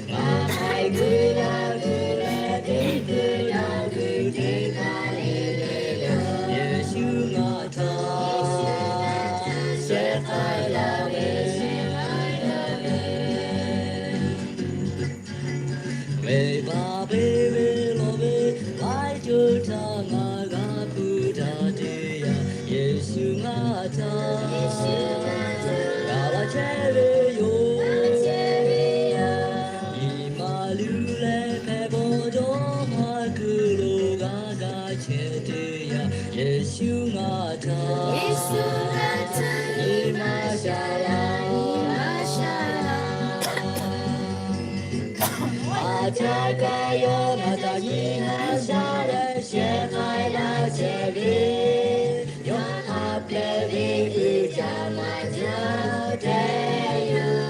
Ngaˬ hk'ai kuiˬ la kuiˬ leh teˇ kuiˬ dawˇ kuiˬ teˇ kaꞈ le le, Yeˍsuˆ ngaˬ htaꞈ shehˍ k'ai laˇ ve, shehˍ k'ai laˇ ve. Venˇbaˆ peˇ ve lawˬ ve laiˉ ceuˬ htaꞈ ngaˬ g'a hpuˇ daꞈ teˇ yanˇ, Yeˍsuˆ ngaˬ htaꞈ g'a laˇ chehˇ ve yoˬ. Nyi ma luˬ leh hpehꞈ bawˬ dawˇ haˍ kuiˬ lo g'a ga chehˇ teˇ yanˇ, Yeˍsuˆ ngaˬ htaꞈ, Yeˍsuˆ ngaˬ htaꞈ nyi ma sha laˇ, nyi ma sha laˇ. Aˬ htaˇ kaꞈ yawˇ ngaˬ htaꞈ nyi ma sha leh shehˍ k'ai laˇ chehˇ ve, yawˇ hk'a peu-eˬ ve uiˍ jaˇ maˇ jaˇ te yoˬ.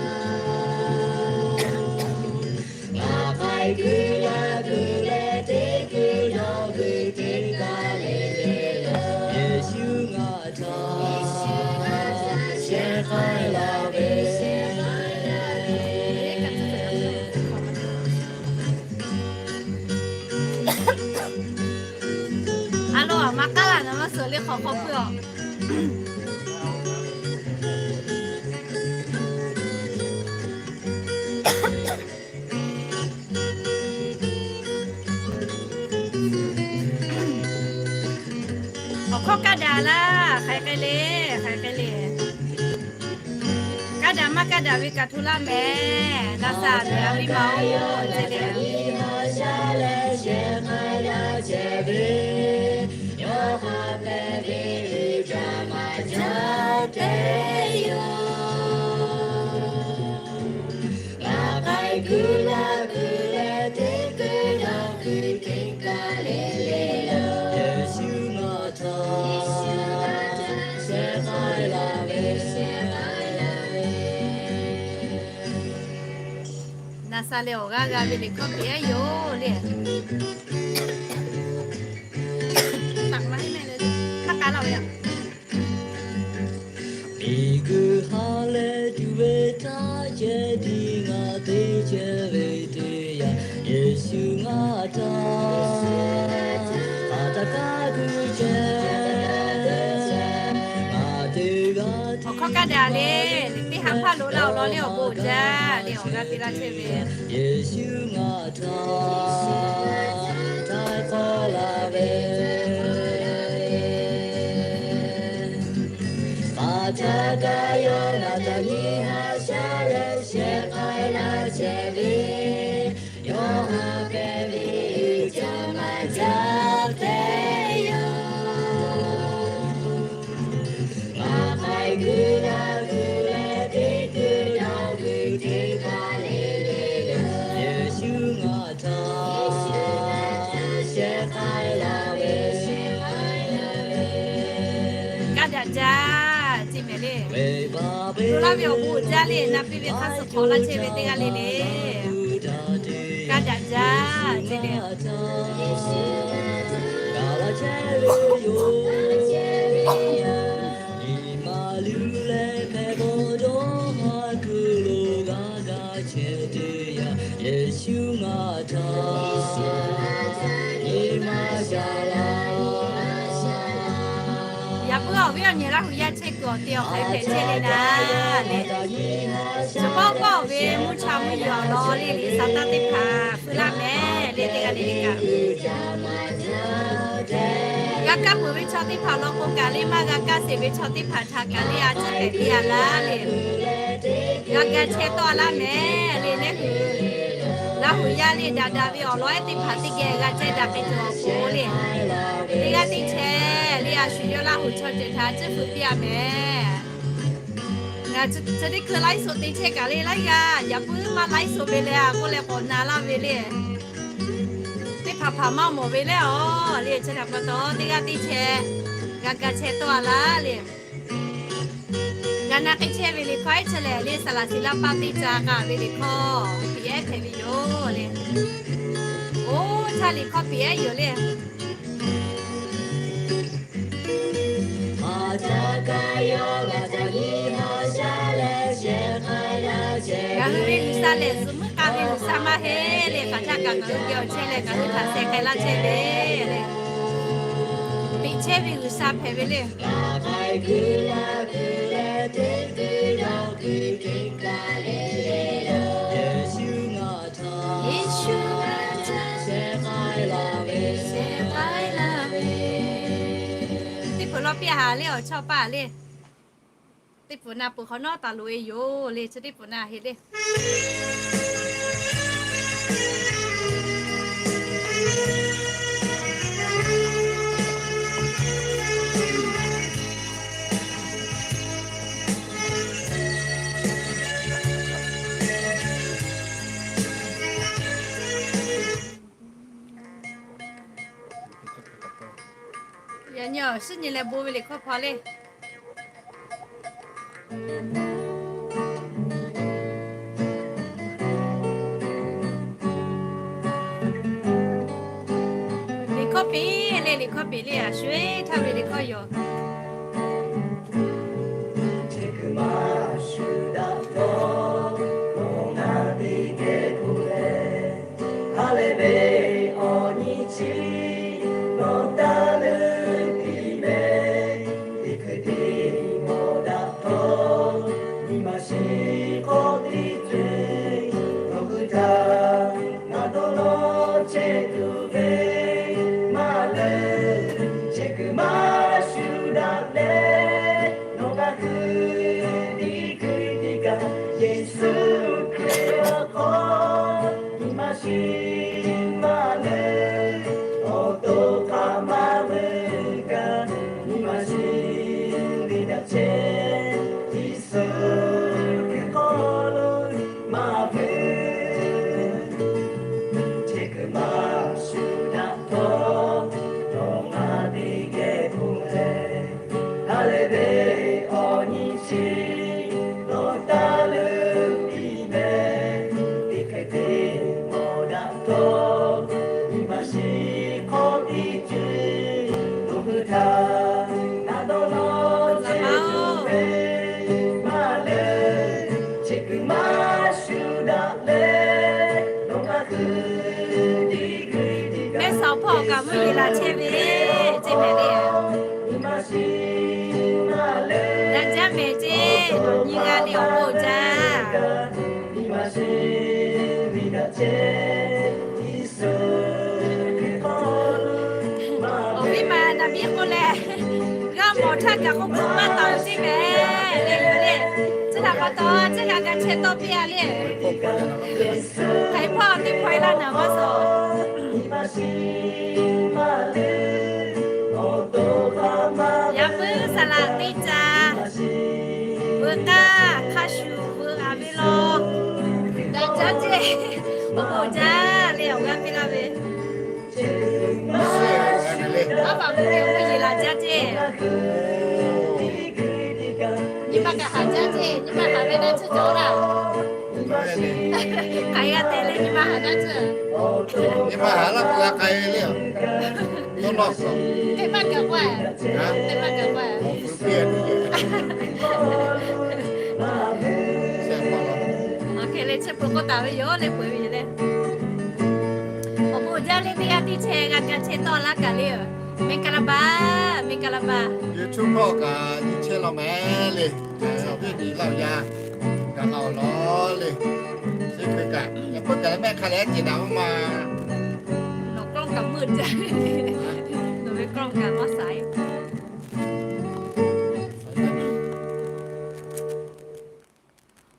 Ngaˬ hk'ai kuiˬ la kuiˬ leh teˇ kuiˬ dawˇ kuiˬ teˇ kaꞈ le le, Yeˍsuˆ ngaˬ htaꞈ shehˍ k'ai laˇ ve. A lo aˬ ma k'aˉ laˬ na maˇ suhˍ le hk'awꞈ hk'aw puiˉ awˬ. Awˬ hkawˇ kaˇ daꞈ laˇ, hk'aˬ hk'e le, hk'aˬ hk'e le. Kaˇ daꞈ maˇ kaˇ daꞈ ve kaꞈ hto laˇ mehˍ. Laˇ saˍ a viˉ ma-oˬ, ce le, a viˉ ma sha leh shehˍ k'ai laˇ chehˇ ve, yawˇ hk'a peu-eˬ ve uiˍ jaˇ maˇ jaˇ te yoˬ. Ngaˬ hk'ai kuiˬ la kuiˬ leh teˇ kuiˬ dawˇ kuiˬ teˇ kaꞈ le le, Yeˍsuˆ ngaˬ htaꞈ shehˍ k'ai laˇ ve, shehˍ k'ai laˇ ve. Naˍ saˍ leh awˬ g'aˇ g'a ve liꞈ hkawˇ piˇ-ehˉ yoˬ le. Taꞈ maˇ heˆ mehˆ le, hk'aˇ k'ai laˇ ve yoˬ. Miˬguiˬ ha leh tuˬ ve htaˇ ceh tiˉ ngaˬ te chehˇ ve teˇ yanˇ, Yeˍsuˆ ngaˬ htaꞈ hk'aˬ htaˇ kaˇ kuiˬ chehˇ, ngaˬ teˇ g'aˇ awˬ hkawˇ kaˇ daꞈ le. Teˇ ha hpaˇ lo laˇ awˬ lawn le awˬ bon jaˇ le awˬ g'aˇ te laˇ chehˇ ve. Yeˍsuˆ ngaˬ htaꞈ htaˇ k'awˇ laˇ ve, Aˬ htaˇ kaꞈ yawˇ ngaˬ htaꞈ nyi ma sha leh shehˍ k'ai laˇ chehˇ ve, yawˇ hk'a peu-eˬ ve uiˍ jaˇ maˇ jaˇ te yoˬ. Ngaˬ hk'ai kuiˬ la kuiˬ leh teˇ kuiˬ dawˇ kuiˬ teˇ kaꞈ le le, Yeˍsuˆ ngaˬ htaꞈ shehˍ k'ai laˇ ve, shehˍ k'ai laˇ ve. Kaˇ daꞈ jaˇ ce mehˍ le. Hto laˇ ve awˬ bon uiˍ jaˇ le, na piˇ ve hk'a suh hk'awꞈ laˇ chehˇ ve teˇ g'aˇ le le. Kaˇ daꞈ jaˇ ce le. Nyi ma luˬ leh hpehꞈ bawˬ dawˇ haˍ kuiˬ lo g'a ga chehˇ teˇ yanˇ, Yeˍsuˆ ngaˬ htaꞈ nyi ma sha laˇ. Yaꞈ puiˉ awˬ viˉ awˬ nyi Laˇ hu yaˇ chehˇ kuiˬ awˬ te awˬ hk'aˬ hpehꞈ chehˇ le naˍ le. Chaw pawˆ pawˆ ve mvuhˇ cha mvuhˇ yeˬ awˬ lawn le le, sa taˇ teˇ hpaˍ hpfuhˇ laˇ mehˍ le teˇ g'aˇ le le kaꞈ. G'a kaˇ peuˬ ve chaw teˇ hpaˍ lawn k'o kaꞈ le, maˇ g'a kaˇ sheˍ ve chaw teˇ hpaˍ htaꞈ kaꞈ le, a ciˉ hpehꞈ piˇ-a laˇ le. G'a ga chehˇ tawˆ-a laˇ mehˍ le, neˉ hui Laˇ hu yaˇ le daꞈ daꞈ ve awˬ lawn ehˉ teˇ hpaˍ teˇ geh g'a ceh daꞈ k'ai tuˬ awˬ pon le. Teˇ g'aˇ teˇ chehˇ le, a shu yawˇ Laˇ hu chaw ceuˬ htaꞈ a ciˉ hpfuhˇ piˇ-a mehˍ. Ngaˬ chi teˇ hkui laiˉ so te chehˇ kaꞈ le, laiˉ g'aˇ yaꞈ puiˉ maˇ laiˉ so ve leh a k'oˆ leh k'awꞈ na laˇ ve le. Teˇ hpaˍ hpaˍ maˇ mawˬ ve leh awˬ le, chi htaꞈ pa taw teˇ g'aˇ teˇ chehˇ g'a ga chehˇ tawˆ-a laˇ le. G'a na k'ai chehˇ ve liꞈ hkawˇ ehˉ chehˇ lehˬ le, Saˍ laꞈ shiˍ laˇ paˇ teˇ ca k'a ve liꞈ hkawˇ piˇ-ehˉ hpehꞈ ve yoˬ le. Oˇ htaˇ liꞈ hkawˇ piˇ-ehˉ yoˬ le. Aˬ htaˇ kaꞈ yawˇ ngaˬ htaꞈ nyi Ve G'uiˬsha lehˬ, zuhꞈ muiˉ k'a ve G'uiˬsha maˇ heˆ le. Hk'aˬ htaˇ kaꞈ ngaˬ hui geh awˬ chehˇ leh ngaˬ hui htaꞈ sheh k'ai laˇ chehˇ ve le. Teꞈ chehˇ ve G'uiˬsha hpehꞈ ve le. Yeˍsuˆ, sheh k'ai laˇ ve. Teˇ peuˬ lawˇ piˇ haˍ le, awˬ chawˇ paˇ le. Teˇ peuˬ na peuˬ hk'awꞈ nawˉ taˍ loꞈ e yoˬ le, chi teˇ peuˬ na heˆ le. Yaꞈ nyi awˬ shinˉ nyi leh bon ve liꞈ hkawˇ hpaw le. Liꞈ hkawˇ peꞈ le, liꞈ hkawˇ peꞈ le, a shu eˉ htaˇ ve liꞈ hkawˇ yoˬ. Chi kuiˬ maˇ shuˍ daꞈ htawˇ, nawˬ ngaˬ teˇ geh k'oˆ leh, ha lehˬ ve awˬ nyi chi nawˬ taˇ leuˉ piˇ meh. Teˇ hkui teˇ mawˬ daꞈ htawˇ, nyi ma shiˍ hk'awꞈ teˇ ceuˬ, nawˬ hui htaꞈ ngaˬ dawˇ nawˇ chehˇ tuˬ ve maˇ leuˉ. Chi kuiˬ maˇ shuˍ daꞈ leh, nawˬ ngaˬ hui teˇ hkui teˇ kaꞈ Yeˍsuˆ Hkriꞈ awˬ hk'aw nyi ma shiˍ maˇ leuˉ. Awˬ to hk'aˬ ma ve kaꞈ nyi ma shiˍ ve daꞈ chehˇ, Yeˍsuˆ Hkriꞈ hk'aw lo maˇ ve. Chi kuiˬ maˇ shuˍ daꞈ htawˇ, nawˬ ngaˬ teˇ geh k'oˆ leh, ha lehˬ ve awˬ nyi chi nawˬ taˇ leuˉ piˇ meh. Teˇ hkui teˇ mawˬ daꞈ htawˇ, nyi ma shiˍ hk'awꞈ teˇ ceuˬ, nawˬ hui htaꞈ ngaˬ dawˇ nawˇ chehˇ tuˬ ve maˇ leuˉ. Chi kuiˬ maˇ shuˍ daꞈ leh, nawˬ ngaˬ hui teˇ hkui teˇ kaꞈ mehˆ saˍ hpawˇ kaꞈ mvuhˇ yeˬ laˬ chehˇ ve ceˇ mehˍ le. Daꞈ jaˇ mehˍ ceˇ, nawˬ nyi g'a le awˬ bon jaˇ. Awˬ viˉ ma daꞈ piˇ k'oˆ leh, g'a mawˬ htaˇ kaꞈ k'oˆ k'oˆ maˇ tawˍ ceˇ mehˍ le yoˬ le. Chi htaꞈ pa taw, chi g'a g'a chehˇ tawˆ piˇ a le. Hk'aˬ hk'e hpawˇ teˇ hpaw e laˇ naˍ maˇ suh. Yaꞈ puiˉ saˍ laꞈ teˇ ca veuꞈ k'aˇ hk'a shuˍ veuꞈ a ve law. Daꞈ jaˇ ceˇ, awˬ bon jaˇ le awˬ g'aˇ piˇ laˇ ve. Aˉ paˍ mvuhˇ yeˬ laˬ jaˇ ceˇ. Nyi ma kaꞈ haˍ jaˇ ceˇ, nyi ma haˍ ve na tsuhˇ cawˬ laˇ. K'ai g'a te leh nyi ma haˍ jaˇ tsuhˇ. Nyi ma haˍ laˇ k'o g'a k'ai ve le. Teˇ maˇ gaˬ k'o, teˇ maˇ gaˬ k'o, awˬ hk'e leh chehˇ peuˬ k'oˆ taˍ ve yoˬ le, peuˬ ve yoˬ le. Awˬ bon jaˇ le, teˇ g'aˇ teˇ chehˇ g'a kaˇ chehˇ tawˆ laˇ kaꞈ le. မင်္ဂလာပါ, မင်္ဂလာပါ. YouTube hpawˇ kaꞈ nyi chehˇ law mehˍ le. Awˬ viˉ awˬ nyi Laˇ huˍ yaˇ kaꞈ la awˬ lawn le. Chi hk'e kaꞈ yaꞈ puiˉ kaꞈ mehˆ hk'a leh ceˬ daꞈ oˇ ma. Nawˬ กล้อง kaꞈ meuˆ jaˇ. Nawˬ ve กล้อง kaꞈ maˇ saiˍ.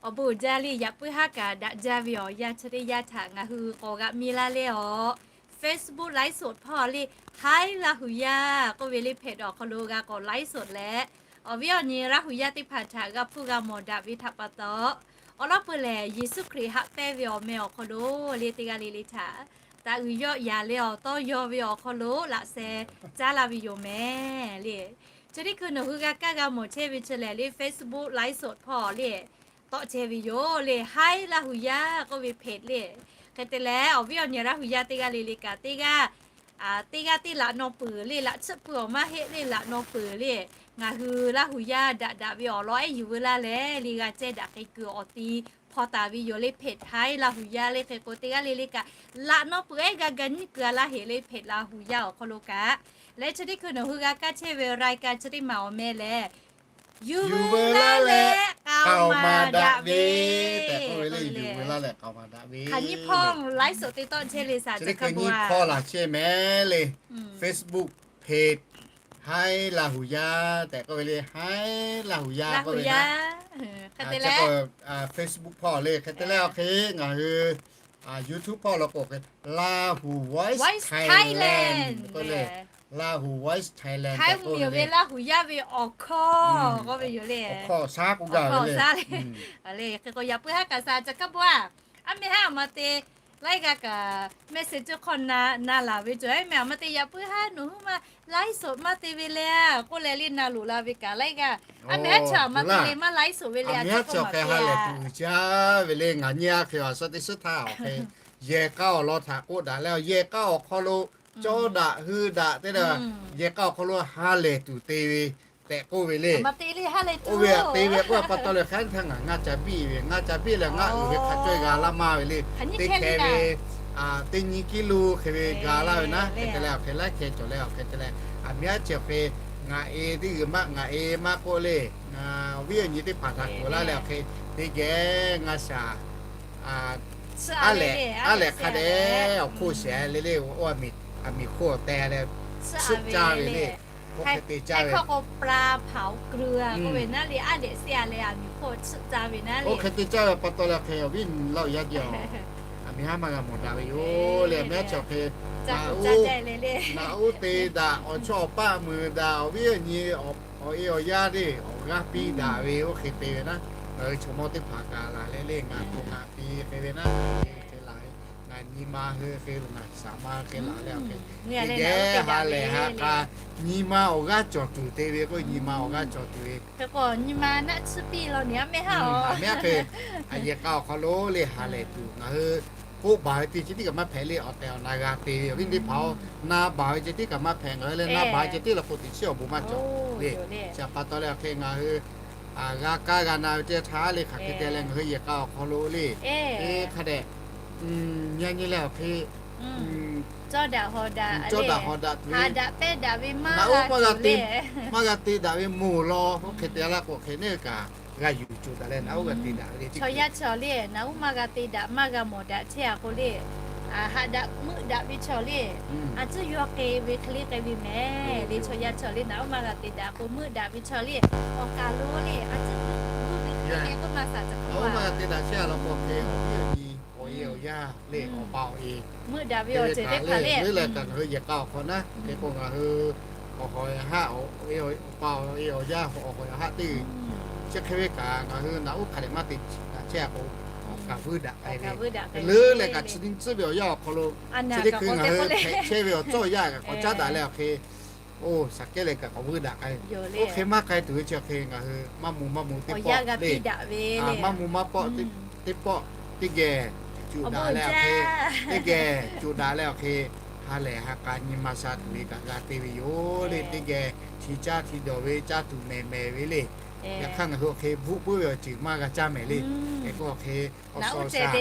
Awˬ bon uiˍ jaˇ le, yaꞈ puiˉ haˉ kaꞈ daꞈ jaˇ ve awˬ yanˇ chi teˇ yanˇ htaꞈ ngaˬ hui k'awꞈ g'a mi laˇ leh awˬ, Facebook live สด hpawˇ le, Haiˉ Laˇ huˍ yaˇ k'oˆ ve le เพจ awˬ hk'aw lo g'a k'awꞈ live สด leh, awˬ viˉ awˬ nyi Laˇ huˍ yaˇ teˇ hpaˍ htaꞈ g'a hpuˇ g'a mawˬ daꞈ ve htaꞈ pa taw, awˬ lawn peuˬ lehˬ Yeˍsuˆ Hkriꞈ haꞈ pehnˇ ve awˬ meh awˬ hk'aw lo le teˇ g'aˇ le le htaꞈ taꞈ uiˍ yawˆ yaˍ leh awˬ tawˇ yaw ve awˬ hk'aw lo laꞈ sheh caˉ laˇ ve yoˬ mehˍ le. Chi teˇ hkui nawˬ hui g'a kaˇ g'a mawˬ chehˇ ve chi lehˬ le Facebook live สด hpawˇ le tawˆ chehˇ ve yoˬ le, Haiˉ Laˇ huˍ yaˇ k'oˆ ve เพจ le. Hk'e te leh awˬ viˉ awˬ nyi Laˇ huˍ yaˇ teˇ g'aˇ le le kaꞈ teˇ g'aˇ, teˇ g'aˇ teˇ laꞈ naw peuˬ le, laꞈ tsuhˆ pui awˬ maˇ heˆ le, laꞈ naw peuˬ le, ngaˬ hui Laˇ huˍ yaˇ daꞈ daꞈ ve awˬ lawn ehˉ yuˬ veu laˇ leh le g'a cehˇ daꞈ k'ai kuiˬ awˬ ti hpaw taˍ ve yoˬ le, เพจไทย Laˇ huˍ yaˇ le. Hk'e k'o teˇ g'aˇ le le kaꞈ laꞈ nawˉ peuˬ ehˉ g'a ga nyiˇ kuiˬ a laˇ heꞈ le, เพจ Laˇ huˍ yaˇ awˬ hk'aw lo kaꞈ. Leh chi teˇ hkui nawˬ hui g'a kaˇ chehˇ ve รายการ chi teˇ maˬ awˬ meh lehˬ, Yuˬ veu laˇ leh k'aoˍ maˍ daꞈ ve tehꞈ k'oˆ ve le. Yuˬ veu laˇ leh k'aoˍ maˍ daꞈ ve. Hk'aˬ nyiˇ hpawˇ laiˉ soˍ te tawˆ chehˇ le saˍ ca hkaˇ bo a. Facebook เพจ Haiˉ Laˇ huˍ yaˇ tehꞈ k'oˆ ve le. Haiˉ Laˇ huˍ yaˇ k'oˆ ve, Facebook hpawˇ le. Hk'e te leh awˬ hk'e ngaˬ hui YouTube hpawˇ lo k'o, Lahu Voice Thailand k'oˆ le. Lahu Voice Thailand tehꞈ k'oˆ ve le. Laˇ huˍ yaˇ ve awˬ hkawˇ k'oˆ ve yoˬ le. Awˬ hkawˇ shaˉ k'oˆ gaˇ ve le. Hk'e k'o yaꞈ puiˉ haˉ kaꞈ saˍ ca hkaˇ bo a. A mehˆ haˉ awˬ ma te laiˉ g'aˇ kaꞈ mehˆ shehˍ ceuˇ hk'awˇ na laˬ ve cawˬ. A mehˆ awˬ ma te yaꞈ puiˉ haˉ nawˬ hui maˇ laiˉ soˍ maˇ te ve le k'oˆ leh le na loꞈ la ve kaꞈ laiˉ g'aˇ. A mehˆ haˉ chi awˬ ma te le maˇ laiˉ soˍ ve le. A mehˆ haˉ chi awˬ hk'e ha lehˬ tuˬ uiˍ jaˇ ve le. Ngaˬ nyi a hk'e a suh teˇ suhˉ htaˇ awˬ hk'e yehˬ k'aˇ awˬ lawn htaꞈ k'oˆ daꞈ leh, yehˬ k'aˇ awˬ hk'aw lo cawˇ daꞈ hui daꞈ te leh, yehˬ k'aˇ awˬ hk'aw lo ha lehˬ tuˬ te ve tehꞈ k'oˆ ve le. Oˇ ve aꞈ te ve k'oˆ a pa taw leh hk'aˬ htaˇ ngaˬ ngaˇ ca biˇ ve, ngaˇ ca biˇ leh ngaˇ uiˍ ve hk'a cawˇ g'a laˇ maˇ ve le. Teˇ hkeh ve teˇ nyi kiˇ lo hk'e ve ga laˇ ve naˉ. Hk'e te leh awˬ hk'e laiˉ hkeh cawˬ leh awˬ hk'e te leh, a mehˆ haˉ chi awˬ hk'e ngaˬ e teˇ g'uiˬ maˇ ngaˬ e maˇ k'oˆ le. Ngaˬ viˉ awˬ nyi teˇ hpaˍ htaꞈ kuˬ laˇ leh awˬ hk'e teˇ geh ngaˇ shaˍ aˉ lehꞈ, aˉ lehꞈ hk'a dehꞈ awˬ hk'oˆ shehˍ le le. Oˇ a miˬ hk'oˆ awˬ teh leh tsuhˆ caˇ ve le. Oˇ hk'e te caˇ ve. Oˇ hk'e te caˇ ve pa taw leh hk'e awˬ viˉ awˬ nyi laˇ oˬ yaˇ jaˇ. A mehˆ haˉ maˇ g'a mawˬ daꞈ ve yoˬ le. A mehˆ haˉ chi awˬ hk'e naꞈ uˉ te daꞈ, awˬ chawˇ awˬ paˆ mui daꞈ, awˬ viˉ awˬ nyi awˬ e awˬ yaˇ le awˬ g'aˇ piˇ daꞈ ve oˇ hk'e te ve naˉ. Ngaˬ hui chaw mawˇ teˇ hpaˍ kaꞈ laˬ leh le ngaˬ hk'aw ngaˬ piˇ hk'e ve naˉ. Hk'e laˬ ve, ngaˬ nyi ma hui hk'e lo ngaˬ shaˍ ma hk'e laˬ leh awˬ hk'e teˇ geh ha lehˬ ha k'a nyi ma awˬ g'aˇ cawˬ tuˬ te ve k'o, nyi ma awˬ g'aˇ cawˬ tuˬ ve. Hk'e k'o nyi ma naˆ tsuhˇ piˇ law nyi a mehˆ haˉ a. Mehˆ hk'e a yehˬ k'a awˬ hk'aw lo le ha lehˬ tuˬ ngaˬ hui k'oˆ baˬ ve teˇ ceuˬ tiˉ kaꞈ maˇ hpehꞈ le. Awˬ tehˬ awˬ na g'a te ve awˬ viˉ teˇ hpaˍ-oˬ, na baˬ ve ceh tiˉ kaꞈ maˇ hpehꞈ. Ngaˬ hui leh na baˬ ve ceh tiˉ la k'o teꞈ chiˉ awˬ bon maˇ cawˬ le. Chi pa taw leh awˬ hk'e ngaˬ hui g'a kaˇ g'a na ve teˇ htaˇ le hk'aˬ hk'e te leh ngaˬ hui yehˬ k'a awˬ hk'aw lo le, e hk'a dehꞈ nyi nyi leh awˬ hk'e cawˇ daꞈ hawˍ daꞈ, cawˇ daꞈ hawˍ daꞈ tuˬ ve, haꞈ daꞈ pehnˇ daꞈ ve maˇ g'a te, maˇ g'a te daꞈ ve moˬ law oˇ hk'e te laˇ k'o hk'e neˇ kaꞈ g'a yuˬ cuˬ daꞈ leh naꞈ uˉ g'a te daꞈ ve le. Chaw yaˇ chaw le naꞈ uˉ maˇ g'a te daꞈ maˇ g'a mawˬ daꞈ chehˇ a k'o le, haꞈ daꞈ meuˆ daꞈ ve chaw le, a tcuhˇ yawˇ k'e ve hk'e le k'ai ve mehˍ le. Chaw yaˇ chaw le naꞈ uˉ maˇ g'a te daꞈ k'o meuˆ daꞈ ve chaw le, awˬ kaˬ lo le a tcuhˇ g'uˇ ve hk'e le k'oˆ maˇ saˍ ca k'oˆ a. Te daꞈ chehˇ a law k'o hk'e awˬ viˉ awˬ nyi awˬ e awˬ yaˇ le awˬ pa awˬ e meuˆ daꞈ ve awˬ ceuˬ teˇ hpaˍ le le leh kaꞈ ngaˬ hui yehˬ k'a awˬ hk'aw naˉ hk'e k'o ngaˬ hui awˬ hawˍ haˆ awˬ e awˬ pa awˬ e awˬ yaˇ awˬ hawˍ haˆ teˇ chi hk'e ve kaꞈ ngaˬ hui naꞈ uˉ hk'a dehꞈ maˇ te daꞈ chehˇ a k'o, awˬ kaˬ vuiˇ daꞈ k'ai ve le leh kaꞈ chi nyiˇ tcuhˉ ve awˬ yaˇ awˬ hk'aw lo chi teˇ hkui ngaˬ hui hpehꞈ chehˇ ve awˬ cawˇ yaˇ kaꞈ k'awꞈ caˉ daꞈ leh awˬ hk'e, oˇ shaˍ kehˉ leh kaꞈ k'awꞈ vuiˇ daꞈ k'ai ve. Oˇ hk'e maˇ k'ai tuˬ ve chi awˬ hk'e ngaˬ hui maˇ mvuh maˇ mvuh teˇ pawˆ le, maˇ mvuh maˇ pawˆ teˇ pawˆ teˇ geh cuˬ daꞈ leh awˬ hk'e, teˇ geh cuˬ daꞈ leh awˬ hk'e ha lehˬ ha k'a nyi ma sha tuˬ ve kaꞈ g'a te ve yoˬ le. Teˇ geh hti caˇ hti dawˬ ve caˇ tuˬ mehˍ mehˍ ve le. Yaꞈ hk'aˇ ngaˬ hui awˬ hk'e bvuhˆ puiˉ ve awˬ ceuˬ maˇ g'a caˇ mehˍ le. Hk'e k'o awˬ hk'e awˬ suhˍ awˬ shaˍ,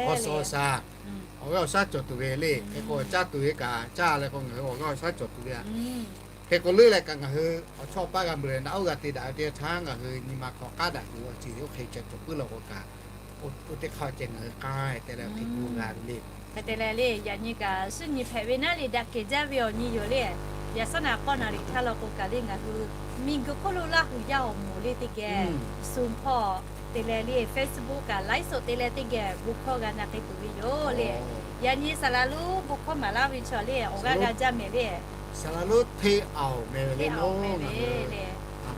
awˬ suhˍ awˬ shaˍ, awˬ g'aˇ awˬ shaˉ cawˬ tuˬ ve le. Hk'e k'o caˇ tuˬ ve kaꞈ caˇ leh k'o ngaˬ hui awˬ g'aˇ awˬ shaˉ cawˬ tuˬ ve a. Hk'e k'o leuˉ leh kaꞈ ngaˬ hui awˬ chawˇ paˆ g'a meuˬ leh naꞈ uˉ g'a te daꞈ ve teˇ htaˇ ngaˬ hui nyi ma hk'aw k'aˉ daꞈ tuˬ ve awˬ ceuˬ oˇ hk'e cawˬ puiˉ law k'o kaꞈ, oˇ teˇ hk'aˇ ceh ngaˬ hui k'ai te leh hk'e k'oˆ g'a ve le. Hk'e te leh le yaꞈ nyi kaꞈ suhˉ nyi hpehꞈ ve naˉ le daꞈ kehˬ jaˇ ve awˬ nyi yoˬ le. Yaꞈ shawˉ naꞈ k'awˇ naˍ riˍ htaˇ law k'o kaꞈ le ngaˬ hui miˬguiˬ hk'oˆ lo Laˇ huˍ yaˇ awˬ moˍ le teˇ geh, sum hpawˇ te leh le Facebook kaꞈ laiˉ soˍ te leh teˇ geh bon hkawˇ g'a na k'ai tuˬ ve yoˬ le. Yaꞈ nyi saˍ laˍ lonˉ bon hkawˇ maˍ laˇ ve chaw le awˬ g'aˇ g'a jaˇ mehˍ le. Saˍ laˍ lonˉ hteˇ aoˬ mehˍ ve le, le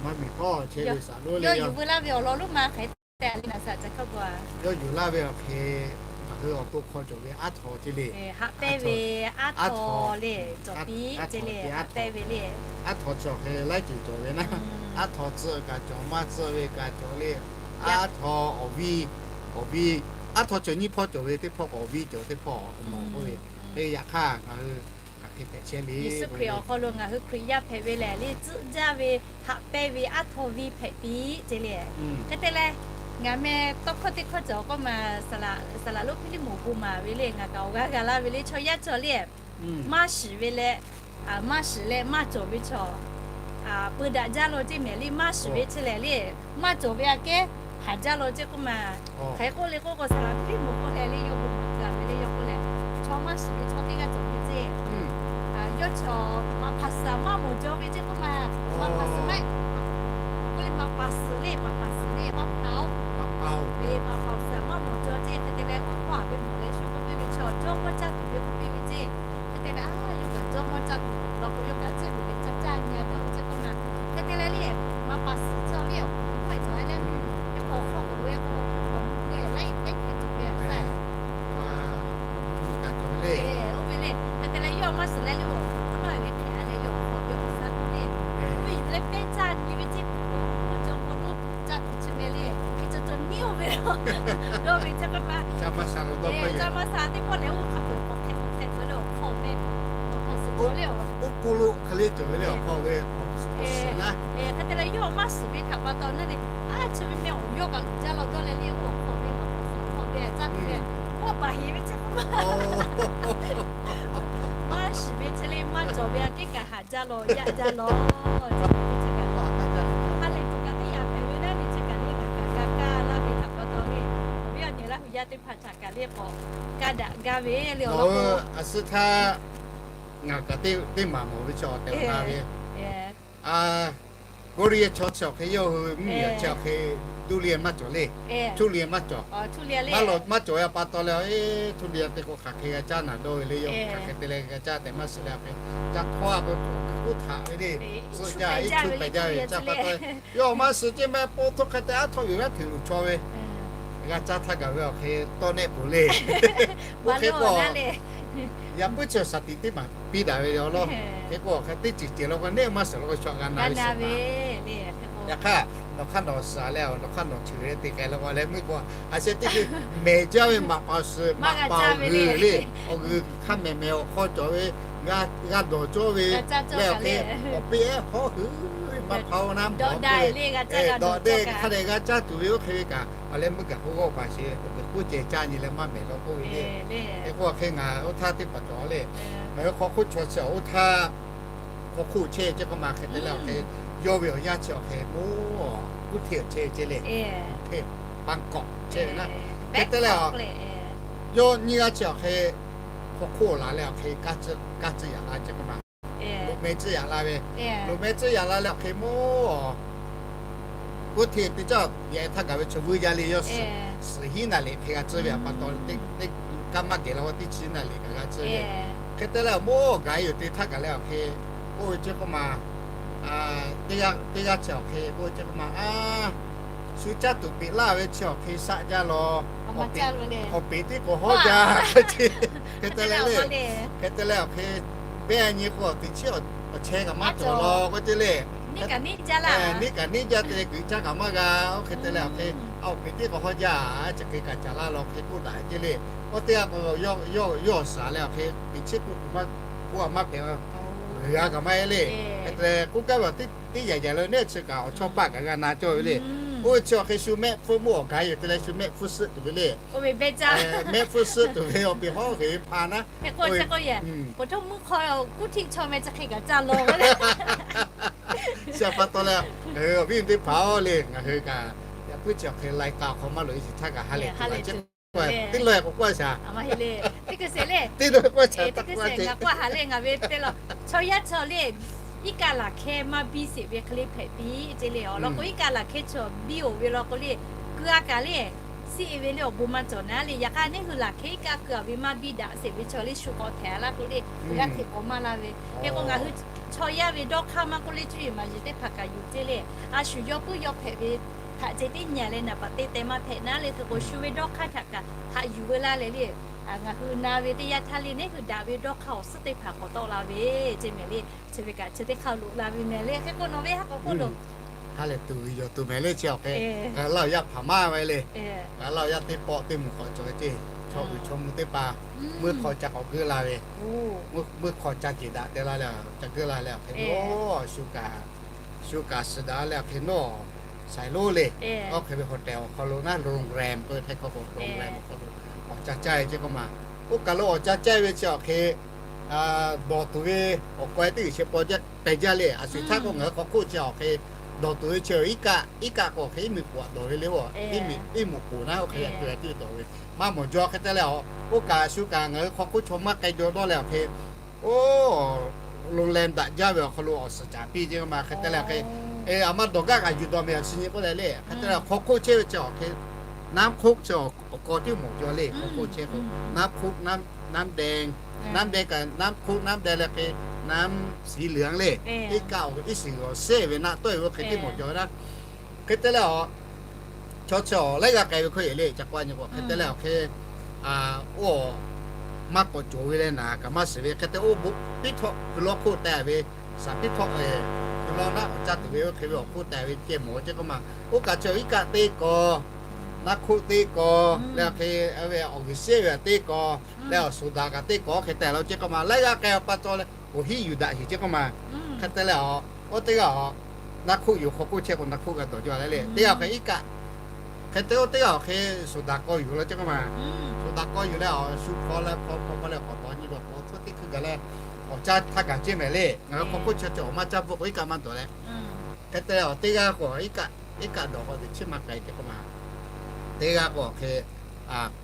maˇ miˬ hkawˇ chehˇ ve saˍ laˍ lonˉ le yawˇ yuˬ veu laˇ ve awˬ lawn lonˉ ma hk'aˬ hk'e te le naˍ saˍ ca hkawˇ k'o a, yawˇ yuˬ laˇ ve awˬ hk'e ngaˬ hui awˬ to hk'aw cawˬ ve aˉ htaw ceh le, haꞈ pehnˇ ve aˉ htaw le, cawˬ piˇ ceh le, haꞈ pehnˇ ve le. Aˉ htaw chi awˬ hk'e laiˉ ceuˬ cawˬ ve naˉ, aˉ htaw tcuhˆ kaꞈ cawˬ, maˇ tcuhˆ ve kaꞈ cawˬ le. Aˉ htaw awˬ viˇ, awˬ viˇ, aˉ htaw cawˬ nyiˇ hpawˇ cawˬ ve teˇ hpawˇ k'o awˬ viˇ cawˬ teˇ hpawˇ awˬ nawˬ k'oˆ ve. Yaꞈ hk'aˇ ngaˬ hui hk'aˬ hk'e hpehꞈ chehˇ le. Yeˍsuˆ Hkriꞈ awˬ hk'aw lo ngaˬ hui Hkriꞈ yaˇ hpehꞈ ve lehˬ le tcuhˆ jaˇ ve haꞈ pehnˇ ve aˉ htaw viˇ hpehꞈ piˇ ceh le. Hk'e te leh Ngaˬ meh tawˇ hkawˇ teˇ hkawˇ cawˬ k'oˆ ma, saˍ laꞈ lonˉ Hpiˇliˇmonˍ bon maˍ ve le, ngaˬ kaꞈ awˬ g'aˇ g'a laˇ ve le, chaw yaˇ chaw le, maˇ shiˍ ve leh, maˇ shiˍ leh maˇ cawˬ ve chaw peu daꞈ jaˇ law ceˇ mehˍ le, maˇ shiˍ ve chi lehˬ le, maˇ cawˬ ve aꞈ kehˉ haˍ jaˇ law ceˇ k'oˆ ma. Hk'e k'oˆ le k'oˆ k'o, saˍ laꞈ Hpiˇliˇmonˍ k'oˆ leh le, yawˇ bon maˍ gaˬ ve le, yawˇ k'oˆ leh, chaw maˇ shiˍ ve chaw teˇ g'aˇ cawˬ ve ceˇ. Yawˇ chaw maꞈ hpaˍ suhˍ maˇ mawˬ jaw ve ceˇ k'oˆ ma. Maꞈ hpaˍ suhˍ maˇ k'oˆ le, maꞈ hpaˍ suhˍ le, maꞈ hpaˍ suhˍ le, maˇ hpaˍ-oˬ. Maꞈ hpaˍ suhˍ maˇ mawˬ jaw ceˇ. Hk'e te leh, oˇ hkawˇ a ve mawˬ leh shu k'oˆ piˇ ve chaw, jawˇmawˇ caˇ tuˬ ve k'oˆ piˇ ve ceˇ. Hk'e te leh, a, yawˇ kaꞈ jawˇmawˇ caˇ tuˬ law k'o, yawˇ kaꞈ ceˇ ve leh caˇ caˇ nyi a dawˇ ve ceˇ k'oˆ ma. Hk'e te leh le, maꞈ hpaˍ suhˍ chaw le, awˬ hk'aw k'awꞈ ve, hk'e k'o hk'aw k'oꞈ ve k'o, awˬ hk'aw k'oꞈ ve laiˉ laiˉ hk'e tuˬ ve a saˍ oˇ ve le. Hk'e te leh, yawˇ maˇ shiˍ leh le, awˬ hk'aw k'oꞈ ve hk'e a leh, yawˇ awˬ hk'aw ve awˬ suhˍ k'oˆ le, oˇ ve yuˬ leh pehˇ caˇ nyi ve ceˇ. Oˇ ve jawˇmawˇ lonˉ caˇ tuˬ chi meh le, hk'e cawˬ cawˬ nyiˉ oˇ ve, dawˇ ve ceˇ k'oˆ ma. Caˇ maˇ sha teˇ pawˆ lehˬ, oˇ hk'a peu-eˬ k'awꞈ hk'e k'awꞈ hk'e cawˬ le, awˬ hk'aw ve maꞈ hpaˍ suhˍ chaw le, oˇ k'oˆ lo hk'e le cawˬ ve le, awˬ hk'aw ve awˬ suhˍ na. Hk'e te leh, yawˇ maˇ shiˍ ve htaꞈ pa taw naˉ le, a, chi ve meh awˬ yawˇ kaꞈ luˬ jaˇ law dawˇ leh le, oˇ awˬ hk'aw ve maꞈ hpaˍ suhˍ awˬ hk'aw ve caˇ tuˬ ve, oˇ baˬ heˍ ve ceˇ k'oˆ ma. Maˇ shiˍ ve chi le, maˇ cawˬ ve aꞈ kehˉ kaꞈ haˍ jaˇ law, yaꞈ jaˇ law. Chi kaꞈ, ha lehˬ tuˬ kaꞈ teˇ yanˇ hpehꞈ ve naˉ le, chi kaꞈ le, ngaˬ kaꞈ g'a kaˇ laˇ ve htaꞈ pa taw le, awˬ viˉ awˬ nyi Laˇ hu yaˇ teˇ hpaˍ htaꞈ kaꞈ le k'awꞈ kaˇ daꞈ gaˇ ve le, awˬ lawn k'o, a suhˉ htaˇ ngaˬ kaꞈ teˇ maˬ mawˬ ve chaw tehꞈ la ve, Koˇliˇ chaw chi awˬ hk'e yawˇ hui mvuhˇmiˬ chi awˬ hk'e duˇ liˇ maˇ cawˬ le. Htuˇ liˇ maˇ cawˬ. Maˇ cawˬ ve pa taw leh, htuˇ liˇ teˇ k'o hk'aˬ hk'e g'a caˇ naˍ dawˇ ve le, yawˇ hk'aˬ hk'e te leh g'a caˇ tehꞈ maˇ shiˍ leh, a hk'e ca hk'awˇ a k'o, kuˇ htaꞈ ve le, suh jaˇ iˉ htuˇ pehꞈ jaˇ ve caˇ pa taw, yawˇ maˇ shiˍ ceˇ meh, po htoˇ hk'e te aˉ htawˇ yuˬ g'aˇ hteꞈ luˬ chaw ve g'a caˇ htaˇ gaˬ ve awˬ hk'e tawˇ nehˆ peuˬ le. Oˇ hk'e k'o, yaꞈ puiˉ chi shaˍ tiꞈ teˇ maˬ piˇ daꞈ ve awˬ lawn. Hk'e k'o, awˬ hk'e teˇ ceuˬ ceuˬ law k'o, nehˆ maˇ shiˍ law k'o, chaw g'a na ve shiˍ ma. Yaꞈ hk'aˇ, nawˬ hk'aˇ nawˬ shiˍ leh, nawˬ hk'aˇ nawˬ ceuˬ leh te k'ai law k'o leh meuˇ k'o, a sheh teˇ hkui mehˬ jaˇ ve maꞈ hpaˍ suhˍ maꞈ hpaˍ g'uiˬ le, awˬ g'uiˬ hk'a mehˍ mehˍ awˬ hk'aw cawˬ ve, g'a dawˬ cawˇ ve leh awˬ hk'e, awˬ peˇ ehˉ hawˉ hui maꞈ hpaˍ-oˬ na mawˬ te ve, dawˬ deh hk'a dehꞈ g'a caˇ tuˬ ve oˇ hk'e ve kaꞈ, awˬ leh meuˇ gaˬ k'o g'awˇ baˬ sheˍ, k'oˍ pui k'oˉ ceh caˇ nyi leh maˇ mehˍ law k'oˆ ve le. Hk'e k'o, hk'e ngaˬ oˇ htaˇ teˇ hpaˍ cawˬ le, ngaˬ hui hk'aw hk'oˆ chaw chi awˬ oˇ htaˇ hk'aw hk'oˆ chehˇ ceˇ k'oˆ ma. Hk'e te leh awˬ hk'e, yawˇ ve awˬ yaˇ chi awˬ hk'e, oˇ, kuˇ hteˇ awˬ chehˇ ceˇ le, kuˇ hteˇ, Bangkok chehˇ ve naˉ. Hk'e te leh, yawˇ nyiˇ g'aˇ chi awˬ hk'e hk'aw hk'oˆ laˬ leh awˬ hk'e, kaˇ tcuhˇ yaꞈ la ceˇ k'oˆ ma. Loꞈ meh tcuhˇ yaꞈ la ve, loꞈ meh tcuhˇ yaꞈ la leh awˬ hk'e mawˇ kuˇ hteˇ teˇ caˇ yaꞈ htaˇ gaˬ ve chaw vuiˇ jaˇ le, yawˇ suhˍ hiˉ naˍ liꞈ hk'e g'a tcuhˇ ve pa taw, teˇ kaˇ maˇ geh la k'o teˇ chi naˍ liꞈ kaꞈ g'a tcuhˇ ve. Hk'e te leh awˬ mawˇ gaˬ yoˬ te htaˇ gaˬ leh awˬ hk'e, oˇ ve ceˇ k'oˆ ma, teˇ g'aˇ chi awˬ hk'e k'oˆ ve ceˇ k'oˆ ma, a, shu caˇ tuˬ peꞈ laˇ ve chi awˬ hk'e shaˆ jaˇ law, awˬ peˍ teˇ k'awꞈ hawˉ jaˇ. Hk'e te leh le, hk'e te leh awˬ hk'e, pehˇ nyi k'o teˇ chi awˬ chehˇ kaꞈ maˇ cawˬ law k'oˆ ceˇ le. Neˇ kaꞈ neˇ jaˇ te leh guiˬ caˇ kaꞈ maˇ g'a. Oˇ hk'e te leh awˬ hk'e, a, awˬ peˍ teˇ k'awꞈ hawˉ jaˇ, chi hk'e kaꞈ caˍ laˇ law hk'e k'oˆ daꞈ ceˇ le. Oˇ teˇ g'aˇ k'o, yawˇ suhˍ leh awˬ hk'e teˇ chi k'oˆ maˇ k'oˆ a maˇ pehꞈ, g'uiˬ g'a kaꞈ maˇ heˆ le. Hk'e te leh k'oˆ gaˇ ve teˇ yaꞈ yaꞈ le, neˇ chi kaꞈ awˬ chawˇ paˆ kaꞈ g'a na cawˇ ve le. Oˇ ve chi awˬ hk'e shu mehˆ hpfuhˇ mawˇ awˬ gaˬ yoˬ te leh shu mehˆ hpfuhˇ suhˆ tuˬ ve le. Mehˆ hpfuhˇ suhˆ tuˬ ve awˬ peˍ hawˉ g'uiˬ ve hpa naˉ. Chi pa taw leh, ngaˬ hui awˬ viˉ teˇ hpaˍ-oˬ le, ngaˬ hui kaꞈ yaꞈ puiˉ chi awˬ hk'e lai k'a awˬ hk'aw maˇ loꞈ e shiˍ htaˇ kaꞈ ha lehˬ tuˬ a ceˇ. Teˇ lawˇ k'o k'oˆ a shaˍ. Teˇ lawˇ k'oˆ a shaˍ, teˇ kawˇ ceh, ngaˬ k'oˆ a ha le, ngaˬ ve teˇ lawˇ, chaw yaˇ chaw le, iˉ kaˆ laˬ hkehˇ maˇ biˇ sheˍ ve hk'e le hpehꞈ piˇ ceˇ le. Awˬ lawn k'o, iˉ kaˆ laˬ hkehˇ chaw biˇ-oˬ ve lawn k'o le, keu a kaꞈ le, shiˆ-e ve le awˬ bon maˇ cawˬ naˉ le. Yaꞈ hk'aˇ neˇ hui laˬ hkehˇ iˉ kaˆ keu a ve maˇ biˇ daꞈ sheˍ ve chaw le shu k'awꞈ htehꞈ a laˇ k'o le, g'a hteꞈ k'awꞈ maˇ laˇ ve. Hk'e k'o ngaˬ hui chaw yaˇ ve dawˇ hk'aˇ maˇ k'oˆ le, cuˇ yiˍ maˍ yiˍ teˇ hpaˍ kaꞈ yuˬ ceˇ le. A shu yawˇ puiˉ yawˇ hpehꞈ ve htaꞈ ceh tiˉ nyi a leh naˍ baˬ te teh maˇ hpehꞈ naˉ le. Hk'e k'o shu ve dawˇ hk'aˇ htaꞈ kaꞈ haꞈ yuˬ veu laˇ leh le, ngaˬ hui na ve teˇ yanˇ htaˇ le, neˇ hui daꞈ ve dawˇ hk'aˇ awˬ suhˉ teˇ hpaˍ k'awꞈ tawˆ la ve ceˇ mehˍ le. Chi ve kaꞈ chi teˇ hk'aˇ loꞈ la ve mehˍ le. Hk'e k'o nawˬ ve ha k'awꞈ k'oˆ loˬ. Ha lehˬ tuˬ yoˬ tuˬ mehˍ le. Chi awˬ hk'e ngaˬ hui Laˇ huˍ yaˇ hpaˍ maˇ ve le, ngaˬ hui Laˇ huˍ yaˇ teˇ pawˆ teˇ moˍ k'awꞈ cawˬ ve ceˇ. Chaw uiˍ chaw mvuh teˇ hpaˍ meuˇ hk'aw ca k'awꞈ geuˆ la ve, meuˇ hk'aw ca ceuˬ daꞈ te la leh ca geuˆ la leh awˬ hk'e nawˇ shu kaꞈ, shu kaꞈ suh daꞈ leh awˬ hk'e nawˇ สายโล่ le. Oˇ hk'e ve hotel awˬ hk'aw lo naˉ, โรงแรม k'oˆ ve htaiˇ hkawˇ k'o โรงแรม awˬ hk'aw lo awˬ ca caˇ ve ceˇ k'oˆ ma. Oˇ kaˬ lo awˬ ca caˇ ve chi awˬ hk'e dawˬ tuˬ ve awˬ k'aw e teˇ g'uiˬ sheh paw jaˇ k'ai jaˇ le. A shuˍ htaˇ k'o ngaˬ hui hk'aw hk'oˆ chi awˬ hk'e dawˬ tuˬ ve chi iˉ kaˆ, iˉ kaˆ k'o hk'e iˉ miˬ k'oˍ aꞈ dawˬ ve le. Oˇ iˉ miˬ k'oˍ naˉ oˇ hk'e a te ve tiˉ dawˬ ve maˇ mawˬ jaw. Hk'e te leh, oˇ kaˬ shu kaꞈ ngaˬ hui hk'aw hk'oˆ chaw maˇ k'ai jaw dawˇ leh awˬ hk'e, oˇ โรงแรม daꞈ jaˇ ve awˬ hk'aw lo awˬ suhˍ caˍ piˇ ceˇ k'oˆ ma. Hk'e te leh hk'e, a maˇ dawˬ gaˇ kaꞈ yuˬ dawˬ mehˍ a shu nyi k'oˆ leh le. Hk'e te leh hk'aw hk'oˆ chehˇ ve chi awˬ hk'e น้ำโขง chi awˬ k'aw tiˉ mawˬ jaw le. Hk'aw hk'oˆ chehˇ k'o น้ำโขง น้ำ น้ำแดง, น้ำแดง kaꞈ น้ำโขง น้ำแดง leh hk'e น้ำสีเหลือง le. Iˉ kaˆ awˬ iˉ shiˍ g'awˬ shehˇ ve naˆ tawˆ e ve oˇ hk'e teˇ mawˬ jaw ve naˉ. Hk'e te leh a, chaw chi awˬ laiˉ g'aˇ k'ai ve hkawˇ yeˬ le. Ca k'oˆ a nyi k'o hk'e te leh awˬ hk'e, oˇ maˇ k'awꞈ cawˬ ve leh naˍ kaꞈ maˇ shiˍ ve hk'e te oˇ bon piˉ htawˆ hkui lawˇ hk'oˆ teh ve, shaˍ piˉ htawˆ hkui lawˇ naˉ awˬ caˇ tuˬ ve oˇ hk'e ve awˬ hk'oˆ teh ve ceh mawˬ ceˇ k'oˆ ma. Oˇ kaˬ chi iˉ kaˆ teˇ kaw, naˆ hk'oˆ teˇ kaw, leh awˬ hk'e ve awˬ g'uiˬ shehˇ ve teˇ kaw, leh awˬ suˍ daˍ kaꞈ teˇ kaw hk'e te la ceˇ k'oˆ ma. Laiˉ g'aˇ k'ai awˬ pa taw leh awˬ hiˉ yuˬ daꞈ yuˬ ceˇ k'oˆ ma. Hk'e te leh a, oˇ teˇ g'aˇ a, naˆ hk'oˆ yoˬ hk'aw k'oˆ chehˇ k'o naˆ hk'oˆ g'a dawˬ jaw leh le. Teˇ g'aˇ hk'e iˉ kaˆ, hk'e te oˇ teˇ g'aˇ awˬ hk'e suˍ daˍ kaw yuˬ la ceˇ k'oˆ ma. Suˍ daˍ kaw yuˬ leh awˬ shu hpaw leh hpaw hpaw hpaw leh k'awꞈ tawˍ nyi dawˬ k'awꞈ tcuhˉ teˇ hkui gaˬ leh awˬ caˇ htaˇ gaˬ ceˇ mehˍ le. Ngaˬ hui hk'aw hk'oˆ chi cawˬ maˇ caˇ bvuhˆ k'o iˉ kaˆ maˇ dawˬ leh. Hk'e te leh awˬ teˇ g'aˇ k'o iˉ kaˆ, iˉ kaˆ dawˬ k'o teꞈ chiˉ maˇ k'ai ceˇ k'oˆ ma. Teˇ g'aˇ k'o hk'e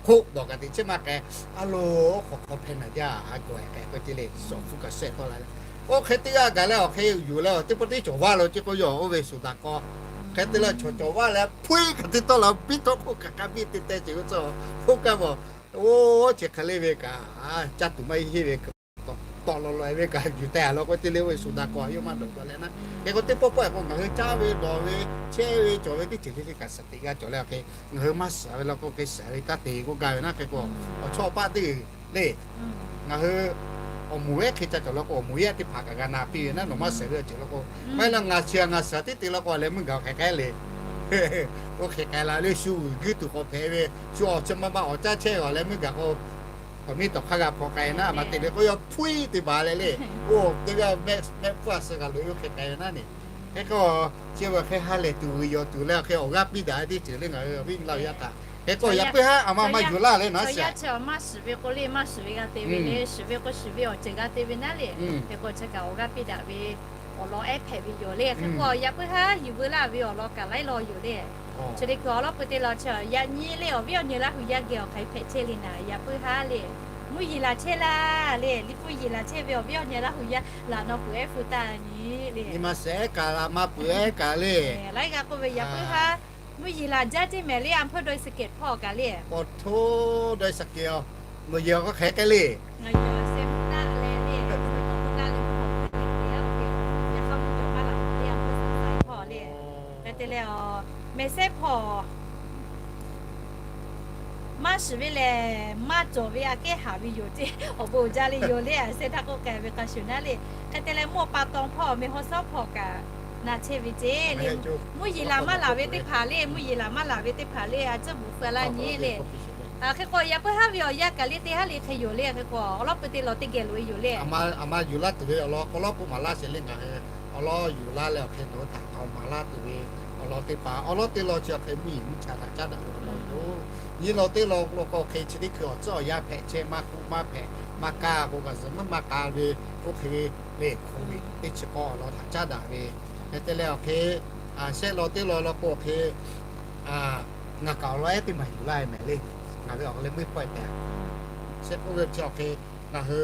hk'oˆ dawˬ kaꞈ teꞈ chiˉ maˇ k'ai. A lo, oˇ hk'aw hk'aw hpehˇ naˍ jaˇ a gawˬ e k'ai k'oˆ ceˇ le. Suhˍ hpu kaꞈ shehˆ tawˆ la leh, oˇ hk'e teˇ g'aˇ gaˬ leh awˬ hk'e yuˬ leh awˬ teˇ pawˆ teˇ cawˬ vaˇ lo ceˇ k'oˆ yaw oˇ ve suˍ daˍ kaw. Hk'e te leh chaw cawˬ vaˇ leh hpuiˇ kaꞈ teˇ tawˆ la biˇ tawˆ hk'oˆ kaꞈ k'a biˇ te teh ceˬ ve tcuh hk'oˆ kaˇ bawˬ. Oˇ chi hk'e le ve kaꞈ, caˇ tuˬ maˇ heˆ ve kaꞈ, tawˆ law law e ve kaꞈ yuˬ teh a law k'oˆ ceˇ le. Oˇ ve suˍ daˍ kaw a yawˇ maˇ dawˬ jaw leh naˉ. Hk'e k'o teˇ pawˆ pawˆ e k'o ngaˬ hui caˇ ve dawˬ ve chehˇ ve cawˬ ve teˇ ceuˬ le le kaꞈ shaˍ tiꞈ g'a cawˬ leh awˬ hk'e ngaˬ hui maˇ shiˍ ve law k'o hk'e shiˍ ve taˇ te k'oˆ gaˇ ve naˉ. Hk'e k'o awˬ chawˇ paˆ teˇ g'uiˬ le. Ngaˬ hui awˬ moˍ ehˉ hk'e ca cawˬ law k'o awˬ moˍ ehˉ teˇ hpaˍ kaꞈ g'a na piˇ ve naˉ. Nawˬ maˇ shiˍ ve awˬ ceuˬ law k'o, maˇ heˆ leh ngaˬ chi ngaˬ shiˍ tiˉ te law k'o leh meuˇ gaˬ hk'e k'ai le. Oˇ hk'e k'ai la le shu g'uiˬ guiˇ tuˬ k'awꞈ hpehꞈ ve, shu awˬ chi ma ma awˬ caˇ chehˇ g'aˬ leh meuˇ gaˬ k'o, tawˬ miˇ tawˬ hk'aˇ g'a hpaw k'ai naˉ. A ma te le k'o yaw hpuiˇ te baˬ leh le. Oˇ teˇ g'aˇ mehˆ mehˆ hpfuhˇ a suh g'a loꞈ e oˇ hk'e k'ai ve naˉ ne. Hk'e k'o, chi beuꞈ hk'e ha lehˬ tuˬ g'uiˬ yawˬ tuˬ leh awˬ hk'e awˬ g'aˇ piˇ daꞈ ve teˇ ceuˬ le ngaˬ hui awˬ viˉ nyi laˇ yaˇ htaꞈ. Hk'e k'o yaꞈ puiˉ haˉ a ma ma yuˬ laˇ leh naˉ shiˍ. Chaw yaˇ chi maˇ shiˍ ve k'o le maˇ shiˍ ve g'a te ve le, shiˍ ve k'o shiˍ ve awˬ ceuˬ g'a te ve naˉ le. Hk'e k'o chi kaꞈ awˬ g'aˇ piˇ daꞈ ve awˬ lawn ehˉ hpehꞈ ve yoˬ le. Hk'e k'o yaꞈ puiˉ haˉ yuˬ veu laˇ ve awˬ lawn kaꞈ laiˉ law yoˬ le. Chi teˇ hkui awˬ lawn peuˬ te la chi yaꞈ nyi le awˬ viˉ awˬ nyi laˇ hui yaˇ geh awˬ hk'aˬ hk'e hpehꞈ chehˇ le naˍ, yaꞈ puiˉ haˉ le. Mvuhˇ yeˬ laˬ chehˇ laˇ le, liꞈ hpu yeˬ laˬ chehˇ ve awˬ viˉ awˬ nyi laˇ hui yaˇ laꞈ naw peuˬ ehˉ pu taˇ nyi le. Nyi ma shehˍ ehˉ kaꞈ la maˇ peuˬ ehˉ kaꞈ le. Laiˉ g'a k'oˆ ve yaꞈ puiˉ haˉ mvuhˇ yeˬ laˬ jaˇ ceˇ mehˍ le, a hpeuˇ dawˇ e suhˍ kehˬ hpawˇ kaꞈ le. K'awꞈ hto dawˇ e suhˍ kehˬ a, mvuhˇ yeˬ awˬ k'o hk'e k'ai le. Ngaˬ yaw se mvuhˇ naˆ leh le, mvuhˇ naˆ leh mvuhˇ hawˬ hk'e le, yaꞈ hk'aˇ mvuhˇ jawˬ maˇ laˬ le, a hpeuˇ suhˍ kehˬ hpawˇ le. Hk'e te leh a, mehˍ sehˉ hpawˇ maˇ shiˍ ve lehˬ, maˇ cawˬ ve aꞈ kehˉ haˍ ve yoˬ ceˇ. Awˬ bon uiˍ jaˇ le yoˬ le, a sehˉ htaˇ k'oˆ k'ai ve k'a shuˍ naˉ le. Hk'e te leh mvuhˇ pa taw hpawˇ mehˬ haw sawˉ hpawˇ kaꞈ na chehˇ ve ceˇ le. Mvuhˇ yeˬ laˬ maˇ laˬ ve teˇ hpaˍ le, mvuhˇ yeˬ laˬ maˇ laˬ ve teˇ hpaˍ le, a tcuhˉ bvuhꞈ feu laˇ nyi le. Hk'e k'o yaꞈ puiˉ haˉ ve awˬ yanˇ kaꞈ le teˇ haˉ le hk'e yoˬ le. Hk'e k'o awˬ lawˉ pui te lawˬ teˇ geh loꞈ e yoˬ le. A ma yuˬ laˇ tuˬ ve awˬ lawn k'o lawˉ k'oˆ maˍ laˇ sheˍ le. Ngaˬ hui awˬ lawˉ yuˬ laˇ leh awˬ hk'e nawˬ hui htaꞈ k'aoˍ maˍ laˇ tuˬ ve awˬ lawn teˇ hpaˍ, awˬ lawˉ teˇ lawn chi awˬ hk'e mvuhˇ yeˬ mvuhˇ cha htaꞈ caˉ daꞈ ve awˬ lawn yoˬ. Nyi law teˇ lawn lo k'o hk'e chi teˇ hkui awˬ tcuhˉ awˬ yanˇ hpehꞈ chehˇ maˇ k'oˆ maˇ hpehꞈ maˇ kaˇ k'o kaꞈ zuhꞈ maˇ maˇ k'a ve, oˇ hk'e ve le hk'oˆ ve teˇ chi k'aw awˬ lawn htaꞈ caˉ daꞈ ve. Hk'e te leh awˬ hk'e shehˆ law teˇ lawn law k'o hk'e ngaˬ kaꞈ awˬ lawn ehˉ teˇ maˬ yuˬ laˇ ve mehˍ le. Ngaˬ ve awˬ hk'aw leh meuˇ hpawˇ e tehꞈ shehˆ k'oˆ ve chi awˬ hk'e ngaˬ hui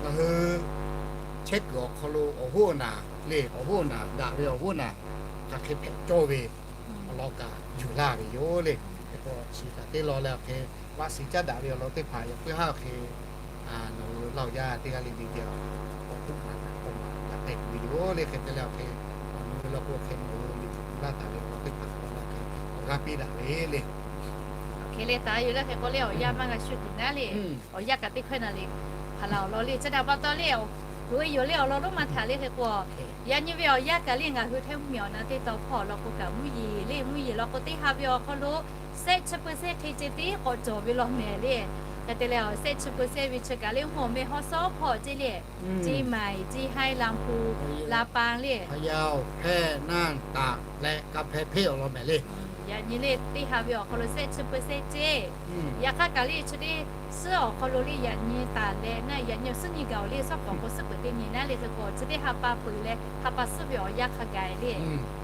ngaˬ hui chehˇ kuiˬ awˬ hk'aw lo awˬ hoˉ naˬ le, awˬ hoˉ naˬ daꞈ ve awˬ hoˉ naˬ hk'aˬ hk'e hpehꞈ cawˇ ve awˬ lawn kaꞈ yuˬ laˇ ve yoˬ le. Hk'e k'o chi kaꞈ teˇ lawn leh awˬ hk'e vaꞈ shiˍ caˉ daꞈ ve awˬ lawn teˇ hpaˍ yaꞈ puiˉ haˉ awˬ hk'e nawˬ hui laˇ awˬ yaˇ teˇ g'aˇ le le geh awˬ hkuˆ maˍ taˍ k'awꞈ maˍ yaꞈ k'ai tuˬ ve yoˬ le. Hk'e te leh awˬ hk'e nawˬ hui law k'o hk'e nawˬ hui liꞈ hpu laˇ taˍ ve awˬ lawn teˇ hpaˍ hk'a law hk'e awˬ g'aˇ piˇ daꞈ ve le. Hk'e le taˍ yoˬ le. Hk'e k'o le awˬ yanˇ maˇ g'a shu tuˬ naˉ le. Awˬ yanˇ kaꞈ teˇ hkawehˇ na le. Hpaˍ laˬ awˬ lawn le caˇ daꞈ pa taw le, kuˬ ve yoˬ le awˬ lawn lonˉ ma htaꞈ le. Hk'e k'o yaꞈ nyi ve awˬ yanˇ kaꞈ le ngaˬ hui hteˇ mvuhˇ miˬ awˬ na teˇ taw hpawˇ awˬ lawn k'o kaꞈ mvuhˇ yeˬ le, mvuhˇ yeˬ law k'o teˇ ha ve awˬ hk'aw lo sehˆ chi pui sehˆ hk'e ceh tiˉ k'awꞈ cawˬ ve law mehˍ le. Hk'e te leh, awˬ shehˆ chi เปอร์เซ็นต์ ve chi kaꞈ le mvuhˇ awˬ meh hawˉ sawˉ hpawˇ ceˇ le, Chiang Mai, Jihai, Lampu, Lapang le, Phayao, Hpehˇ, Nanˇ, Taˍ leh Kanˇ Hpehˇ Hpeˇ awˬ lawn mehˍ le. Yaꞈ nyi le teˇ ha ve awˬ hk'aw lo shehˆ chi เปอร์เซ็นต์ ceˇ. Yaꞈ hk'aˇ kaꞈ le chi teˇ suhˉ awˬ hk'aw lo le yaꞈ nyi taˍ leh naˆ yaꞈ nyi awˬ suhˉ nyi gaˬ awˬ le suhˉ pawˍ k'o suhˉ peuˬ teˇ nyi naˉ le hk'e k'o chi teˇ ha pa peuˬ leh ha pa suhˉ ve awˬ yanˇ hk'a gaˬ le.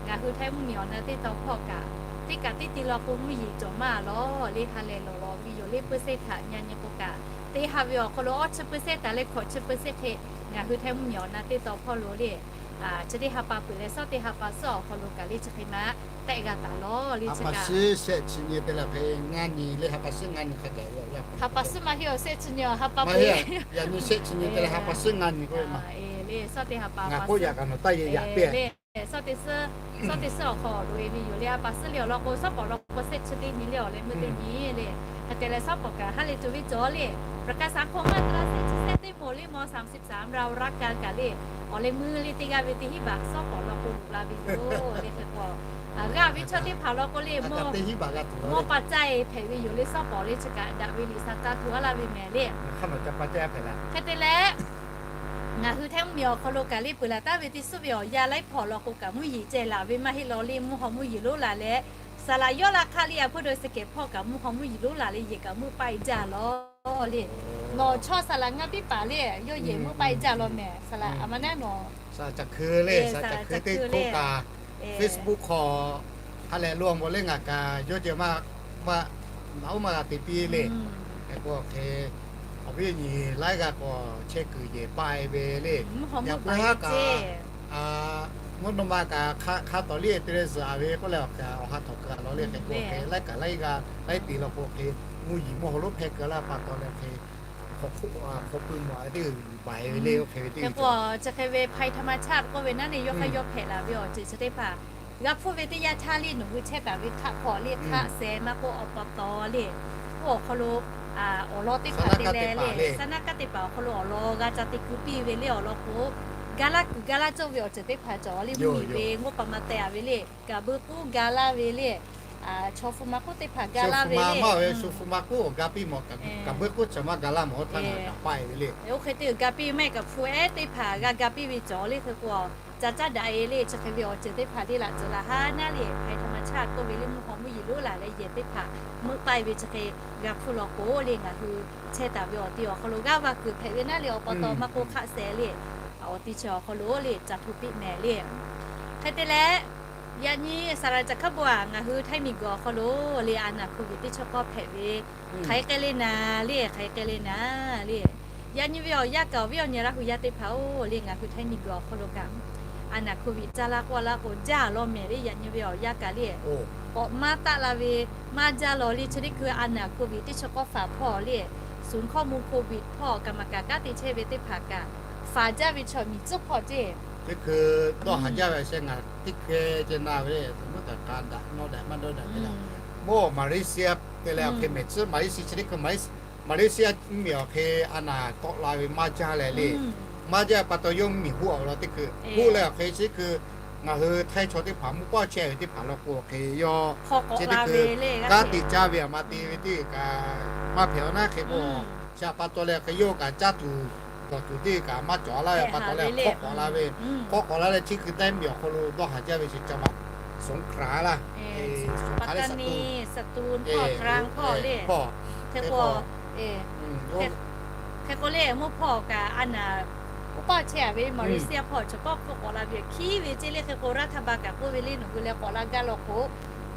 Ngaˬ hui Htaiˇ mvuhˇmiˬ awˬ na teˇ taw hpawˇ kaꞈ teˇ kaꞈ teˇ ti law k'o mvuhˇ yeˬ cawˬ maˇ lawˬ le ha lehˬ lawˬ lawˬ ve yoˬ le เปอร์เซ็นต์ htaꞈ nyi nyi k'o kaꞈ teˇ ha ve awˬ hk'aw lo awˇ chi เปอร์เซ็นต์ taˍ leh hkawꞈ chi เปอร์เซ็นต์ hk'e ngaˬ hui Htaiˇ mvuhˇmiˬ awˬ na teˇ taw hpawˇ lo le chi teˇ ha pa peuˬ leh suhˉ teˇ ha pa suhˉ awˬ hk'aw lo kaꞈ le chi hk'e maˇ tehˆ g'a taˍ lawˬ le chi kaꞈ. Shehˆ chi nyi te leh hk'e ngaˇ nyi le ha pa suhˉ ngaˇ nyi hk'a gaˬ le. Ha pa suhˉ maˇ heˆ awˬ shehˆ chi nyi ha pa peuˬ. Yaꞈ nyi shehˆ chi nyi te leh ha pa suhˉ ngaˇ nyi k'o maˇ le suhˉ teˇ ha pa ngaˬ k'oˆ yaꞈ kaꞈ nawˬ taˇ yehˬ yaꞈ piˇ le. Suhˉ teˇ suhˉ, suhˉ teˇ suhˉ awˬ hk'aw loꞈ e ve yoˬ le ha pa suhˉ le awˬ lawn k'o suhˉ pawˍ lawn k'o shehˆ chi teˇ nyi le awˬ leh meuˇ teˇ nyi le. Hk'e te leh suhˉ pawˍ kaꞈ ha lehˬ tuˬ ve cawˬ le. ประกาศสังคมมาตรา shehˆ chi shehˆ teˇ mawˬ le ม.สามสิบสาม เรารักกัน kaꞈ le awˬ leh meuˇ le teˇ g'aˇ ve teˇ hinˉ baꞈ suhˉ pawˍ lawn k'o loꞈ la ve yoˬ le hk'e k'o g'aˇ ve chaw teˇ hpaˍ lawn k'o le mawˇ pa caˇ e hpehꞈ ve yoˬ le suhˉ pawˍ le chi kaꞈ daꞈ ve liꞈ sa taˇ hto a laˇ ve mehˍ le. Hk'e te leh ngaˬ hui Htaiˇ mvuhˇmiˬ awˬ hk'aw lo kaꞈ le peuˬ laˬ taˍ ve teˇ suhˉ ve awˬ yanˇ laiˉ hpawˇ lawn k'o kaꞈ mvuhˇ yeˬ ceh laˬ ve maˇ heˆ law le mvuhˇ haw mvuhˇ yeˬ lonˉ laˬ leh saˍ laꞈ yawˇ la hk'aˇ le a hpuˇ dawˇ suh kehˬ hpawˇ kaꞈ mvuhˇ haw mvuhˇ yeˬ lonˉ laˬ leh yehˬ kaꞈ meuˆ paˆ e jaˇ lawˬ le. Nawˬ chaw saˍ laꞈ ngaˇ piˇ paˍ le yawˇ yehˬ meuˆ paˆ e jaˇ lawˬ mehˍ saˍ laꞈ a ma naˉ nawˬ saˍ laꞈ caˬ hkui le saˍ laꞈ caˬ hkui teˇ hk'oˆ kaꞈ Facebook hk'aw ha lehˬ lo awˬ moˍ le ngaˬ kaꞈ yawˇ ceh maˇ maˇ naꞈ oˉ maˇ g'a te piˇ le. Hk'e k'o hk'e awˬ viˉ awˬ nyi laiˉ g'aˇ k'awꞈ chehˇ kuiˬ yehˬ paˆ e ve le. Yaꞈ puiˉ haˉ kaꞈ mvuhˇ naw ma kaꞈ hk'a tawˍ liˇ te leh zuhꞈ a ve k'oˆ leh awˬ hk'e awˬ ha htawꞈ keu a law le hk'e k'o hk'e laiˉ kaꞈ laiˉ g'aˇ laiˉ te law k'o hk'e mvuhˇ yeˬ mvuhˇ haw lonˉ hpehˇ keu laˇ pa taw leh hk'e hk'aw pui mawˬ a teˇ g'uiˬ baˬ e ve le oˇ hk'e ve teˇ g'uiˬ. Chi hk'e ve ภัยธรรมชาติ k'oˆ ve naˉ le yawˇ hk'aˇ yawˇ hpehꞈ laˬ ve awˬ ceuˬ chi teˇ hpaˍ g'a hpuˇ ve teˇ yanˇ htaˇ le nawˬ hui chehˇ taˍ ve hk'aˆ hk'aw le hk'aˆ seh maˇ k'oˆ awˬ pa taw le, oˇ awˬ hk'aw lo awˬ lawn teˇ hpaˍ te leh le saˍ naˆ kaˉ teˇ hpaˍ awˬ hk'aw lo awˬ lawn g'a ca te ku piˇ ve le awˬ lawn k'o, ga laˇ kuiˬ ga laˇ cawˇ ve awˬ ceuˬ teˇ hpaˍ cawˬ le mvuhˇ miˬ ve งบประมาณ teh a ve le, kaˍ beuˇ k'oˉ ga laˇ ve le, chaw hpu ma k'oˉ teˇ hpaˍ ga laˇ ve le, chaw hpu ma k'oˉ awˬ ga piˇ mawˬ kaˍ beuˇ k'oˉ chaw maˇ ga laˇ mawˬ oˇ htaˇ ngaˬ kaꞈ paˆ e ve le. Oˇ hk'e te uiˍ ga piˇ maˇ heˆ kaꞈ hpu ehˉ teˇ hpaˍ g'a ga piˇ ve cawˬ le hk'e k'o, ca caˉ daꞈ e le chi hk'e ve awˬ ceuˬ teˇ hpaˍ le laꞈ cawˬ laˬ ha naˉ le ภัยธรรมชาติ k'oˆ ve le mvuhˇ haw mvuhˇ yeˬ lonˉ laˬ leh yehˬ teˇ hpaˍ meuˆ paˆ e ve chi hk'e g'a hpuˇ law k'o le ngaˬ hui chehˇ taˍ ve awˬ ti awˬ hk'aw lo g'aˇ va kuiˬ hpehꞈ ve naˉ le awˬ pa taw maˇ k'oˆ hk'aˆ seh le awˬ ti chi awˬ hk'aw lo le ca hto piˇ mehˍ le. Hk'e te leh, yaꞈ nyi saˍ laꞈ caˬ hkaˉ bon a ngaˬ hui Htaiˇ miˬ guiˬ awˬ hk'aw lo le a naˬ โควิด teˇ chi k'awˇ hpehꞈ ve hk'aˬ hk'e k'ai le naˍ le hk'aˬ hk'e k'ai le naˍ le. Yaꞈ nyi ve awˬ yanˇ kaꞈ awˬ viˉ awˬ nyi Laˇ hu yaˇ teˇ hpaˍ-oˬ le ngaˬ hui Htaiˇ miˬ guiˬ awˬ hk'aw lo kaꞈ a naˬ โควิด caˇ laˇ k'oˆ laˇ k'o jaˇ lawˬ mehˍ le. Yaꞈ nyi ve awˬ yanˇ kaꞈ le k'awꞈ maˇ taˆ la ve maˇ jaˇ lawˬ le chi teˇ hkui a naˬ โควิด teˇ chi k'awˇ faˍ hpawˇ le, ศูนย์ข้อมูลโควิด hpawˇ kaꞈ maˍ kaꞈ kanˉ te chehˇ ve teˇ hpaˍ kaꞈ faˍ jaˇ ve chaw miˬ tcuhˉ hpawˇ ceˇ. Teˇ hkui dawˇ haˍ jaˇ ve sheh ngaˬ teˇ hkui ceh na ve le, mvuhˇ taˍ ka daꞈ nawˇ daꞈ maˇ dawˇ daꞈ ve le. Mvuhˇ Maˍriˆsaˇ te leh awˬ hk'e mehˬ tcuhˉ Maˍriˆsaˇ chi teˇ hkui Maˍriˆsaˇ mvuhˇ miˬ awˬ hk'e a naˬ tawˆ la ve maˇ jaˇ leh le. Maˇ jaˇ pa taw yawˇ mvuhˇ miˬ huˆ awˬ lawn teˇ hkui huˆ leh awˬ hk'e chi teˇ hkui ngaˬ hui Htaiˇ chaw teˇ hpaˍ mvuhˇ pawˆ chehˇ ve teˇ hpaˍ law k'o awˬ hk'e yawˇ chi teˇ hkui kanˉ te caˇ ve aˬ ma te ve teˇ kaꞈ maˇ hpehꞈ a naˉ hk'e k'o, chi pa taw leh hk'e yawˇ kaꞈ caˇ tuˬ dawˬ tuˬ teˇ kaꞈ maˇ cawˬ laˇ ve pa taw leh hk'awˆ k'awꞈ la ve, hk'awˆ k'awꞈ la leh chi hkui Htaiˇ miˬ awˬ hk'aw lo dawˇ haˍ jaˇ ve chi ca ma Songkhla laˇ, Songkhla le, Satu, hk'e k'o hk'e k'o le mvuhˇ hpawˇ kaꞈ a naˬ k'oˆ paˇ chehˇ a ve Maˍriˆsaˇ hpawˇ chaw kawˇ hpfuhˆ k'awꞈ la ve hkiˉ ve ceˇ le hk'e k'o รัฐบาล kaꞈ k'oˆ ve le nawˬ hui leh k'awꞈ la gaˇ law k'o,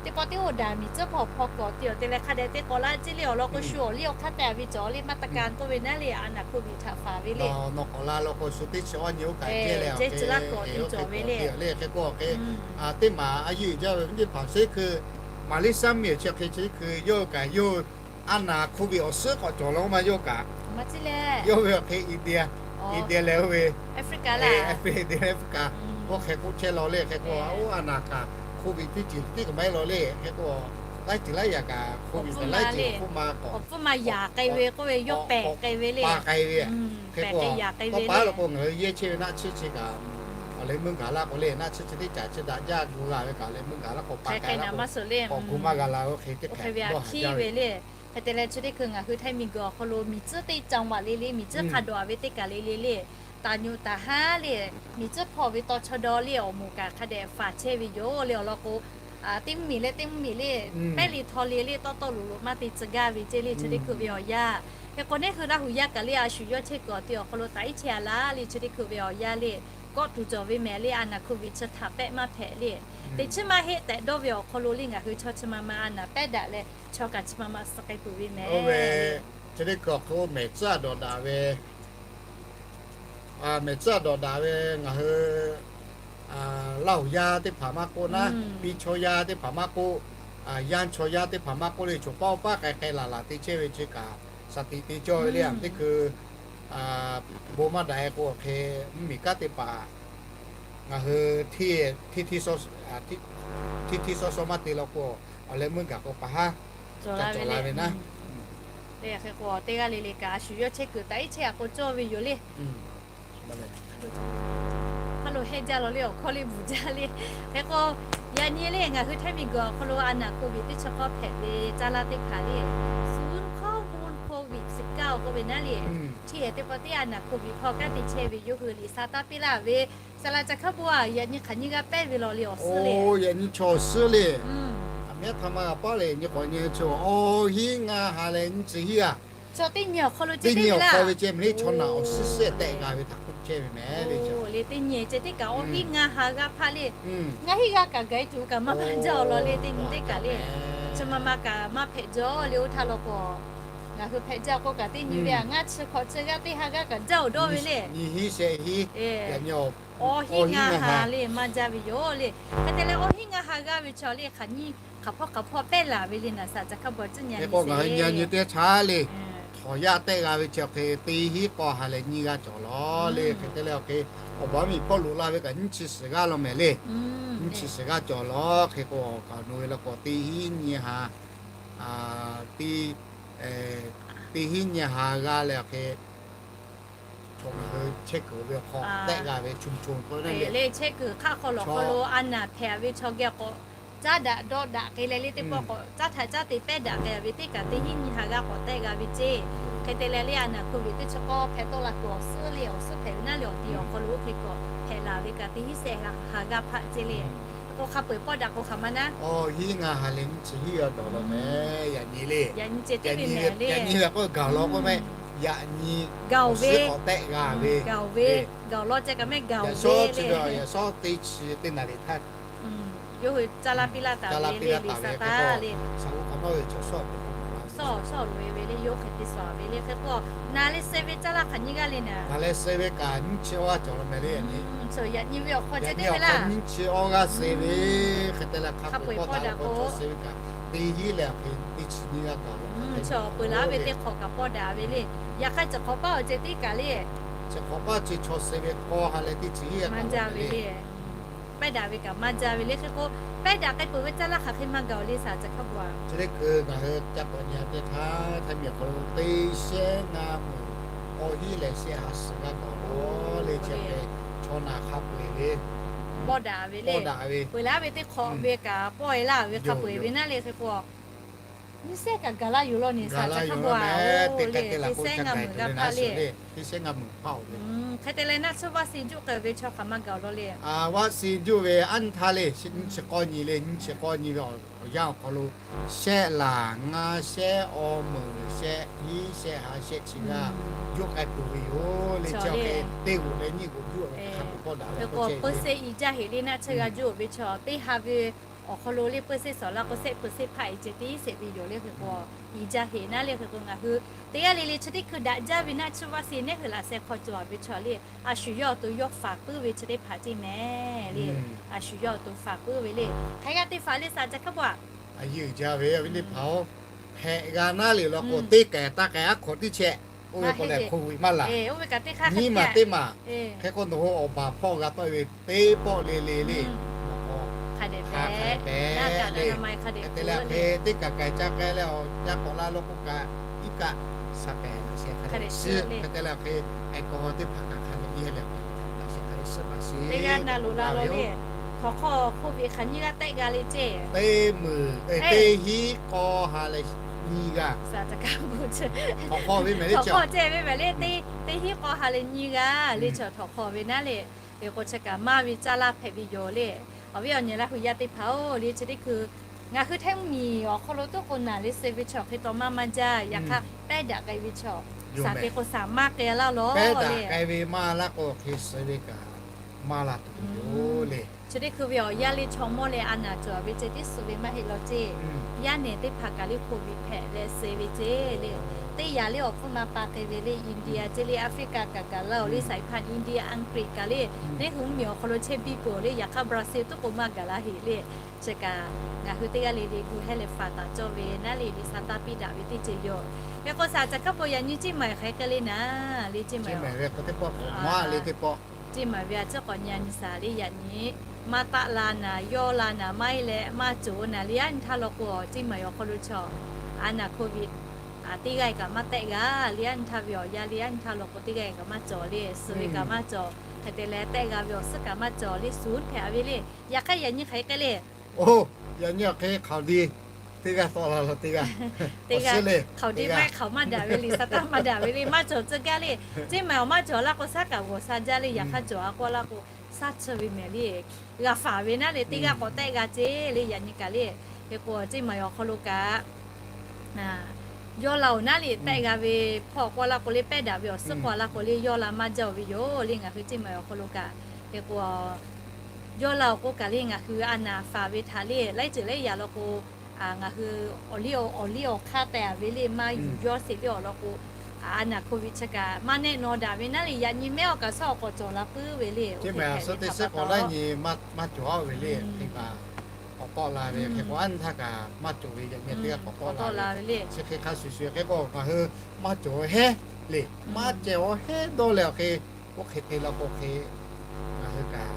teˇ pawˆ teˇ oˇ daꞈ miˬ tcuhˉ hpawˇ hpawˇ k'awꞈ te awˬ te leh hk'a dehꞈ te k'awꞈ la ceˇ le awˬ lawn k'o shu awˬ liˇ awˬ hk'aˇ te a ve cawˬ le maˇ taˇ ka k'oˆ ve naˉ le a naˬ โควิด htaꞈ faˍ ve le. Nawˬ k'awꞈ la law k'o shu teˇ chi awˇ nyi oˇ kaꞈ jehˇ leh awˬ hk'e k'awꞈ te cawˬ ve le. Hk'e k'o awˬ hk'e teˇ maˬ a yeˇ uiˍ jaˇ ve teˇ hpaˍ chi teˇ hkui Maˍriˆsaˇ miˬ chi hk'e chi teˇ hkui yawˇ kaꞈ yawˇ a naˬ โควิด awˬ suhˉ k'awꞈ cawˬ law maˇ yawˇ kaꞈ, yawˇ ve awˬ hk'e India, India leh oˇ ve Africa, Africa, oˇ hk'e k'oˆ chehˇ law le hk'e k'o a naˬ kaꞈ โควิด teˇ ceuˬ teˇ kaꞈ maˇ heˆ law le hk'e k'o, laiˉ ceuˬ laiˉ yaꞈ kaꞈ โควิด kaꞈ laiˉ ceuˬ awˬ hpfuhˇ maˇ yaꞈ k'ai ve k'oˆ ve yawˇ pehˬ k'ai ve le. Hk'e k'o, tawˇ pa law k'o ngaˬ hui yehˇ chehˇ ve naˆ tsuhˇ chi kaꞈ awˬ leh meuˇ gaˬ laˇ k'o le naˆ tsuhˇ chi teˇ caˬ chi daꞈ jaˇ gu g'a ve kaꞈ awˬ leh meuˇ gaˬ laˇ k'o pa k'ai laˇ k'o, k'awꞈ gu maˇ g'a la oˇ hk'e teˇ hk'e dawˇ haˍ jaˇ ve le. Hk'e te leh chi teˇ hkui ngaˬ hui ไทย miˬguiˬ awˬ hk'aw lo miˬ tcuhˉ teˇ จังหวัด le le, miˬ tcuhˉ hk'a dawꞈ ve teˇ kaˬ le le le, taˍ nyoꞈ taˍ haˉ le, miˬ tcuhˉ hpawˇ ve taw chaw daw le awˬ moˍ kaꞈ hk'a dehꞈ faˍ chehˇ ve yoˬ le. Awˬ lawn k'o, teˇ mvuhˇmiˬ leh teˇ mvuhˇmiˬ le, pehˇ le htaw le le tawˇ tawˇ loꞈ loꞈ maˇ te tcuh gaˇ ve ceˇ le chi teˇ hkui ve awˬ yanˇ. Hk'e k'o neˇ hui Laˇ huˍ yaˇ kaꞈ le a shu yawˇ chehˇ kuiˬ awˬ ti awˬ hk'aw lo taꞈ iˉ chehˇ a laˇ le chi teˇ hkui ve awˬ yanˇ le, kawˆ tuˬ cawˬ ve mehˍ le a naˍ hkui ve chi htaꞈ pehˆ maˇ hpehꞈ le. Teˇ chiˉ maˇ heˆ tehꞈ dawˇ ve awˬ hk'aw lo le ngaˬ hui chaw chi ma ma a naˍ pehˇ daꞈ leh chaw kaꞈ chi ma ma suh k'ai peuˬ ve mehˍ. Chi teˇ hkui awˬ hk'aw lo mehˍ tcuhˉ a dawꞈ daꞈ ve mehˍ tcuhˉ a dawꞈ daꞈ ve ngaˬ hui Laˇ huˍ yaˇ teˇ hpaˍ maˇ k'oˆ naˉ, piˇ chaw yaˇ teˇ hpaˍ maˇ k'oˆ, yanˇ chaw yaˇ teˇ hpaˍ maˇ k'oˆ le, choˬ paˇ paˇ k'ai k'ai laˬ laˬ te chehˇ ve chi kaꞈ, shaˍ tiꞈ te cawˇ ve le. Teˇ hkui bon maˇ daꞈ e k'o hk'e, mvuhˇmiˬ kanˉ teˇ hpaˍ ngaˬ hui hteˇ hteˇ shawˉ shawˉ maˇ te la k'o, awˬ leh meuˇ gaˬ k'o pa haˉ cawˬ la ve naˉ. Hk'e k'o teˇ g'aˇ le le kaꞈ a shu yawˇ chehˇ kuiˬ taꞈ iˉ chehˇ a k'o cawˇ ve yoˬ le. Hk'a lo hehˆ jaˇ law le awˬ hkawˇ le bvuhˬ jaˇ le. Hk'e k'o, yaꞈ nyi le ngaˬ hui ไทย miˬguiˬ awˬ hk'aw lo a naˍ โควิด teˇ chi k'awˇ hpehꞈ ve caˇ laˇ teˇ hpaˍ le, ศูนย์ข้อมูลโควิดสิบเก้า k'oˆ ve naˉ le, chi hehꞈ teˇ pawˆ teˇ a naˍ โควิด hpawˇ kanˉ te chehˇ ve yawˇ hui liꞈ sa taˇ piˇ laˇ ve, saˍ laꞈ ca hk'a bvuhꞈ a yaꞈ nyi hk'aˬ nyi g'a pehˇ ve law le awˬ suhˉ le. Yaꞈ nyi chaw awˬ suhˉ le. Aˬ miˉ htaˇ ma g'a paˉ le nyi k'awꞈ nyi chi awˬ hiˉ ngaˇ ha leh nyiˇ chi hiˉ a, chaw teˇ nyi awˬ hk'aw lo teˇ nyi awˬ hk'aw ve ceh mehˍ le chaw naˬ awˬ suhˉ suhˉ tehˆ g'a ve htaꞈ k'oˆ chehˇ ve mehˍ le. Teˇ nyi ceh teˇ kaꞈ awˬ hiˉ ngaˇ ha g'a hpaˇ le. Ngaˇ hiˉ g'aˇ kaꞈ gaˬ e tuˬ kaꞈ maˇ maˇ jaˇ awˬ lawn le teˇ nyi teˇ kaꞈ le. Chi ma ma kaꞈ maˇ hpehꞈ jaw le oˇ htaˇ law k'o, ngaˬ hui hpehꞈ jaˇ k'o kaꞈ teˇ nyi ve a ngaˇ chi hk'awꞈ chi g'aˇ teˇ ha g'aˇ kaꞈ jaˇ awˬ dawˇ ve le. Awˬ hiˉ ngaˇ ha le maˇ jaˇ ve yoˬ le. Hk'e te leh awˬ hiˉ ngaˇ ha g'aˇ ve chaw le hk'aˬ nyi hk'aˬ hpawˇ hk'aˬ hpawˇ pehˇ laˬ ve le naˍ saˍ ca hk'a bvuhꞈ tcuhˉ nyi k'o ngaˬ hui nyi nyi teˇ chaˇ le. Htawnˍ yaˇ tehˆ g'a ve chi awˬ hk'e teˇ hiˉ k'awˇ ha leh nyiˇ g'aˇ cawˬ law le. Hk'e te leh awˬ hk'e awˬ baˬ miˬ Pawˇluꞈ laˇ ve kaꞈ nyiˇ chi suhˍ g'aˇ law mehˍ le. Nyiˇ chi suhˍ g'aˇ cawˬ law. Hk'e k'o awˬ kaˍ awˬ nu ve la k'o teˇ hiˉ nyi ha teˇ hiˉ nyi ha g'aˇ leh awˬ hk'e chaw ngaˬ hui chehˇ kuiˬ ve awˬ hk'aw tehˆ g'a ve ชุมชน k'o le chehˇ kuiˬ hk'aˆ hk'aw lawˬ hk'aw lo a naˍ hpehꞈ ve chaw geh k'awꞈ caˉ daꞈ dawˇ daꞈ k'ai leh le teˇ pawˆ k'awꞈ caˉ htaꞈ caˉ te pehˇ daꞈ k'ai ve teˇ kaꞈ teˇ hiˉ nyi ha g'aˇ k'awꞈ tehˆ g'a ve ceˇ. Hk'e te leh le a naˍ โควิด teˇ chi k'awˇ hpehꞈ tawˆ la kuiˬ awˬ suhˉ le awˬ suhˉ hpehꞈ ve naˉ le awˬ ti awˬ hk'aw lo oˇ hk'e k'awꞈ hpehꞈ laˬ ve kaꞈ teˇ hiˉ shehˆ ha g'aˇ hpaˆ ceˇ le. K'o hk'a peu-eˬ pawˆ daꞈ k'o hk'aˬ ma naˉ awˬ hiˉ ngaˇ ha leh nyiˇ chi hiˉ a dawˬ law mehˍ. Yaꞈ nyi le, yaꞈ nyi ve k'o gaˬ law k'oˆ mehˍ. Yaꞈ nyi gaˬ ve, gaˬ ve tehˆ g'a ve, gaˬ ve, gaˬ law ceh kaꞈ mehˍ gaˬ ve le. Yaꞈ shawˉ teˇ chi teˇ naˍ riˍ htaˇ yawˇ hui caˇ laˇ piˇ laˇ taˍ ve le le sa taˍ le. Shawˉ shawˉ loꞈ e ve le yawˇ hk'e te suhˍ ve le hk'e k'o, naˍ leh suh ve caˇ laˇ hk'aˬ nyi g'aˇ le naˍ. Naˍ leh suh ve kaꞈ nyiˇ chi awˇ g'aˇ cawˬ law mehˍ le. Yaꞈ nyi ve awˬ hk'aw ceh teˇ ve laˇ nyiˇ chi awˇ g'aˇ suh ve hk'e te leh hk'a peu-eˬ pawˆ daꞈ k'o chaw suh ve kaꞈ teˇ hiˉ leh awˬ hk'e teˇ chi nyiˇ g'aˇ kaꞈ peuˬ laˇ ve teˇ hk'awꞈ kaꞈ pawˆ daꞈ ve le. Yaꞈ hk'aˇ chi hk'awꞈ paˇ awˬ ceh teˇ kaꞈ le, chi hk'awꞈ paˇ chi chaw suh ve k'awˇ ha leh teˇ chi hiˉ maˇ jaˇ ve le. Pehˇ daꞈ ve kaꞈ maˇ jaˇ ve le hk'e k'o, pehˇ daꞈ k'ai peuˬ ve caˇ laˇ hk'aˬ hk'e maˇ gaˬ le saˍ ca hk'a bvuhꞈ a. Chi teˇ hkui ngaˬ hui ca k'awꞈ nyi a teˇ htaˇ, Htaiˇ miˬ awˬ hk'aw lo teˇ shehˆ ngaˇ meuˍ awˬ hiˉ leh shehˆ ha suhˍ g'aˇ gaˬ law le chi hk'e chaw naˬ hk'a peu-eˬ ve pawˆ daꞈ ve le. Peuˬ laˇ ve teˇ hk'awꞈ ve kaꞈ pawˆ e laˇ ve hk'a peu-eˬ ve naˉ le hk'e k'o, nyiˇ shehˆ kaꞈ gaˬ laˇ yoˬ law nyi saˍ ca hk'a bvuhꞈ a. Teˇ shehˆ ngaˇ meuˍ g'aˇ hpaˇ le. Hk'e te leh naˆ tsuhˇ vaˆ se juˆ k'ai ve chaw hk'aˬ ma gaˬ law le. Vaˆ se juˆ ve anˇ htaˇ le, nyiˇ chi k'awˇ nyi le, nyiˇ chi k'awˇ nyi ve awˬ yanˇ awˬ hk'aw lo shehˆ laˬ ngaˇ shehˆ awˇ meuˍ shehˆ hiˉ shehˆ ha shehˆ chi g'aˇ juˆ k'ai peuˬ ve yoˬ le. Chi teˇ g'uˬ leh nyiˇ g'uˬ juˆ ve hk'a peu-eˬ pawˆ daꞈ ve k'o, i jaˇ heˍ le naˆ tsuhˇ g'a juˆ ve chaw teˇ ha ve awˬ hk'aw lo le peuˬ seˆ sawˍ laˇ k'o shehˆ peuˬ seˆ hpaˆ e ceh teˇ seˍ ve yoˬ le hk'e k'o, i jaˇ heˍ naˉ le hk'e k'o ngaˬ hui teˇ g'aˇ le le chi teˇ hkui daꞈ jaˇ ve naˆ tsuhˇ vaˆ se nehˉ hui laꞈ sheh hk'aw cawˬ ve chaw le, a shu yawˇ awˬ to yawˇ faˍ puiˉ ve chi teˇ hpaˍ ceˇ mehˍ le. A shu yawˇ awˬ to faˍ puiˉ ve le. Hk'aˬ hk'e g'a te faˍ le saˍ ca hk'a bvuhꞈ a. Yehˬ uiˍ jaˇ ve awˬ viˉ teˇ hpaˍ-oˬ, hpehꞈ g'a naˉ le law k'o teˇ kehˬ taˇ k'ai aˉ hk'awꞈ tiˉ chehˇ. Oˇ ve k'o lehˬ hk'oˆ ve maˇ laˬ. Nyiˇ maˬ teˇ maˬ. Hk'e k'o nawˬ hui awˬ baˬ hpawˇ g'a tawˆ e ve teˇ pawˆ le le le, hk'a dehꞈ pehˍ le. Hk'e te leh hk'e teˇ kaˬ kaiˍ ca k'ai leh awˬ ca k'awꞈ la lo k'o kaꞈ, iˉ kaˆ, shaˍ pehˍ laꞈ sheh hk'a dehꞈ shiˍ. Hk'e te leh hk'e, a k'aw teˇ hpaˍ kaꞈ hk'a dehꞈ yehˇ leh laꞈ sheh hk'a dehꞈ shiˍ paˍ shiˍ. Teˇ g'aˇ na loꞈ la lo le, hk'awꞈ hk'aw hk'oˆ ve hk'aˬ nyiˇ g'aˇ tehˆ g'a le ceˇ. Teˇ meuˍ teˇ hiˉ k'awˇ ha leh nyiˇ g'aˇ. Htawnˍ hk'awˇ ve mehˍ le, htawnˍ hk'awˇ ceh ve mehˍ le, teˇ hinˉ k'awˇ ha leh nyiˇ g'aˇ le chaw htawnˍ hk'awˇ ve naˉ le. Hk'e k'o chi kaꞈ maˇ ve caˇ laˇ hpehꞈ ve yoˬ le. Awˬ viˉ awˬ nyi Laˇ hu yaˇ teˇ hpaˍ-oˬ le, chi teˇ hkui ngaˬ hui htaiˇ mvuhˇmiˬ awˬ hk'aw lo tuˉ k'o naˬ le suh ve chaw hk'e taw maˇ maˇ jaˇ. Yaꞈ hk'aˇ pehˉ daꞈ k'ai ve chaw, saˍ te k'o saˍ maˇ k'ai laˇ lawˬ le. Pehˉ daꞈ k'ai ve maˇ laˇ k'o hk'e suh ve kaꞈ maˇ la tuˬ yoˬ le. Chi teˇ hkui ve awˬ yanˇ le chaw mawˇ leh a naˍ cawˬ ve ceh tiˉ suh ve maˇ heˆ law ceˇ. Yaˇ nehˬ teˇ hpaˍ kaꞈ le hk'oˆ viꞈ hpehꞈ leh suh ve ceh le. Teˇ yanˇ le awˬ hpfuhˇ ma pa k'ai ve le, India ceh le, Africa kaꞈ kaꞈ laˇ-oˬ le, saiˍ hpaˇ India, Aˍgriˆ kaꞈ le, neˇ hui mvuhˇmiˬ awˬ hk'aw lo chehˇ biˇ peuˬ-oˬ le, yaꞈ hk'aˇ Brazil tuˉ k'o maˇ gaˬ la heˆ le. Chi kaꞈ ngaˬ hui teˇ g'aˇ le le gu hehˉ leh faˍ taˍ cawˇ ve naˉ le, Liꞈ htaꞈ taˇ piˇ daꞈ ve teˇ ceuˬ yoˬ. Hk'e k'o saˍ caˬ hkaˉ po yaꞈ nyi Ceˇ maiˍ hk'aˬ hk'e k'ai le naˉ le, Ceˇ maiˍ ve k'o teˇ pawˆ k'awꞈ maˇ le teˇ pawˆ. Ceˇ maiˍ ve a ciˉ k'awꞈ nyi a nyi saˍ le, yaꞈ nyi maˇ taˆ la naˍ, yawˇ la naˍ, maˇ heˆ leh maˇ cawˬ naˍ le, yaꞈ nyi htaˇ law k'o Ceˇ maiˍ awˬ hk'aw lo chaw a naˍ hk'oˆ ve teˇ g'aˇ kaꞈ maˇ tehˆ g'a le, yaꞈ nyi htaˇ ve awˬ yanˇ le, yaꞈ nyi htaˇ law k'o teˇ g'aˇ kaꞈ maˇ cawˬ le, suh ve kaꞈ maˇ cawˬ. Hk'e te leh tehˆ g'a ve awˬ suhˉ kaꞈ maˇ cawˬ le, suhˉ hpehꞈ ve le. Yaꞈ hk'aˇ yaꞈ nyi hk'aˬ hk'e k'ai le. Oˇ, yaꞈ nyi awˬ hk'e hk'aoˍ di teˇ g'aˇ tawˆ la la teˇ g'aˇ, teˇ g'aˇ hk'aoˍ di maˇ hk'aoˍ maˇ daꞈ ve, Liꞈ htaꞈ taˇ maˇ daꞈ ve le, maˇ cawˬ tcuh gaˇ le. Ceˇ maiˍ awˬ maˇ cawˬ laˇ k'o shaˉ kaꞈ g'awˬ sha jaˇ le, yaꞈ hk'aˇ cawˬ a k'oˆ laˇ k'o shaˉ tcuh ve mehˍ le. G'a faˍ ve naˉ le, teˇ g'aˇ k'awꞈ tehˆ g'a ceˇ le, yaꞈ nyi kaꞈ le. Hk'e k'o Ceˇ maiˍ awˬ hk'aw lo kaꞈ yawˇ la-oˬ naˉ le, tehˆ g'a ve hpawˇ k'oˆ laˇ k'o le, pehˉ daꞈ ve awˬ suhˉ k'oˆ laˇ k'o le, yawˇ la maˇ jaˇ-oˬ ve yoˬ le, ngaˬ hui Ceˇ maiˍ awˬ hk'aw lo kaꞈ. Hk'e k'o yawˇ la-oˬ k'oˆ kaꞈ le, ngaˬ hui a naˍ faˍ ve htaꞈ le laiˉ ceuˬ laiˉ yaꞈ law k'o, ngaˬ hui awˬ liˇ awˬ hk'aˇ teh a ve le maˇ yuˬ yawˇ sheˍ le awˬ lawn k'o, a naˍ hk'oˆ ve chi kaꞈ maˇ nehˆ naw daꞈ ve naˉ le, yaꞈ nyi mehˉ awˬ kaꞈ shaˉ awˬ k'awꞈ cawˬ la puiˉ ve le. Oˇ hk'e te suhˉ k'awꞈ la nyi maˇ cawˬ-a ve le, hk'e kaꞈ k'awꞈ tawˆ la ve, hk'e k'o a nyi htaˇ kaꞈ maˇ cawˬ ve, yaꞈ nyi teˇ g'aˇ k'awꞈ tawˆ la ve le. Chi hk'e hk'a shuˍ shuˍ hk'e k'o ngaˬ hui maˇ cawˬ hehˉ le, maˇ cawˬ hehˉ dawˇ leh awˬ hk'e, oˇ hk'e te law k'o hk'e ngaˬ hui kaꞈ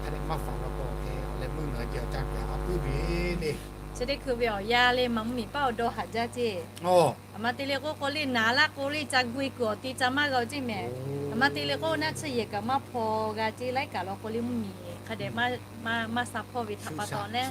hk'a dehꞈ maˇ faˍ law k'o hk'e awˬ leh meuˇ ngaˬ hui jehˬ awˬ ca gaˬ a puiˉ ve le. Chi teˇ hkui ve awˬ yanˇ le, maˇ mvuhˇmiˬ paˉ awˬ dawˇ haˍ jaˇ ceˇ. Aˬ, maˇ te le k'oˆ k'o le, naˍ laˇ k'o le ca gu e kuiˬ awˬ ti ca maˇ g'a-oˬ ceˇ mehˍ. Aˬ, maˇ te le k'oˆ naˉ, chi yehˬ kaꞈ maˇ hpaw g'a ceˇ, laiˉ kaꞈ law k'o le mvuhˇmiˬ hk'a dehꞈ maˇ maˇ sha hpawˇ ve htaꞈ pa taw leh,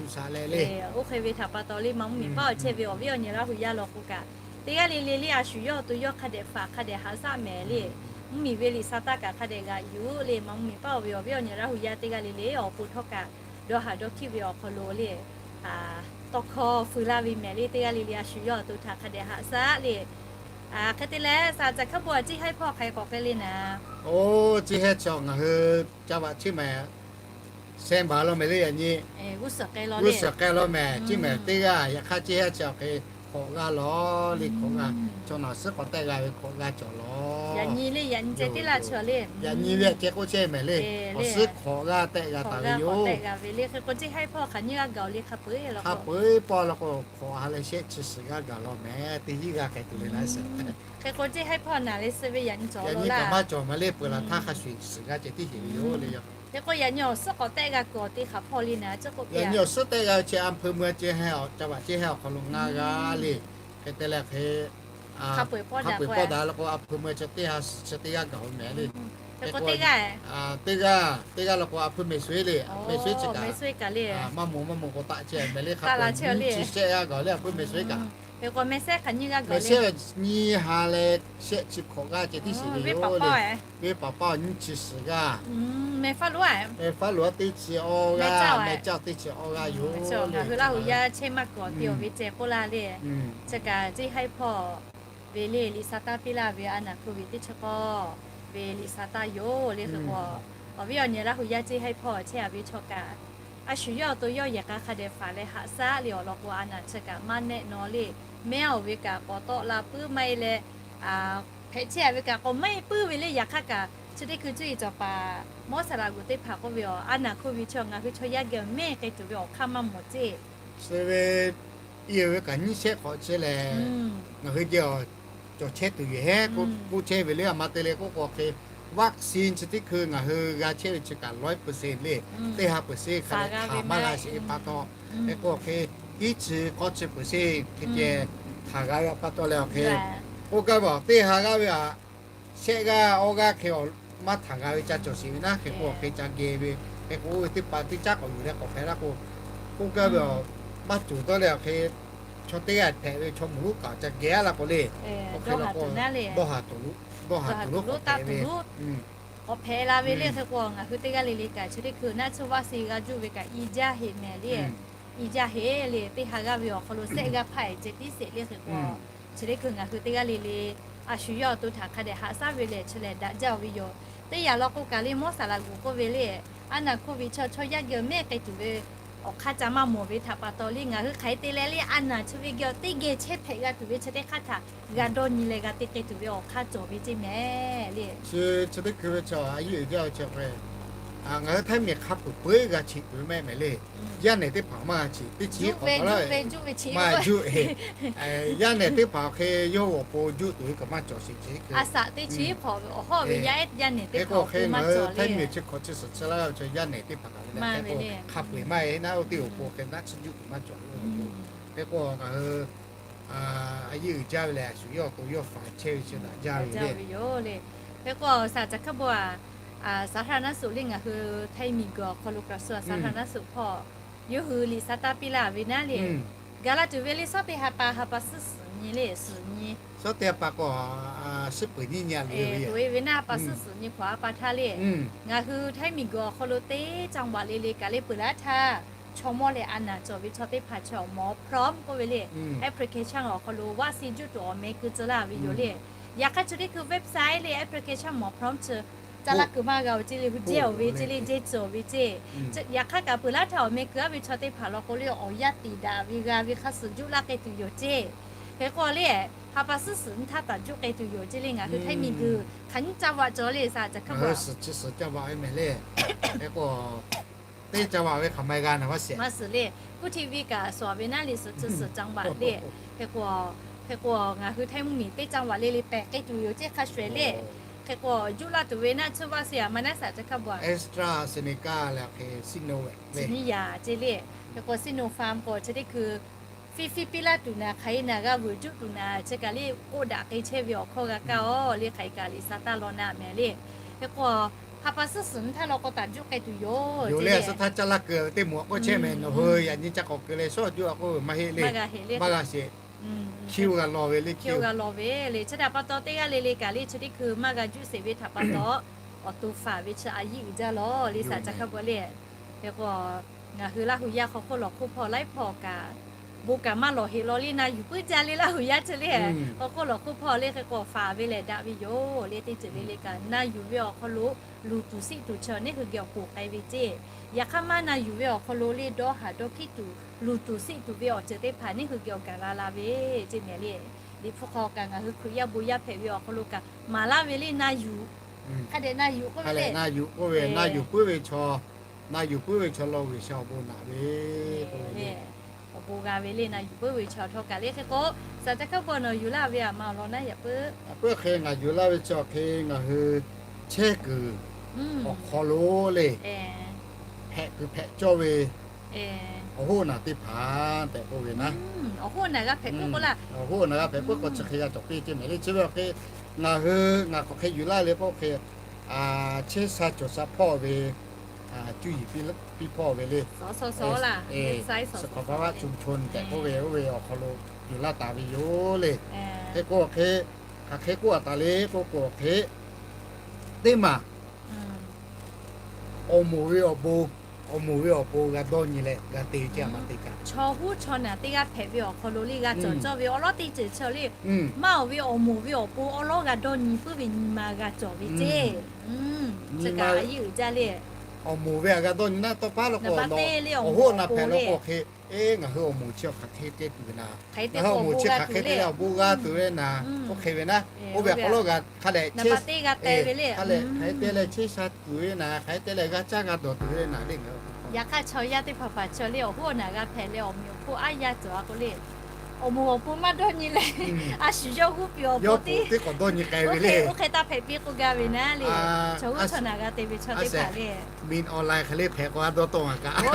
oˇ hk'e ve htaꞈ pa taw le maˇ mvuhˇmiˬ paˉ awˬ chehˇ ve awˬ viˉ awˬ nyi Laˇ hu yaˇ law k'o kaꞈ, teˇ g'aˇ le le le a shuˍ yawˇ awˬ to yawˇ hk'a dehꞈ faˍ hk'a dehꞈ haꞈ shaˆ mehˍ le. Mvuhˇmiˬ ve Liꞈ htaꞈ taˇ kaꞈ hk'a dehꞈ g'aꞈ yuˬ le, maˇ mvuhˇmiˬ paˉ awˬ ve awˬ viˉ awˬ nyi Laˇ hu yaˇ teˇ g'aˇ le le awˬ pon htawˇ kaꞈ dawˇ haˍ dawˇ hkiˆ ve awˬ hk'aw lo le tawˇ hkawˇ feu laˇ ve mehˍ le, teˇ g'aˇ le le a shuˍ yawˇ awˬ to htaꞈ hk'a dehꞈ haꞈ shaˆ le. Hk'e te leh shaˍ caˬ hkaˉ bo a ciˉ haiˉ hpawˇ hk'aˬ hk'e k'awꞈ k'ai le naˍ. Oˇ, ciˉ hehˉ chi ngaˬ hui ca vaꞈ ciˉ mehˍ sehˇ baˬ law mehˍ le, yaꞈ nyi g'uˇ suhˍ k'ai law mehˍ, ciˉ mehˍ teˇ g'aˇ yaꞈ hk'aˇ ciˉ hehˉ chi awˬ hk'e hk'awꞈ g'aˇ law le, hk'awꞈ g'aˇ. Chaw naˬ suhˉ k'awꞈ tehˆ g'a ve hk'awꞈ g'aˇ cawˬ law. Yaꞈ nyi le, yaꞈ nyi ceh tiˉ laˇ chi le, yaꞈ nyi ve a ceh k'oˆ chehˇ mehˍ le. Awˬ suhˉ hk'awꞈ g'aˇ tehˆ g'a taˍ ve yoˬ. Hk'e k'o ciˉ haiˉ hpawˇ hk'aˬ nyiˇ g'aˇ gaˬ-oˬ le, hk'a peu-eˬ hk'a peu-eˬ pawˆ law k'o hk'awꞈ ha leh shehˆ chi suhˍ g'aˇ gaˬ law mehˍ, teˇ hinˉ g'aˇ hk'e tuˬ le naˉ sheˍ. Hk'e k'o ciˉ haiˉ hpawˇ naˬ le suh ve yaꞈ nyi cawˬ, yaꞈ nyi kaꞈ maˇ cawˬ mehˍ le, peuˬ laˬ htaˇ hk'a shuˍ suhˍ g'aˇ ceh tiˉ sheˍ ve yoˬ le. Hk'e k'o yaꞈ nyi awˬ suhˉ k'awꞈ tehˆ g'a kuiˬ awˬ te hk'aˬ hpawˇ le naˍ, yaꞈ nyi awˬ suhˉ tehˆ g'a ve chi a hpeu mui a ciˉ hehˉ ca vaꞈ ciˉ hehˉ awˬ hk'aw lo ngaˇ g'aˇ le. Hk'e te leh hk'e hk'a peu-eˬ pawˆ daꞈ law k'o a hpeu mui a ciˉ teˇ ha suhˍ chi teˇ g'aˇ gaˬ-oˬ mehˍ le. Teˇ g'aˇ, teˇ g'aˇ law k'o a hpeu mehˍ suhˍ le, mehˍ suhˍ chi kaꞈ maˇ moˍ maˇ moˍ k'o taˆ ceh mehˍ le, hk'a peu-eˬ nyiˇ chi shehˆ g'aˇ gaˬ le a hpeu mehˍ suhˍ kaꞈ. Mehˍ suhˍ nyiˇ ha leh shehˆ chi hk'awꞈ g'aˇ ceh tiˉ sheˍ ve yoˬ le. Venˇ paˍ paˇ nyiˇ chi suhˍ g'aˇ, mehˍ faˉ loꞈ-a teˇ chi awˇ g'aˇ, mehˍ caˇ teˇ chi awˇ g'aˇ yoˬ. Ngaˬ hui Laˇ hu yaˇ chehˇ maˇ kuiˬ awˬ te awˬ ve ceh k'oˆ laˇ le. Chi kaꞈ ciˉ haiˉ hpawˇ ve le, Liꞈ htaꞈ taˇ piˇ laˇ ve a naˍ hk'oˆ ve teˇ chi k'awˇ ve Liꞈ htaꞈ taˇ yoˬ le. Hk'e k'o awˬ viˉ awˬ nyi Laˇ hu yaˇ ciˉ haiˉ hpawˇ chehˇ a ve chaw kaꞈ, a shu yawˇ awˬ to yawˇ yehˬ k'a hk'a dehꞈ faˍ leh haꞈ shaˆ le awˬ lawn k'o, a naˍ chi kaꞈ maˇ nehˆ naw le, mehˉ-oˬ ve kaꞈ k'awꞈ tawˆ la puiˉ maˇ heˆ leh, hpehꞈ chehˇ a ve kaꞈ k'awꞈ maˇ heˆ puiˉ ve le. Yaꞈ hk'aˇ kaꞈ chi teˇ hkui cuˇ yiˍ cawˬ paˍ mawˇ saˍ laꞈ g'uˬ teˇ hpaˍ k'oˆ ve, a naˍ hk'oˆ ve chaw ngaˬ hui chaw yaˇ geh mehˆ k'ai tuˬ ve awˬ hk'aˇ maˇ mawˬ ceˇ. Suh ve i ve kaꞈ nyiˇ shehˆ hk'awꞈ chehˇ leh, ngaˬ hui geh awˬ cawˬ chehˇ tuˬ yoˬ hehˉ k'oˆ chehˇ ve le. A ma te leh k'oˆ k'o hk'e, vaccine chi teˇ hkui ngaˬ hui g'a chehˇ ve chi kaꞈ lawˉ peuˬ seˍ le, teˇ ha peuˬ seˍ hk'a dehꞈ htaꞈ maˇ g'a sheˍ pa taw, hk'e k'o hk'e, iˉ chi k'awˇ chi peuˬ seˍ hk'e ceh htaꞈ g'a ve pa taw leh awˬ hk'e, k'oˆ gaˇ ve awˬ teˇ ha g'aˇ ve aꞈ shehˆ g'aˇ awˇ g'aˇ hk'e maˇ htaꞈ g'a ve ca cawˬ sheˍ ve naˉ. Hk'e k'o awˬ hk'e ca geh ve, hk'e k'o oˇ ve teˇ pa teˇ caˉ k'awꞈ yuˬ leh k'awꞈ hpehꞈ laˇ k'o, k'oˆ gaˇ ve aꞈ maˇ cawˬ dawˇ leh awˬ hk'e chaw teˇ g'aˇ hpehꞈ ve chaw mawˬ lonˉ kaꞈ ca geh aˉ la k'o le, hk'e la k'o dawˇ haˍ tuˬ lonˉ taˆ tuˬ lonˉ k'awꞈ hpehꞈ la ve le. Hk'e k'o ngaˬ hui teˇ g'aˇ le le kaꞈ chi teˇ hkui naˆ tsuhˇ vaˆ si g'a juˆ ve kaꞈ i jaˇ heꞈ mehˍ le. I jaˇ heꞈ le, teˇ ha g'aˇ ve awˬ hk'aw lo sehˆ g'aˇ hpaˇ eˬ ceh tiˉ seˍ le. Hk'e k'o chi teˇ hkui ngaˬ hui teˇ g'aˇ le le a shu yawˇ awˬ to htaꞈ hk'a dehꞈ haꞈ shaˉ ve lehˬ chi lehˬ daꞈ jaˇ ve yoˬ. Teˇ yanˇ law k'o kaꞈ le mawˇ saˍ laꞈ g'uˬ k'oˆ ve le, a naˬ hk'oˆ ve chaw chaw yaˇ geh mehˆ k'ai tuˬ ve awˬ hk'aˇ ca maˇ mawˬ ve htaꞈ pa taw le ngaˬ hui hk'aˬ hk'e te leh le a naˬ chi ve geh teˇ geh chehˇ hpehꞈ g'a tuˬ ve chi teˇ hk'aˇ htaꞈ g'a dawˇ nyi leh g'a te k'ai tuˬ ve awˬ hk'aˇ cawˬ ve ceˇ mehˍ le. Chi, chi teˇ hkui ve chaw a yeˇ uiˍ jaˇ ve chi hk'e, ngaˬ hui htaiˇ miˬ hk'a peuˬ peuˬ g'a cheꞈ tuˬ ve maˇ heˆ mehˍ le. Yaˇ nehˬ teˇ hpaˍ maˇ g'a cheꞈ teˇ chi k'awꞈ la, maˇ juˆ. Yaˇ nehˬ teˇ hpaˍ hk'e yawˇ hui awˬ pon juˆ tuˬ ve kaꞈ maˇ cawˬ sheˍ chi hk'e, hk'e k'o hk'e ngaˬ hui htaiˇ miˬ chi hk'awꞈ chi suhˍ chi laˇ ve chaw yaˇ nehˬ teˇ hpaˍ kaꞈ le hk'a peu-eˬ maˇ heˆ naˉ oˇ teˇ awˬ pon hk'e naˆ tsuhˇ juˆ tuˬ maˇ cawˬ. Hk'e k'o ngaˬ hui a yeˇ uiˍ jaˇ ve lehˬ a shu yawˇ awˬ to yawˇ faˍ chehˇ ve chi daꞈ jaˇ ve yoˬ le. Hk'e k'o saˍ caˬ hkaˇ bon a, saˍ htaˇ naˉ suꞈ le ngaˬ hui htaiˇ miˬ guiˬ awˬ hk'aw lo kaꞈ suh a saˍ htaˇ naˉ suꞈ hpawˇ yawˇ hui liꞈ sa taˇ piˇ laˇ ve naˉ le. Gaˬ la tuˬ ve le shawˉ teˇ ha pa ha pa suhˉ suhˍ nyi le suhˍ nyi. Shawˉ teˇ ha pa k'o, suhˉ peuˍ nyiˇ nyi a le ve, tuˬ e ve naˉ pa suhˉ suhˍ nyi hk'awꞈ a pa htaˇ le. Ngaˬ hui htaiˇ miˬ guiˬ awˬ hk'aw lo teˇ caˇ baˬ le le kaꞈ le peuˬ laˇ htaˇ, chaw mawˇ leh a naˬ cawˬ ve chaw teˇ hpaˍ chi awˬ mawˬ prom k'oˆ ve le, application awˬ hk'aw lo vaˆ si juˆ tuˬ awˬ meh keu tcuh laˇ ve yoˬ le. Yaꞈ hk'aˇ chi teˇ hkui website le application mawˬ prom chi caˇ laˇ kuiˬ maˇ g'a oˬ ceˇ le, hui jehˇ awˬ ve ceˇ le, jehˇ tcuh awˬ ve ceˇ. Yaꞈ hk'aˇ kaꞈ peuˬ laˇ htaˇ awˬ meh keu aˉ ve chaw teˇ hpaˍ law k'o le awˬ yaˇ tiˍ daꞈ ve g'a ve hk'a suhˍ juˆ laˇ k'ai tuˬ yoˬ ceˇ. Hk'e k'o le, ha pa suhˉ suhˍ nyi htaˇ taˍ juˆ k'ai tuˬ yoˬ ceˇ le ngaˬ hui htaiˇ miˬ guiˬ hk'aˬ nyiˇ caˇ vaꞈ cawˬ le saˍ caˬ hkaˇ bon. Suhˍ chi suhˍ caˇ vaꞈ ve mehˍ le. Hk'e k'o teˇ caˇ vaꞈ ve hk'aˬ ma g'a naˍ maˇ sheˍ. Maˇ suhˍ le, kuˇ T V kaꞈ suhˍ ve naˉ le suhˍ chi suhˍ caˇ vaꞈ le. Hk'e k'o, hk'e k'o ngaˬ hui htaiˇ mvuhˇ miˬ teˇ caˇ vaꞈ le le pehˬ k'ai tuˬ yoˬ ceˇ hk'a shuˍ le. Hk'e k'o juˆ laˇ tuˬ ve naˉ tsuhˇ vaˆ se a maˇ naˉ saˍ caˬ hkaˇ bon a. AstraZeneca leh hk'e Sinovac ve nyiˇ yaꞈ ceˇ le. Hk'e k'o Sinopharm k'o chi teˇ hkui fiˇ fiˇ piˇ laˇ tuˬ naˍ hk'aˬ e naˍ g'a vuiˬ juˆ tuˬ naˍ chi kaꞈ le k'oˆ daꞈ k'ai chehˇ ve awˬ hkawˇ g'a kaˇ aˬ le hk'aˬ e kaꞈ liꞈ sa taˇ law naˍ mehˍ le. Hk'e k'o ha pa suhˉ suhˍ nyi htaˇ law k'o taˍ juˆ k'ai tuˬ yoˬ. Yoˬ le, a suhˉ htaˇ caˇ laˇ keu ve teˇ moˍ a k'oˆ chehˇ mehˍ nawˬ hui yaꞈ nyi ca k'awꞈ keu leh shawˉ juˆ a k'oˆ ve maˇ heˆ le. Maˇ g'a sheˍ. Hkiˇ g'a law ve le, hkiˇ g'a law ve le. Chi htaꞈ pa taw teˇ g'aˇ le le kaꞈ le chi teˇ hkui maˇ g'a juˆ sheˍ ve htaꞈ pa taw awˬ to faˍ ve chi a yeˇ uiˍ jaˇ lawˬ le saˍ caˬ hkaˇ bon le. Hk'e k'o ngaˬ hui Laˇ hu yaˇ hk'aw hk'oˆ lawˬ hk'oˆ hpawˇ laiˉ hpawˇ kaꞈ bon kaꞈ maˇ lawˬ heꞈ law le na yuˬ puiˉ jaˇ le Laˇ hu yaˇ chi le. Hk'aw hk'oˆ lawˬ hk'oˆ hpawˇ le hk'e k'o faˍ ve lehˬ daꞈ ve yoˬ le. Teˇ ceuˬ le le kaꞈ na yuˬ ve awˬ hk'aw lo luˬ tuˬ siˆ tuˬ chi neˇ hui geh awˬ poˬ k'ai ve ceˇ. Yaꞈ hk'aˇ maˇ na yuˬ ve awˬ hk'aw lo le dawˇ haˍ dawˇ hkiˉ tuˬ luˬ tuˬ siˆ tuˬ ve awˬ ceuˬ teˇ hpaˍ neˇ hui geh awˬ gaˬ la la ve ceˇ mehˍ le. Liꞈ hpu hk'aw kaꞈ ngaˬ hui Hkriꞈ yaˇ bon yaˇ hpehꞈ ve awˬ hk'aw lo kaꞈ maˍ laˇ ve le na yuˬ. Hk'a dehꞈ na yuˬ k'oˆ ve le, na yuˬ k'oˆ ve, na yuˬ puiˉ ve chaw, na yuˬ puiˉ ve chaw lo G'uiˬsha awˬ bon naꞈ ve k'oˆ ve le. Awˬ bon g'a ve le na yuˬ puiˉ ve chaw htawˇ kaꞈ le hk'e k'o, saˍ caˬ hkaˇ bon nawˬ yuˬ laˇ ve a ma awˬ lawn naˉ yaꞈ puiˉ. Puiˉ hk'e ngaˬ yuˬ laˇ ve chi awˬ hk'e ngaˬ hui chehˇ kuiˬ awˬ hk'aw lo le hpehꞈ kuiˬ hpehꞈ cawˇ ve awˬ hoˉ naˬ teˇ hpaˍ tehꞈ k'oˆ ve naˉ. Awˬ hoˉ naˬ g'a hpehꞈ puiˉ k'o la, awˬ hoˉ naˬ g'a hpehꞈ puiˉ k'o chi hk'e g'a cawˬ piˇ ceˇ mehˍ le. Chi ve awˬ hk'e ngaˬ hui ngaˬ k'awꞈ hk'e yuˬ laˇ le k'oˆ hk'e, chehˇ sha cawˬ sha hpawˇ ve cuˇ yiˍ piˇ hpawˇ ve le, suhˍ hk'awꞈ ba vaˆ co co tehꞈ k'oˆ ve oˇ ve awˬ hk'aw lo yuˬ laˇ taˍ ve yoˬ le. Hk'e k'o hk'e, hk'aˬ hk'e k'oˆ a taˍ le k'oˆ k'o hk'e, teˇ maˬ awˬ moˍ ve awˬ bon, awˬ moˍ ve awˬ pon g'a dawˇ nyi leh g'a te ve ceˇ a ma te kaꞈ, chaw huˉ chaw naˬ teˇ g'aˇ hpehꞈ ve awˬ hk'aw lo le g'a cawˬ cawˇ ve awˉ lawˉ teˇ ceuˬ chi le, maˇ awˬ ve awˬ moˍ ve awˬ pon awˉ lawˉ g'a dawˇ nyi puiˉ ve nyi ma g'a cawˬ ve ceˇ. Chi kaꞈ a yeˇ uiˍ jaˇ le. Awˬ moˍ ve a g'a dawˇ nyi naˉ tawˇ paˉ lo k'o, awˬ hoˉ naˬ hpehꞈ lo k'o hk'e, eˇ ngaˬ hui awˬ moˍ chi hk'aˬ hk'e te tuˬ ve naˬ, ngaˬ hui awˬ moˍ chi hk'aˬ hk'e te leh awˬ bon g'a tuˬ ve naˬ, oˇ hk'e ve naˉ, oˇ ve awˬ hk'aw lo g'a hk'a dehꞈ chehˇ, hk'a dehꞈ hk'aˬ hk'e te leh chehˇ sha tuˬ ve naˬ, hk'aˬ hk'e te leh g'a caˇ g'a dawˬ tuˬ ve naˬ le. Yaꞈ hk'aˇ chaw yaˇ teˇ hpaˍ hpaˍ chi le awˬ hoˉ awˬ naˬ g'a hpehꞈ leh awˬ meꞈ awˬ hponˇ aˉ yaˇ cawˬ a k'o le, awˬ moˍ awˬ pon maˇ dawˇ nyi leh, a shu yawˇ g'uˇ piˍ awˬ pon teˇ k'awꞈ dawˇ nyi k'ai ve le. Oˇ hk'e taˇ hpehꞈ piˇ k'oˆ gaˇ ve naˉ le. Chaw huˉ chaw naˬ g'a te ve chaw teˇ hpaˍ le. Min online hk'e le hpehꞈ k'o a dawˇ tawˆ a kaꞈ,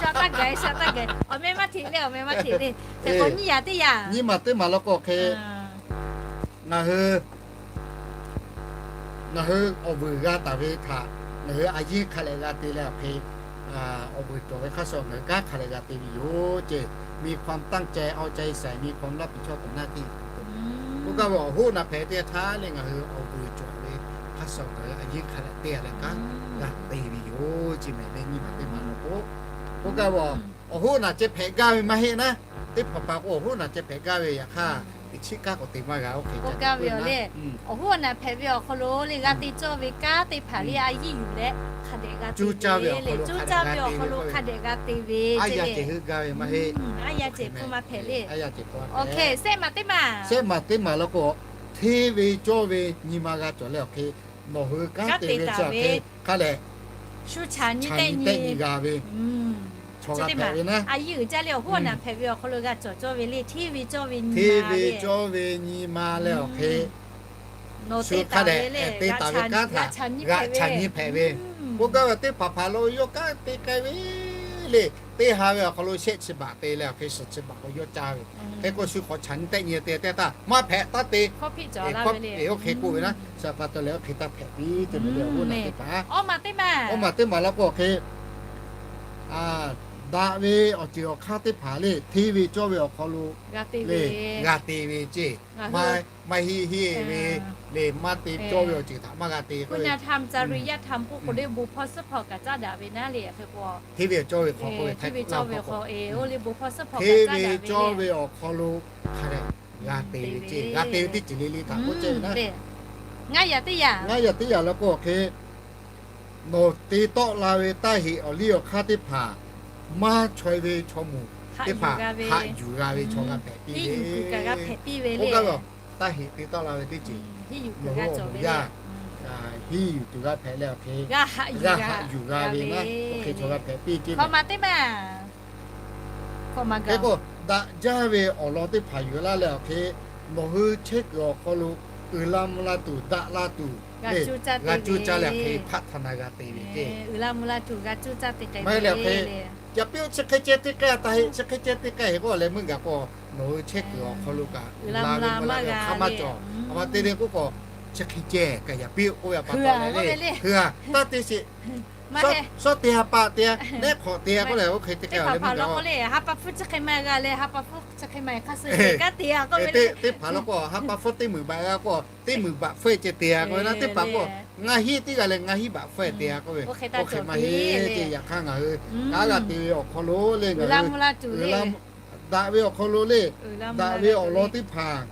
sha taˇ gaˬ, sha taˇ gaˬ. Awˬ meh maˇ hteꞈ le, awˬ meh maˇ hteꞈ le. Hk'e k'o nyiˇ yaꞈ teˇ yaꞈ, nyiˇ maˬ teˇ maˬ law k'o hk'e ngaˬ hui ngaˬ hui awˬ vuiˬ g'a taˍ ve htaꞈ ngaˬ hui a yeˇ hk'a leh g'a te leh awˬ hk'e, awˬ vuiˬ cawˬ ve hk'a shuˍ ngaˬ hui kanˉ hk'a dehꞈ g'a te ve yoˬ ceˇ. มีความตั้งใจ เอาใจใส่ มีความรับผิดชอบต่อหน้าที่ K'oˆ gaˇ ve awˬ hoˉ naˬ hpehꞈ teˇ htaˇ leh ngaˬ hui awˬ vuiˬ cawˬ ve hk'a shuˍ ngaˬ hui a yeˇ hk'a dehꞈ te leh kanˉ g'a te ve yoˬ ceˇ mehˍ leh nyi ma teˇ ma lo k'o, k'oˆ gaˇ ve awˬ hoˉ naˬ ceh hpehꞈ gaˇ ve maˇ heˆ naˉ. Teˇ hpaˍ hpaˍ k'o awˬ hoˉ naˬ ceh hpehꞈ gaˇ ve yaꞈ hk'aˇ, teꞈ chiˉ kaˉ k'awꞈ te maˇ g'a oˇ hk'e gaˇ ve le. Awˬ hoˉ awˬ naˬ hpehꞈ ve awˬ hk'aw lo le g'a te cawˇ ve kanˉ teˇ hpaˍ le a yiˇ yuˬ leh hk'a dehꞈ g'a te ve le, cuˇ caˇ ve awˬ hk'aw lo hk'a dehꞈ g'a te ve ceˇ le. Aˉ yaˇ cehˬ hpu maˇ hpehꞈ le. Awˬ hk'e sehˆ maˬ teˇ maˬ, sehˆ maˬ teˇ maˬ law k'o, hteˇ ve cawˇ ve nyi ma g'a cawˬ leh awˬ hk'e, nawˬ hui kanˉ te ve chi awˬ hk'e hk'a dehꞈ shu chaꞈ nyi tehˆ nyi g'a ve, chaw g'a hpehꞈ ve naˉ. A yiˇ uiˍ jaˇ le awˬ hoˉ awˬ naˬ hpehꞈ ve awˬ hk'aw lo g'a cawˬ cawˇ ve le, hteˇ ve cawˇ ve nyi ma le awˬ hk'e, shu hk'a dehꞈ te taˍ ve kanˉ htaꞈ g'a chaꞈ nyi hpehꞈ ve. K'oˆ gaˇ ve teˇ hpaˍ hpaˍ lo yawˇ kanˉ te k'ai ve le, teˇ ha ve awˬ hk'aw lo shehˆ chi baꞈ te leh awˬ hk'e suhˍ chi baꞈ k'o yawˇ caˇ ve. Hk'e k'o shu hk'awꞈ chaꞈ nyi tehˆ nyi te teˇ htaˇ maˇ hpehꞈ taˇ te. Oˇ hk'e k'oˆ ve naˉ, sha pa taw leh oˇ hk'e taˇ hpehꞈ piˇ te ve le awˬ hoˉ naˬ teˇ hpaˍ. Awˇ maˬ teˇ maˬ law k'o hk'e, daꞈ ve awˬ ceuˬ awˬ hk'aˇ teˇ hpaˍ le hteˇ ve cawˇ ve awˬ hk'aw lo le g'a te ve ceˇ. Maˇ heˆ heˆ ve le maˇ te cawˇ ve awˬ ceuˬ htaꞈ maˇ g'a te k'o ve, คุณธรรม จริยธรรม k'oˆ k'o le bon hpawˇ suhˉ hpawˇ kaꞈ caˉ daꞈ ve naˉ le. Hteˇ ve cawˇ ve hk'aw k'oˆ ve, hteˇ ve cawˇ ve awˬ hk'aw lo hk'a dehꞈ g'a te ve ceˇ. G'a te ve teˇ ceuˬ le le htaꞈ k'oˆ ceh ve naˉ. Ngaˇ yaꞈ teˇ yaꞈ law k'o hk'e, nawˬ te tawˆ la ve taˇ heꞈ awˬ liˇ awˬ hk'aˇ teˇ hpaˍ maˇ chaweh ve chaw moˍ teˇ hpaˍ haꞈ yuˬ g'a ve chaw g'a hpehꞈ piˇ ve. Oˇ gaˇ ve taˇ heꞈ te tawˆ la ve teˇ ceuˬ, nawˬ hui awˬ moˍ yaˇ hiˇ yuˬ tuˬ g'a hpehꞈ leh awˬ hk'e g'a haꞈ yuˬ g'a ve naˉ, oˇ hk'e chaw g'a hpehꞈ piˇ ceˇ. Hk'e k'o, daꞈ jaˇ ve awˬ lawn teˇ hpaˍ yuˬ laˇ leh awˬ hk'e, nawˬ hui chehˇ kuiˬ awˬ hk'aw lo uiˍ la mvuh la tuˬ, daꞈ la tuˬ le, g'a cuˇ caˇ leh awˬ hk'e hpaˆ htaꞈ na g'a te ve ceˇ. Maˇ heˆ leh awˬ hk'e, yaꞈ piˇ-oˬ chi hk'e ceh teˇ k'ehˇ taˇ heˆ, chi hk'e ceh teˇ k'ehˇ heˆ k'oˆ leh meuˇ gaˬ k'o, nawˬ hui chehˇ kuiˬ awˬ hk'aw lo kaꞈ uiˍ la mvuh la ve awˬ hk'aˇ maˇ cawˬ. A ma te le k'oˆ k'o, chi hk'e ceh kaꞈ yaꞈ piˇ-oˬ k'oˆ ve pa taw leh le, hui-a taˇ te sheˍ. Sawˉ te ha pa te, nehˉ hk'awꞈ te k'oˆ leh oˇ hk'e te k'ehˇ le meuˇ gaˬ k'o, ha pa hpfuhˇ chi hk'e maˇ g'a leh ha pa hpfuhˇ chi hk'e maˇ heˆ hk'aˇ suh kaꞈ te-a k'oˆ ve le. Teˇ hpaˍ law k'o ha pa hpfuhˇ teˇ meunˍ baꞈ g'a k'o, teˇ meunˍ baꞈ hpfuhˇ ceh te-a k'oˆ ve naˉ. Teˇ hpaˍ k'o ngaˇ hinˉ teˇ g'aˇ leh ngaˇ hinˉ baꞈ hpfuhˇ te-a k'oˆ ve, oˇ hk'e maˇ heˆ ceˇ. Yaꞈ hk'aˇ ngaˬ hui kanˉ g'a te ve awˬ hk'aw lo le, ngaˬ hui daꞈ ve awˬ hk'aw lo le, daꞈ ve awˬ lawn teˇ hpaˍ,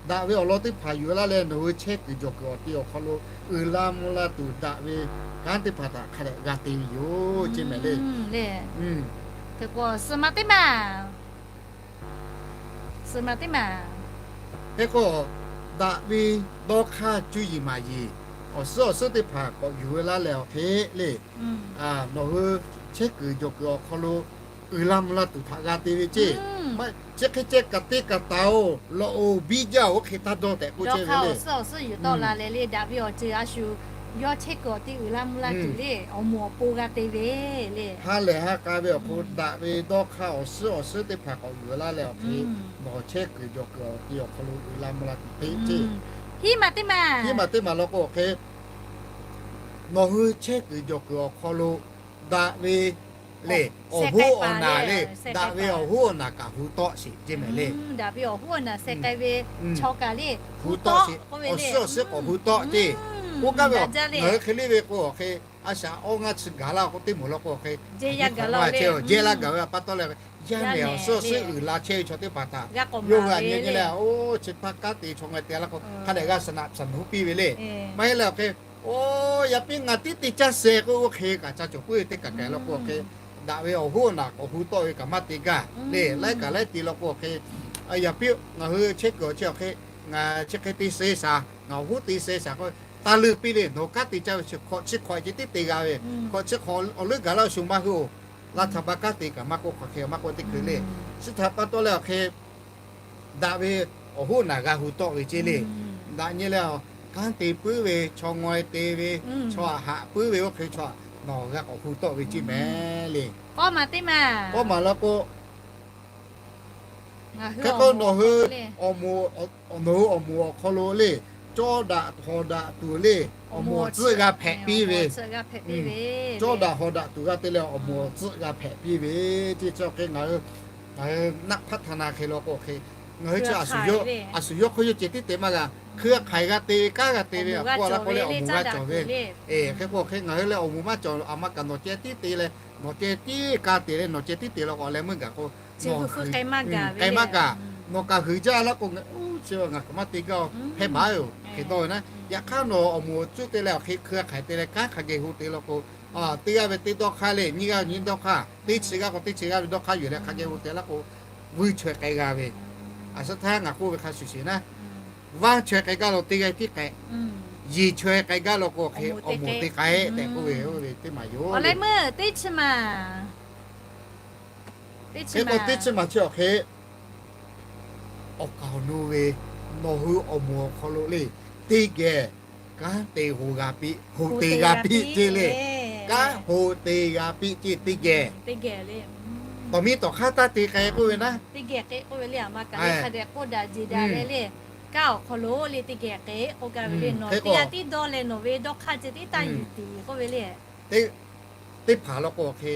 daꞈ ve awˬ lawn teˇ hpaˍ yuˬ laˇ leh nawˬ hui chehˇ kuiˬ jawˬ kuiˬ awˬ te awˬ hk'aw lo uiˍ la mvuh la tuˬ daꞈ ve kanˉ teˇ hpaˍ htaꞈ hk'a dehꞈ g'a te ve yoˬ ceˇ mehˍ le. Suhˍ maˬ teˇ maˬ, suhˍ maˬ teˇ maˬ, hk'e k'o, daꞈ ve dawˇ hk'aˇ cuˇ yiˍ maˍ yiˍ awˬ suhˉ awˬ suhˉ teˇ hpaˍ k'awꞈ yuˬ ve laˇ leh awˬ hk'e le, nawˬ hui chehˇ kuiˬ jawˬ kuiˬ awˬ hk'aw lo uiˍ la mvuh la tuˬ htaꞈ g'a te ve ceˇ. Chi hk'e ceh kaꞈ te kaꞈ taˍ-oˬ, lawꞈ-oˬ, biˇ jaˇ-oˬ, oˇ hk'e taˇ dawˇ tehꞈ k'oˆ chehˇ ve le. Yawˇ chehˇ kuiˬ awˬ ti uiˍ la mvuh la tuˬ le awˬ moˍ awˬ pon g'a te ve le. Ha lehˬ ha k'a ve awˬ hk'aw daꞈ ve dawˇ hk'aˇ awˬ suhˉ awˬ suhˉ teˇ hpaˍ k'awꞈ yuˬ laˇ leh awˬ hk'e, nawˬ chehˇ kuiˬ jawˬ kuiˬ awˬ ti awˬ hk'aw lo uiˍ la mvuh la tuˬ hpehꞈ ceˇ. Hiˉ maˬ teˇ maˬ law k'o hk'e, nawˬ hui chehˇ kuiˬ jawˬ kuiˬ awˬ hk'aw lo daꞈ ve le, awˬ hoˉ awˬ naˬ le, daꞈ ve awˬ hoˉ awˬ naˬ kaꞈ hu tawˆ sheˍ ceˇ mehˍ le. Daꞈ ve awˬ hoˉ awˬ naˬ seh k'ai ve chaw kaꞈ le, hu tawˆ sheˍ. Awˬ suhˉ awˬ suhˉ k'awꞈ hu tawˆ ceˇ. K'oˆ gaˇ ve, ngaˬ hui hk'e le ve k'o awˬ hk'e, a shaꞈ awˇ ngaˇ chi gaˬ laˇ k'o teˇ moˍ law k'o awˬ hk'e, jehˇ laˇ gaˬ ve pa taw leh, yaˇ nehˬ awˬ suhˉ awˬ suhˉ uiˍ la chehˇ ve chaw teˇ hpaˍ htaꞈ yawˇ hui a nyi nyi leh, oˇ chi hpaˇ kanˉ te chaw ngaˬ te laˇ k'o, hk'a dehꞈ g'a suhˍ naꞈ shaˍ nuˇ piˇ ve le. Maˇ heˆ leh awˬ hk'e, oˇ yaꞈ piˇ ngaˬ tiˉ te caˇ sheh k'o oˇ hk'e kaꞈ ca cawˬ puiˉ ve teˇ kaꞈ kaꞈ law k'o awˬ hk'e, daꞈ ve awˬ hoˉ awˬ naˬ k'awꞈ hu tawˆ ve kaꞈ maˇ te gaˇ le. Laiˉ kaꞈ laiˉ te law k'o awˬ hk'e, yaꞈ piˇ ngaˬ hui chehˇ kuiˬ awˬ chehˇ awˬ hk'e, ngaˬ chi hk'e te sheh shaˍ, ngaˬ awˬ hoˉ te sheh shaˍ k'o, taˇ leuˆ piˇ le. Nawˬ kanˉ te caˇ ve chi hk'awꞈ chi hk'awꞈ ceh tiˉ te g'a ve, hk'awꞈ chi hk'awꞈ awˬ leuˉ gaˬ laˇ shu maˇ heˆ-oˬ. Laˇ htaꞈ pa kanˉ te kaꞈ maˇ k'oˆ hk'awꞈ hk'e maˇ k'oˆ teˇ hkui le. Chi htaꞈ pa taw leh awˬ hk'e, daꞈ ve awˬ hoˉ awˬ naˬ g'a hu tawˆ ve ceˇ le. Daꞈ nyi leh, kanˉ te puiˉ ve, chaw ngaweh te ve, chaw haꞈ haꞈ puiˉ ve oˇ hk'e chaw nawˬ g'a k'awꞈ hu tawˆ ve ceˇ mehˍ le. K'awˇ maˬ law k'o, hk'e k'o nawˬ hui, nawˬ hui awˬ moˍ awˬ hk'aw lo le, cawˇ daꞈ htawnˍ daꞈ tuˬ le, awˬ moˍ awˬ tcuhˆ g'a hpehꞈ piˇ ve, cawˇ daꞈ hawˍ daꞈ tuˬ g'a te leh awˬ moˍ awˬ tcuhˆ g'a hpehꞈ piˇ ve, chi chi hk'e ngaˬ hui, ngaˬ hui naˆ hpaˇ htaꞈ na hk'e law k'o hk'e, ngaˬ hui chi a shu yawˇ hk'aw yawˇ ceh tiˉ te maˇ g'a. Hkui hk'aiˬ g'a te ve, kanˉ g'a te ve, a k'oˆ a laˇ k'oˆ leh awˬ moˍ g'a cawˬ ve. Hk'e k'o hk'e ngaˬ hui leh awˬ moˍ maˇ cawˬ, a ma kaꞈ nawˬ ceh tiˉ te leh, nawˬ ceh tiˉ ka te leh nawˬ ceh tiˉ te law k'o leh meuˇ gaˬ k'o, k'ai maˇ gaˬ. Nawˬ kaꞈ huiˍ jaˇ laˇ k'o, chi ngaˬ kaꞈ maˇ te gaˇ-oˬ, hpehˇ baˬ-oˬ hk'e dawˇ ve naˉ. Yaꞈ hk'aˇ nawˬ awˬ moˍ awˬ tcuhˆ te leh awˬ hk'e hkui hk'aiˬ te leh kanˉ hk'a geh ho te law k'o, teˇ g'aˇ ve teˇ dawˇ hk'aˇ le, nyiˇ g'aˇ nyiˇ dawˇ hk'aˇ, teˇ chi g'aˇ k'o teˇ chi g'aˇ ve dawˇ hk'aˇ yuˬ leh hk'a geh ho te laˇ k'o, vuiˇ chaweh k'ai g'a ve, a shu htaˇ ngaˬ k'oˆ ve hk'a shuˍ sheˍ naˉ, vaˇ chaweh k'ai gaˇ law teˇ g'aˇ tiˉ k'ai, yeˬ chaweh k'ai gaˇ law k'o hk'e awˬ moˍ te k'ai tehꞈ k'oˆ ve, oˇ ve teˇ maˬ yoˬ. Hk'e k'o teˇ chi maˬ chi awˬ hk'e awˬ kaˍ awˬ nu ve nawˬ hui awˬ moˍ awˬ hk'aw lo le, teˇ geh kanˉ te ho g'a piˇ, ho te g'a piˇ ceˇ le. Kanˉ ho te g'a piˇ ceˇ teˇ geh. Tawˬ miˇ tawˬ hk'aˇ taˇ te k'ai k'oˆ ve naˉ, kanˉ awˬ hk'aw lo le teˇ geh k'e k'oˆ gaˇ ve le, nawˬ teˇ g'aˇ tiˉ dawˇ leh nawˬ ve dawˇ hk'aˇ ceh tiˉ taˇ yuˬ tiˍ k'oˆ ve le. Teˇ hpaˍ law k'o hk'e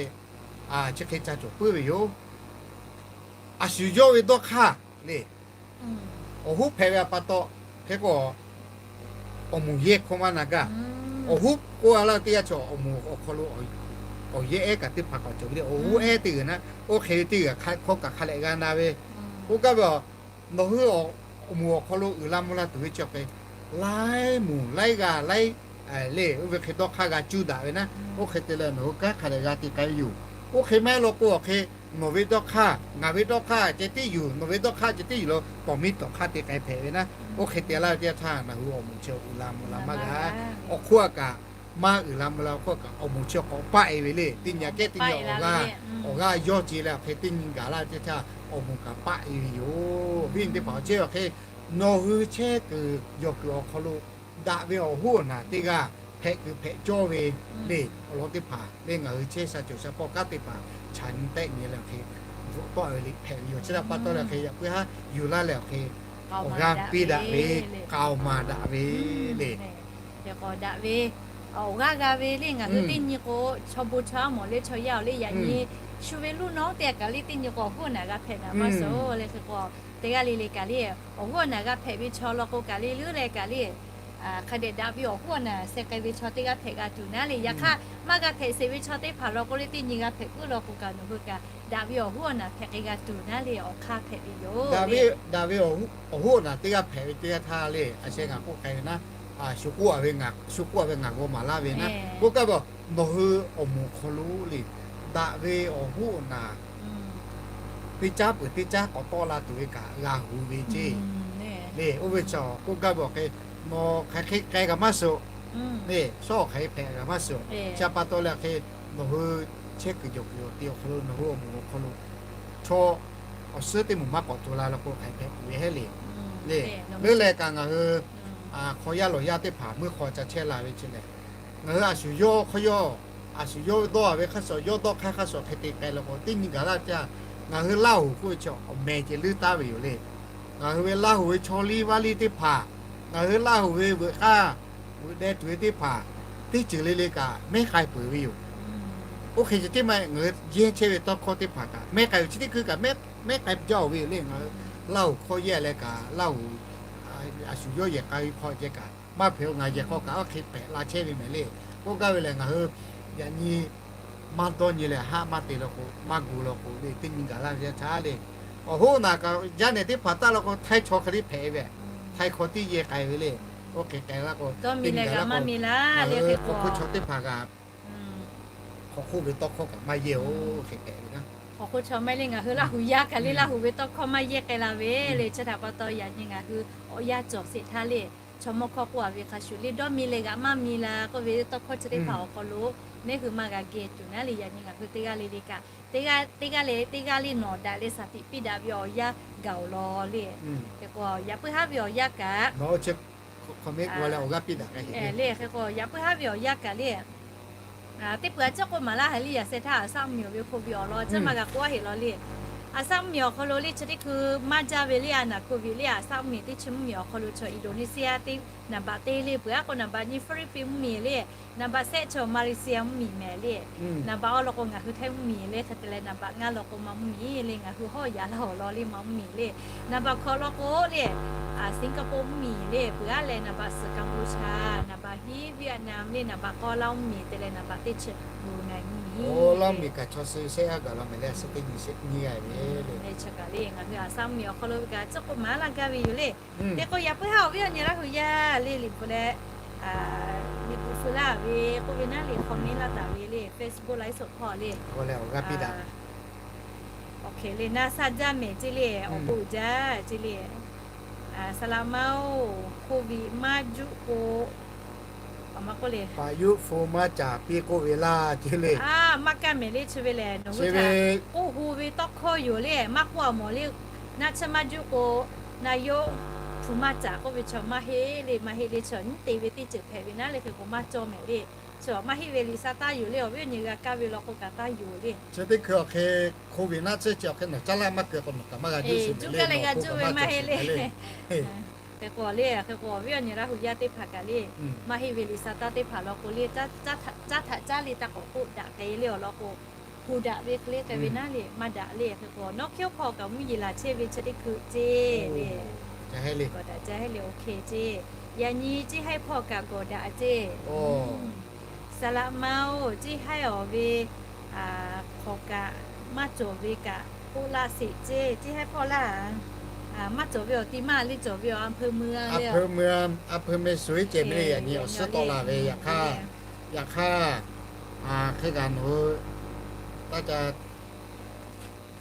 chi hk'e ca cawˬ puiˉ ve yoˬ. A shu yawˇ ve dawˇ hk'aˇ le, awˬ hoˉ hpehꞈ ve a pa taw, hk'e k'o awˬ moˍ yehˇ hkawˇ maˇ na gaˇ. Awˬ hoˉ k'oˆ a laˇ teˇ g'aˇ chaw awˬ moˍ awˬ hk'aw lo awˬ yehˇ ehˉ kaꞈ teˇ hpaˍ k'awꞈ cawˬ ve le. Awˬ hoˉ ehˉ teˇ g'aˇ naˉ, oˇ hk'e ve teˇ g'aˇ hk'aw kaꞈ hk'a leh g'a na ve. K'oˆ gaˇ ve a, nawˬ hui awˬ moˍ awˬ hk'aw lo uiˍ la mvuh la tuˬ ve chi awˬ hk'e, laiˉ moˍ laiˉ g'aˇ laiˉ le, oˇ ve hk'e dawˇ hk'aˇ g'a cuˇ daꞈ ve naˉ, oˇ hk'e te leh nawˬ hui kanˉ hk'a leh g'a te k'ai ve yoˬ. Oˇ hk'e maˇ heˆ law k'o awˬ hk'e, nawˬ ve dawˇ hk'aˇ ngaˬ ve dawˇ hk'aˇ ceh tiˉ yuˬ, nawˬ ve dawˇ hk'aˇ ceh tiˉ yuˬ law, tawˬ miˇ tawˬ hk'aˇ te k'ai hpehꞈ ve naˉ, oˇ hk'e te laˇ ve teˇ yanˇ htaˇ ngaˬ hui awˬ moˍ chi uiˍ la mvuh la maˇ g'a. Awˬ hk'oˆ a kaꞈ maˇ uiˍ la mvuh la awˬ hk'oˆ a kaꞈ awˬ moˍ chi k'awꞈ paˆ e ve le. Teˇ nyi aꞈ kehˉ teˇ nyi awˬ g'aˇ, awˬ g'aˇ yawˇ ce leh awˬ hk'e teˇ nyi gaˬ laˇ ve teˇ yanˇ htaˇ awˬ moˍ kaꞈ paˆ e ve yoˬ. Viˉ nyi teˇ hpaˍ awˬ chehˇ awˬ hk'e, nawˬ hui chehˇ kuiˬ yawˬ kuiˬ awˬ hk'aw lo daꞈ ve awˬ hoˉ awˬ naˬ teˇ g'aˇ hpehꞈ kuiˬ hpehꞈ cawˇ ve le. Awˬ lawn teˇ hpaˍ le, ngaˬ hui chehˇ sha cawˬ sha pawˆ kanˉ teˇ hpaˍ chaꞈ nyi tehˆ nyi leh awˬ hk'e bvuhꞈ tawˆ ve le hpehꞈ ve yoˬ. Chi htaꞈ pa taw leh hk'e yaꞈ puiˉ haˉ yuˬ laˇ leh awˬ hk'e awˬ g'aˇ piˇ daꞈ ve, k'aoˍ maˍ daꞈ ve le. K'awꞈ daꞈ ve, awˬ g'aˇ g'a ve le. Ngaˬ hui teˇ nyi k'o, chaw bon chaw aˉ mawˬ le, chaw yaˇ awˬ le yaꞈ nyi shu ve luˇ nawˉ teˇ g'aˇ kaꞈ le teˇ nyi k'o awˬ hoˉ awˬ naˬ g'a hpehꞈ naˍ maˇ suhˍ le. Hk'e k'o teˇ g'aˇ le le kaꞈ le, awˬ hoˉ awˬ naˬ g'a hpehꞈ ve chaw law k'o kaꞈ le, leuˉ leh kaꞈ le, hk'a dehꞈ daꞈ ve awˬ hoˉ awˬ naˬ sheh k'ai ve chaw teˇ g'aˇ hpehꞈ g'a tuˬ naˉ le. Yaꞈ hk'aˇ maˇ g'a hpehꞈ sheˍ ve chaw teˇ hpaˍ law k'o le teˇ nyi g'a hpehꞈ puiˉ law k'o kaꞈ nawˬ hui kaꞈ daꞈ ve awˬ hoˉ awˬ naˬ hpehꞈ k'ai g'a tuˬ naˉ le, awˬ hk'aˇ hpehꞈ ve yoˬ. Daꞈ ve awˬ hoˉ awˬ naˬ teˇ g'aˇ hpehꞈ ve teˇ yanˇ htaˇ le, a sheh ngaˬ k'oˆ k'ai ve naˉ, shu k'oˆ a ve, shu k'oˆ a ve ngaˬ g'aw maˍ laˇ ve naˉ, k'oˆ kaˇ ve, nawˬ hui awˬ moˍ awˬ hk'aw lo le, daꞈ ve awˬ hoˉ awˬ naˬ teˇ caˉ peuˬ teˇ caˉ k'awꞈ tawˆ la tuˬ ve kaꞈ g'a hu ve ceˇ le. Oˇ ve chaw k'oˆ gaˇ ve awˬ hk'e, nawˬ hk'aˬ hk'e k'ai kaꞈ maˇ suhˍ le, shawˉ awˬ hk'aˬ hk'e hpehꞈ kaꞈ maˇ suhˍ. Chi pa taw leh hk'e, nawˬ hui chehˇ kuiˬ yawˬ kuiˬ awˬ ti awˬ hk'aw lo nawˬ hui awˬ moˍ awˬ hk'aw lo chaw awˬ suhˉ teˇ moˍ maˇ k'awꞈ to la law k'o hk'aˬ hk'e hpehꞈ ve heˆ le. Le, leuˉ leh kaꞈ ngaˬ hui hk'aw yaˇ lawˬ yaˇ teˇ hpaˍ meuˇ hk'aw ca chehˇ la ve chi lehˬ, ngaˬ hui a shu yawˇ hk'aw yawˇ, a shu yawˇ dawˇ a ve hk'aˇ suh, yawˇ dawˇ hk'aˇ hk'aˇ suh hk'e te k'ai law k'o, teˇ nyi gaˬ laˇ ve teˇ yanˇ, ngaˬ hui Laˇ huˍ k'oˆ ve chi awˬ meh ceh leuˉ taˉ ve yoˬ le. Ngaˬ hui ve Laˇ huˍ ve chaw liˇ vaˇ liˇ teˇ hpaˍ, ngaˬ hui Laˇ huˍ ve veuꞈ k'aˇ veuꞈ deh tuˬ ve teˇ hpaˍ, teˇ ceuˬ le le kaꞈ mehˉ k'ai peuˬ ve yoˬ. Oˇ hk'e ceh tiˉ maˇ heˆ, ngaˬ hui yehˇ chehˇ ve tawˇ hkawˇ teˇ hpaˍ kaꞈ mehˉ k'ai ve, chi teˇ hkui kaꞈ mehˉ k'ai jaˇ-oˬ ve yoˬ le. Ngaˬ hui Laˇ huˍ hk'aw yehˇ leh kaꞈ Laˇ huˍ a shu yawˇ yehˬ k'ai ve hk'aw ceh kaꞈ maˇ hpehꞈ-o. Ngaˬ yehˬ hk'aw kaꞈ oˇ hk'e hpehꞈ la chehˇ ve mehˍ le. K'oˆ gaˇ ve lehˬ, ngaˬ hui yaꞈ nyi maˇ dawˇ nyi leh haˆ maˇ te law k'o, maˇ gu law k'o le, teˇ nyi gaˬ laˇ ve teˇ yanˇ htaˇ le, awˬ hoˉ awˬ naˬ kaꞈ yaˇ nehˬ teˇ hpaˍ taˇ law k'o, htaiˇ chaw hk'e tiˉ hpehꞈ ve, htaiˇ hk'aw tiˉ yehˇ k'ai ve le. Oˇ hk'e k'ai laˇ k'o, teˇ nyi gaˬ laˇ k'o, ngaˬ hui hk'aw hk'oˆ chaw teˇ hpaˍ kaꞈ hk'aw hk'oˆ ve tawˇ hkawˇ kaꞈ maˇ yehˇ-oˬ, hk'e hpehꞈ ve naˉ. Hk'aw hk'oˆ chaw maˇ heˆ le, ngaˬ hui Laˇ huˍ yaˇ kaꞈ le, Laˇ huˍ ve tawˇ hkawˇ maˇ yehˇ k'ai la ve le. Chi htaꞈ pa taw yaꞈ nyi ngaˬ hui awˬ yanˇ cawˬ sheˍ htaˇ le, chaw mawˇ hkawˇ k'oˆ a ve hk'a shuˍ le, dawˇ mi leh g'aꞈ maˇ mi la k'oˆ ve tawˇ hkawˇ chi teˇ hpaˍ awˬ hk'aw lo ngaˬ hui maˇ g'a geh tuˬ naˉ le. Yaꞈ nyi ngaˬ hui teˇ g'aˇ le le kaꞈ, teˇ g'aˇ le teˇ g'aˇ le nawˬ daꞈ leh shaˍ tiꞈ piˇ daꞈ ve awˬ yanˇ gaˬ-oˬ law le. Hk'e k'o yaꞈ puiˉ haˉ ve awˬ yanˇ kaꞈ le, hk'e k'o yaꞈ puiˉ haˉ ve awˬ yanˇ kaꞈ le, teˇ peuˬ a ciˉ k'oˆ maˍ laˇ haiˬ le, yaꞈ sheh htaˇ a shaˉ miˬ awˬ ve hko ve awˬ lawn a ciˉ maˇ g'a k'oˆ heˆ law le. A shaˆ mvuhˇmiˬ awˬ hk'aw lo le chi teˇ hkui maˇ jaˇ ve le, a naˍ โควิด le, a shaˆ mvuhˇmiˬ teˇ chi mvuhˇmiˬ awˬ hk'aw lo chaw Indonesia teˇ naˍ baꞈ te le, peuˬ aˉ k'o naˍ baꞈ nyi Philippines mvuhˇmiˬ le, naˍ baꞈ shehˆ chaw Malaysia mvuhˇmiˬ mehˍ le, naˍ baꞈ awˇ law k'o ngaˬ hui Htaiˇ mvuhˇmiˬ le, hk'e te leh naˍ baꞈ ngaˇ law k'o Maˇ mvuhˇmiˬ le, ngaˬ hui hawˉ yaꞈ laˇ awˬ lawn le Maˇ mvuhˇmiˬ le, naˍ baꞈ hkawꞈ law k'o le, a Singapore mvuhˇmiˬ le, peuˬ aˉ leh naˍ baꞈ suhˍ Cambodia, naˍ baꞈ hiˉ Vietnam le, naˍ baꞈ k'awˇ Laˇ mvuhˇmiˬ te leh naˍ baꞈ teˇ chi Brunei mvuhˇmiˬ le. Laˇ mvuhˇmiˬ kaꞈ chaw suh shehˆ g'aˇ gaˬ law mehˍ le, a suhˉ teˇ nyi shehˆ nyi g'aˇ ve le. Chi kaꞈ le ngaˬ hui a shaˆ mvuhˇmiˬ awˬ hk'aw lo ve kaꞈ chi k'o maˍ laˇ gaˇ ve yoˬ le. Teˇ k'o yaꞈ puiˉ haˉ awˬ viˉ awˬ nyi Laˇ hui yaˇ le liꞈ bvuhꞈ leh, liꞈ bvuhꞈ feu laˇ ve k'oˆ ve naˉ le, comment laˇ taˍ ve le, Facebook ไลฟ์สด hk'aw le. Awˬ hk'e le na sha jaˇ mehˍ ceˇ le, awˬ bon uiˍ jaˇ ceˇ le. Saˍ laꞈ ma-oˬ, โควิด maˇ juˆ k'o, a ma k'oˆ le, paˍ yuˆ fu maˇ caˍ piˇ k'oˆ ve laˇ ceˇ le. Maˇ kaˇ mehˍ le chi ve lehˬ, nawˬ hui htaꞈ k'oˆ hu ve tawˇ hkawˇ yoˬ le, maˇ k'oˆ a mawˬ le. Naˆ tsuhˇ maˇ juˆ k'o, naˆ yoˆ hpu maˇ caˍ k'oˆ ve chaw maˇ heˆ le, maˇ heˆ le, chaw nyiˉ te ve teˇ ceuˬ hpehꞈ ve naˉ le, hk'e k'o maˇ cawˇ mehˍ le. Chaw maˇ heˆ ve liꞈ sha taˇ yoˬ le, awˬ viˉ awˬ nyi g'a kaˇ ve law k'o kaꞈ taˇ yoˬ le. Chi teˇ hkui awˬ hk'e โควิด naˆ tsuhˇ chi awˬ hk'e nawˬ caˉ laˇ maˇ keu k'o nawˬ kaꞈ maˇ g'a juˆ shuˍ mehˍ le, maˇ heˆ le. Hk'e k'o le, hk'e k'o awˬ viˉ awˬ nyi Laˇ hui yaˇ teˇ hpaˍ kaꞈ le, maˇ heˆ ve liꞈ sha taˇ teˇ hpaˍ law k'o le, caˉ htaꞈ caˇ le taˇ k'awꞈ k'oˆ daꞈ k'ai le awˬ lawn k'o, hpu daꞈ ve hk'e le k'ai ve naˉ le, maˇ daꞈ le. Hk'e k'o nawˉ hkiˉ hpawˇ kaꞈ mvuhˇ yeˬ laˬ chehˇ ve chi teˇ hkui ceˇ le. Gawˬ daꞈ jaˇ heˆ le, awˬ hk'e ceˇ. Yaꞈ nyi ceˇ haiˉ hpawˇ kaꞈ gawˬ daꞈ ceˇ. Saˍ laꞈ ma-oˬ, ceˇ haiˉ awˬ ve hk'awꞈ kaꞈ maˇ cawˬ ve kaꞈ k'oˆ laˇ sheˍ ceˇ. Ceˇ haiˉ hpawˇ laˇ, maˇ cawˬ ve awˬ ti maˇ le, cawˬ ve awˬ อำเภอเมือง le, อำเภอเมือง อำเภอเมือง suˍ iˉ ceh mehˍ le. Yaꞈ nyi awˬ suhˉ tawˆ la ve yaꞈ hk'aˇ, yaꞈ hk'aˇ, hk'e kaꞈ nawˬ hui taˇ ca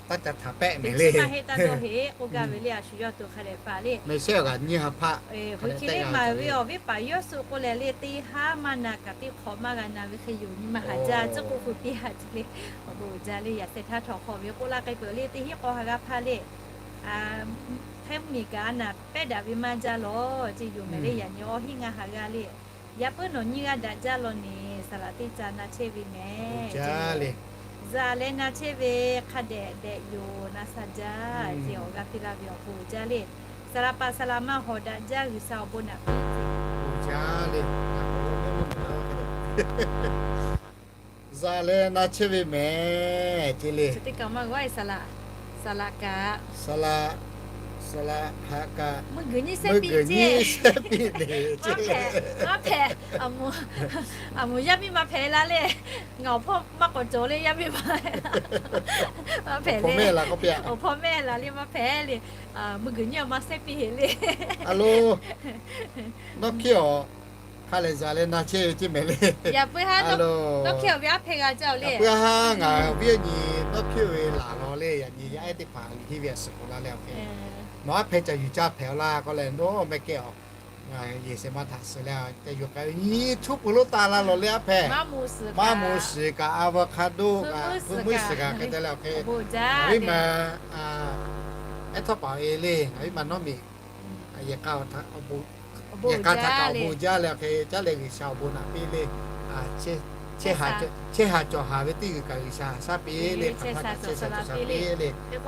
htaꞈ pehˆ mehˍ le. Maˇ heˆ taˇ dawˇ heˆ k'oˆ gaˇ ve le, a shu yawˇ tuˬ hk'a dehꞈ paˍ le. Mehˍ shehˉ awˬ g'aꞈ nyiˇ ha hpaˆ, ve maˍ ve awˬ viˉ paˍ yawˇ suh k'oˆ leh le, teˇ haˉ maˇ na kaꞈ teˇ hk'awꞈ maˇ g'a na ve hk'e yoˬ. Nyi ma haˍ jaˇ, tcuhˉ k'oˆ hu piˇ haˍ jaˇ le. Awˬ bon uiˍ jaˇ le, yaꞈ sheh htaˇ htawnˍ hk'awꞈ ve k'oˆ laˇ k'ai peuˬ le, teˇ hinˉ k'aw ha g'a hpaˇ le. Htaiˇ mvuhˇmiˬ kaꞈ a naˍ pehˉ daꞈ ve maˇ jaˇ lawˬ ceˇ yoˬ mehˍ le. Yaꞈ nyi awˇ hinˉ ngaˇ ha g'a le. Yaꞈ puiˉ nawˬ nyiˇ g'aˇ daꞈ jaˇ law neˬ, saˍ laꞈ teˇ ca na chehˇ ve mehˍ. Za leh na chehˇ ve hk'a dehꞈ dehꞈ yoˬ, na sha jaˇ ceˇ, awˬ g'aˇ piˇ laˇ ve awˬ bon uiˍ jaˇ le. Saˍ laꞈ paˍ saˍ laꞈ ma hawˍ daꞈ jaˇ, G'uiˬsha awˬ bon naꞈ piˇ ceˇ. Za leh na chehˇ ve mehˍ ceˇ le. Teˇ kaꞈ maˇ g'a saˍ laꞈ, saˍ laꞈ kaꞈ, saˍ laꞈ, saˍ laꞈ haꞈ kaꞈ, mvuhˇ guiˬ nyiˇ shehˉ piˇ ceˇ. Maˇ hpehꞈ, maˇ hpehꞈ. A moˍ yaˇ miˇ ma hpehꞈ la le. Ngaˬ awˬ hpawˇ maˇ k'awꞈ cawˬ le, yaˇ miˇ ma, maˇ hpehꞈ le. Awˬ hpawˇ mehˆ la le, maˇ hpehꞈ le. Mvuhˇ guiˬ nyiˇ awˬ maˇ shehˉ piˇ heˍ le. A lo, nawˉ hkiˉ awˬ hk'a lehˬ za leh na chehˇ ve ceˇ mehˍ le. Yaꞈ puiˉ haˉ, nawˉ hkiˉ awˬ ve aˉ hpehꞈ g'a jaˇ le. Yaꞈ puiˉ haˉ ngaˬ awˬ viˉ awˬ nyi nawˉ hkiˉ ve laˬ law le. Yaꞈ nyi yaˇ ehˉ teˇ hpaˍ liꞈ henˇ ve a suhˍ k'oˍ la leh awˬ hk'e, nawˬ aˉ hpehꞈ ca yuˬ caˇ hpehꞈ laˇ k'oˆ leh, nawˉ mehˆ kehˉ awˬ, yehˬ shehˍ ma htaꞈ suhˍ leh ca yuˬ k'ai ve nyi chuˉ peuˬ lonˉ taˍ la lawˬ le aˉ hpehꞈ. Maˇ moˍ suhˍ kaꞈ, avocado kaꞈ, hpu muiˉ suhˍ kaꞈ hk'e te leh awˬ hk'e, awˬ viˉ ma ehˉ htawˇ paˍ e le, awˬ viˉ ma nawˉ miˬ, yehˬ k'a htaꞈ kaꞈ awˬ bon jaˇ leh awˬ hk'e caˉ leh G'uiˬsha awˬ bon naꞈ piˇ le. Chehˇ haˍ cawˬ haˍ ve teˇ g'uiˬ kaꞈ G'uiˬsha haꞈ shaˉ piˇ le, hk'aˬ htaˇ kaꞈ chehˇ sha cawˬ sha piˇ le. Yaꞈ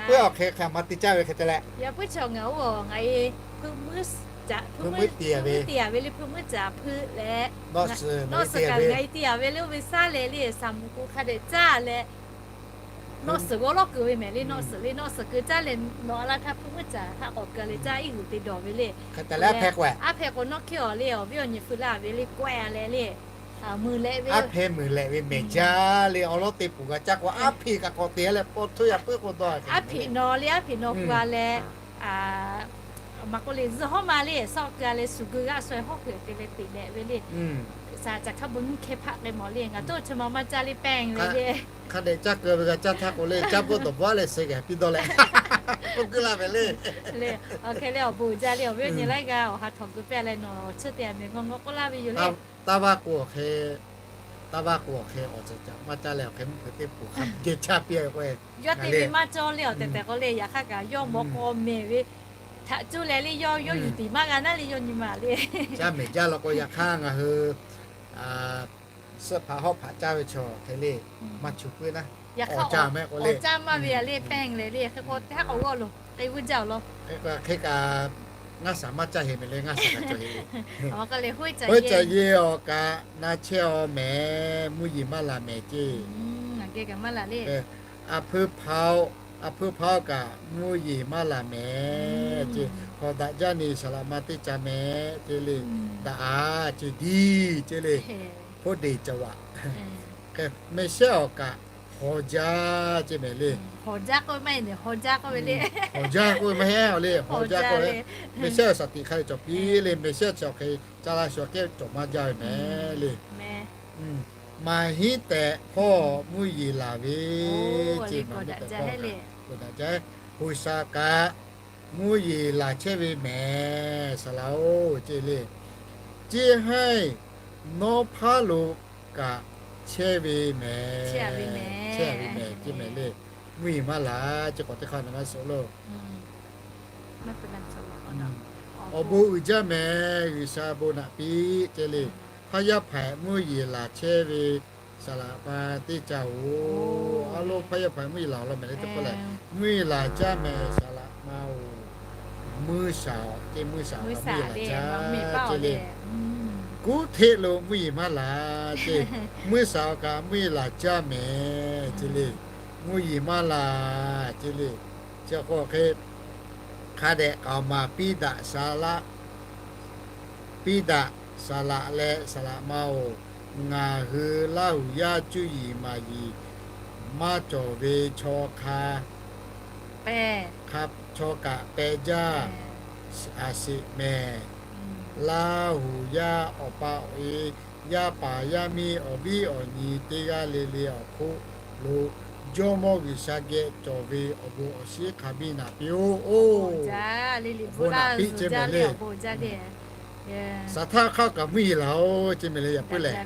puiˉ awˬ hk'e hk'e maˇ te caˇ ve hk'e te leh, yaꞈ puiˉ chaw ngaˬ oˇ ngaˬ e hpu muiˉ te a ve le, hpu muiˉ caˍ hpui leh, nawˬ suhˍ kaꞈ ngaˬ e te a ve le, oˇ ve shaˉ lehˬ le, saˍ muˍ k'o hk'a dehꞈ caˇ leh, nawˬ suhˍ g'awˇ lawˉ keu ve mehˍ le. Nawˬ suhˍ le, nawˬ suhˍ keu caˇ leh nawˬ a la htaˇ hpu muiˉ caˍ htaꞈ k'awꞈ keu leh caˇ iˉ g'uiˬ te dawˬ ve le. Aˉ hpehꞈ k'o nawˉ hkiˉ awˬ le, awˬ viˉ awˬ nyi feu laˇ ve le, kawehˇ a leh le, mui leh ve, aˉ hpehꞈ mui leh ve mehˍ jaˇ le. Awˬ lawˉ te puˍ g'a caˇ k'o aˉ hpeꞈ kaꞈ k'awꞈ te leh paw htoˇ yaꞈ puiˉ k'o dawˇ, aˉ hpeꞈ nawˬ le, aˉ hpeꞈ nawˬ hu a leh, maˇ k'oˆ le, zuhˇ hawˉ ma le, sawˆ keu a leh shuˍ geu g'aˇ saweh hawˉ hk'e te leh teꞈ leh ve le. Saˍ caˍ hkaˇ bon nyiˇ hkeh hpaˆ k'ai mawˬ le, ngaˬ toˇ chi ma maˇ caˇ le pehˇ ve le. Hk'a dehꞈ caˇ keu ve g'a caˇ htaˇ k'o le, caˇ bvuhˆ dawˬ bvuhˆ leh suh geh piˇ dawˇ leh, k'oˆ keu laˇ ve le. Awˬ hk'e leh awˬ bon jaˇ le, awˬ viˉ awˬ nyi laiˉ g'aˇ awˬ ha htawnˍ keu pehˇ leh nawˬ chi te a mehˍ g'awˇ g'awˇ k'oˆ laˇ ve yoˬ le. Taˇ vaˇ k'o awˬ hk'e, taˇ vaˇ k'o awˬ hk'e awˬ ceuˬ caꞈ maˇ caˇ leh awˬ hk'e mvuhˇ hpeuꞈ teˇ puˍ hk'a geh caˇ piˇ k'o, yawˇ te ve maˇ cawˇ le awˬ tehˬ tehˬ k'o le, yaꞈ hk'aˇ kaꞈ yawˇ mawꞈ k'aw mehˍ ve htaꞈ cuˇ leh le, yawˇ yawˇ yuˬ tiˍ maˇ g'a naˉ le, yawˇ nyi ma le. Caˇ mehˍ jaˇ law k'o yaꞈ hk'aˇ ngaˬ hui suh hpaꞈ hawˉ hpaꞈ caˇ ve chaw hk'e le, maˇ chu puiˉ naˉ. Awˬ caˇ maˇ ve le, le hk'e k'o teˇ haˉ k'awꞈ g'awˇ loˬ k'e vuˇ jaˇ awˬ lawn. Hk'e k'o hk'e kaꞈ ngaˇ shaˍ maˇ caˇ heˍ mehˍ le, ngaˇ shaˍ kaꞈ cawˬ heˍ le. Hoˉ ca ye awˬ kaꞈ na chehˇ-aw mehˍ, mvuhˇ yeˬ maˇ laˬ mehˍ ceˇ. A hpeuˇ hpaˇ-oˬ kaꞈ mvuhˇ yeˬ maˇ laˬ mehˍ ceˇ. Hk'awꞈ daꞈ jaˇ ni saˍ laꞈ ma teˇ ca mehˍ ceˇ le. Daꞈ-a ceˇ, diˇ ceˇ le. Hpoˇ deˍ caˍ vaꞈ. Mehˍ shehˉ awˬ kaꞈ hawˍ jaˇ ceˇ mehˍ le. Hawˍ jaˇ k'oˆ ve maˇ heˆ le, hawˍ jaˇ k'oˆ ve le, hawˍ jaˇ k'oˆ ve maˇ heˆ le, hawˍ jaˇ k'oˆ ve. Mehˍ shehˉ saˍ tiꞈ hk'a ve cawˬ piˇ le, mehˍ shehˉ chi awˬ hk'e ca la shuˍ kehˉ cawˬ maˇ jaˇ ve mehˍ le. Maˍ hinˉ tehꞈ hpawˇ mvuhˇ yeˬ laˬ ve ceˇ, maˍ hinˉ tehꞈ hpawˇ kaꞈ daꞈ jaˇ. G'uiˬsha kaꞈ mvuhˇ yeˬ laˬ chehˇ ve mehˍ, saˍ laꞈ-oˬ ceˇ le. Ceˇ haiˇ nawˉ hpaˉ lo kaꞈ chehˇ ve mehˍ, chehˇ ve mehˍ ceˇ mehˍ le. Mvuhˇ yeˬ maˇ laˬ ceˇ, k'awꞈ teˇ hk'aˇ na maˇ suh loˬ. Awˬ bon uiˍ jaˇ mehˍ, G'uiˬsha bon naꞈ piˇ ceˇ le. Hpaˇ yaˇ hpaˍ mvuhˇ yeˬ laˬ chehˇ ve saˍ laꞈ ma teˇ ca-oˬ. A lo hpaˇ yaˇ hpaˍ mvuhˇ yeˬ laˬ awˬ lawn mehˍ le teˇ hk'awꞈ lehˬ, mvuhˇ yeˬ laˬ jaˇ mehˍ saˍ laꞈ ma-oˬ. Mvuhˇ shaˍ ceˇ, mvuhˇ shaˍ kaꞈ mvuhˇ yeˬ laˬ jaˇ ceˇ le. Kuˉ hteˆ lo mvuhˇ yeˬ maˇ laˬ ceˇ, mvuhˇ shaˍ kaꞈ mvuhˇ yeˬ laˬ jaˇ mehˍ ceˇ le. Mvuhˇ yeˬ maˇ laˬ ceˇ le. Chi hk'e hk'a dehꞈ k'aoˍ maˍ piˇ daꞈ saˍ laꞈ, piˇ daꞈ saˍ laꞈ leh saˍ laꞈ ma-oˬ, ngaˬ hui Laˇ huˍ yaˇ cuˇ yiˍ maˍ yiˍ maˇ cawˬ ve chaw hk'a, chaw kaꞈ peh jaˇ, a sheˍ mehˍ. Laˇ huˍ yaˇ awˬ pa awˬ e, yaˇ paˍ yaˇ miˇ awˬ viˉ awˬ nyi teˇ g'aˇ le le awˬ hk'oˆ lo Jawˇmawˇ G'uiˬsha geh cawˬ ve awˬ bon awˬ shinˉ hk'a biˇ naꞈ piˇ-oˆ. Oˬ, bon naꞈ piˇ ceˇ mehˍ le. Saˍ htaˇ hk'aˇ kaꞈ mvuhˇ yeˬ laˬ-oˬ ceˇ mehˍ le, yaꞈ puiˉ lehˬ.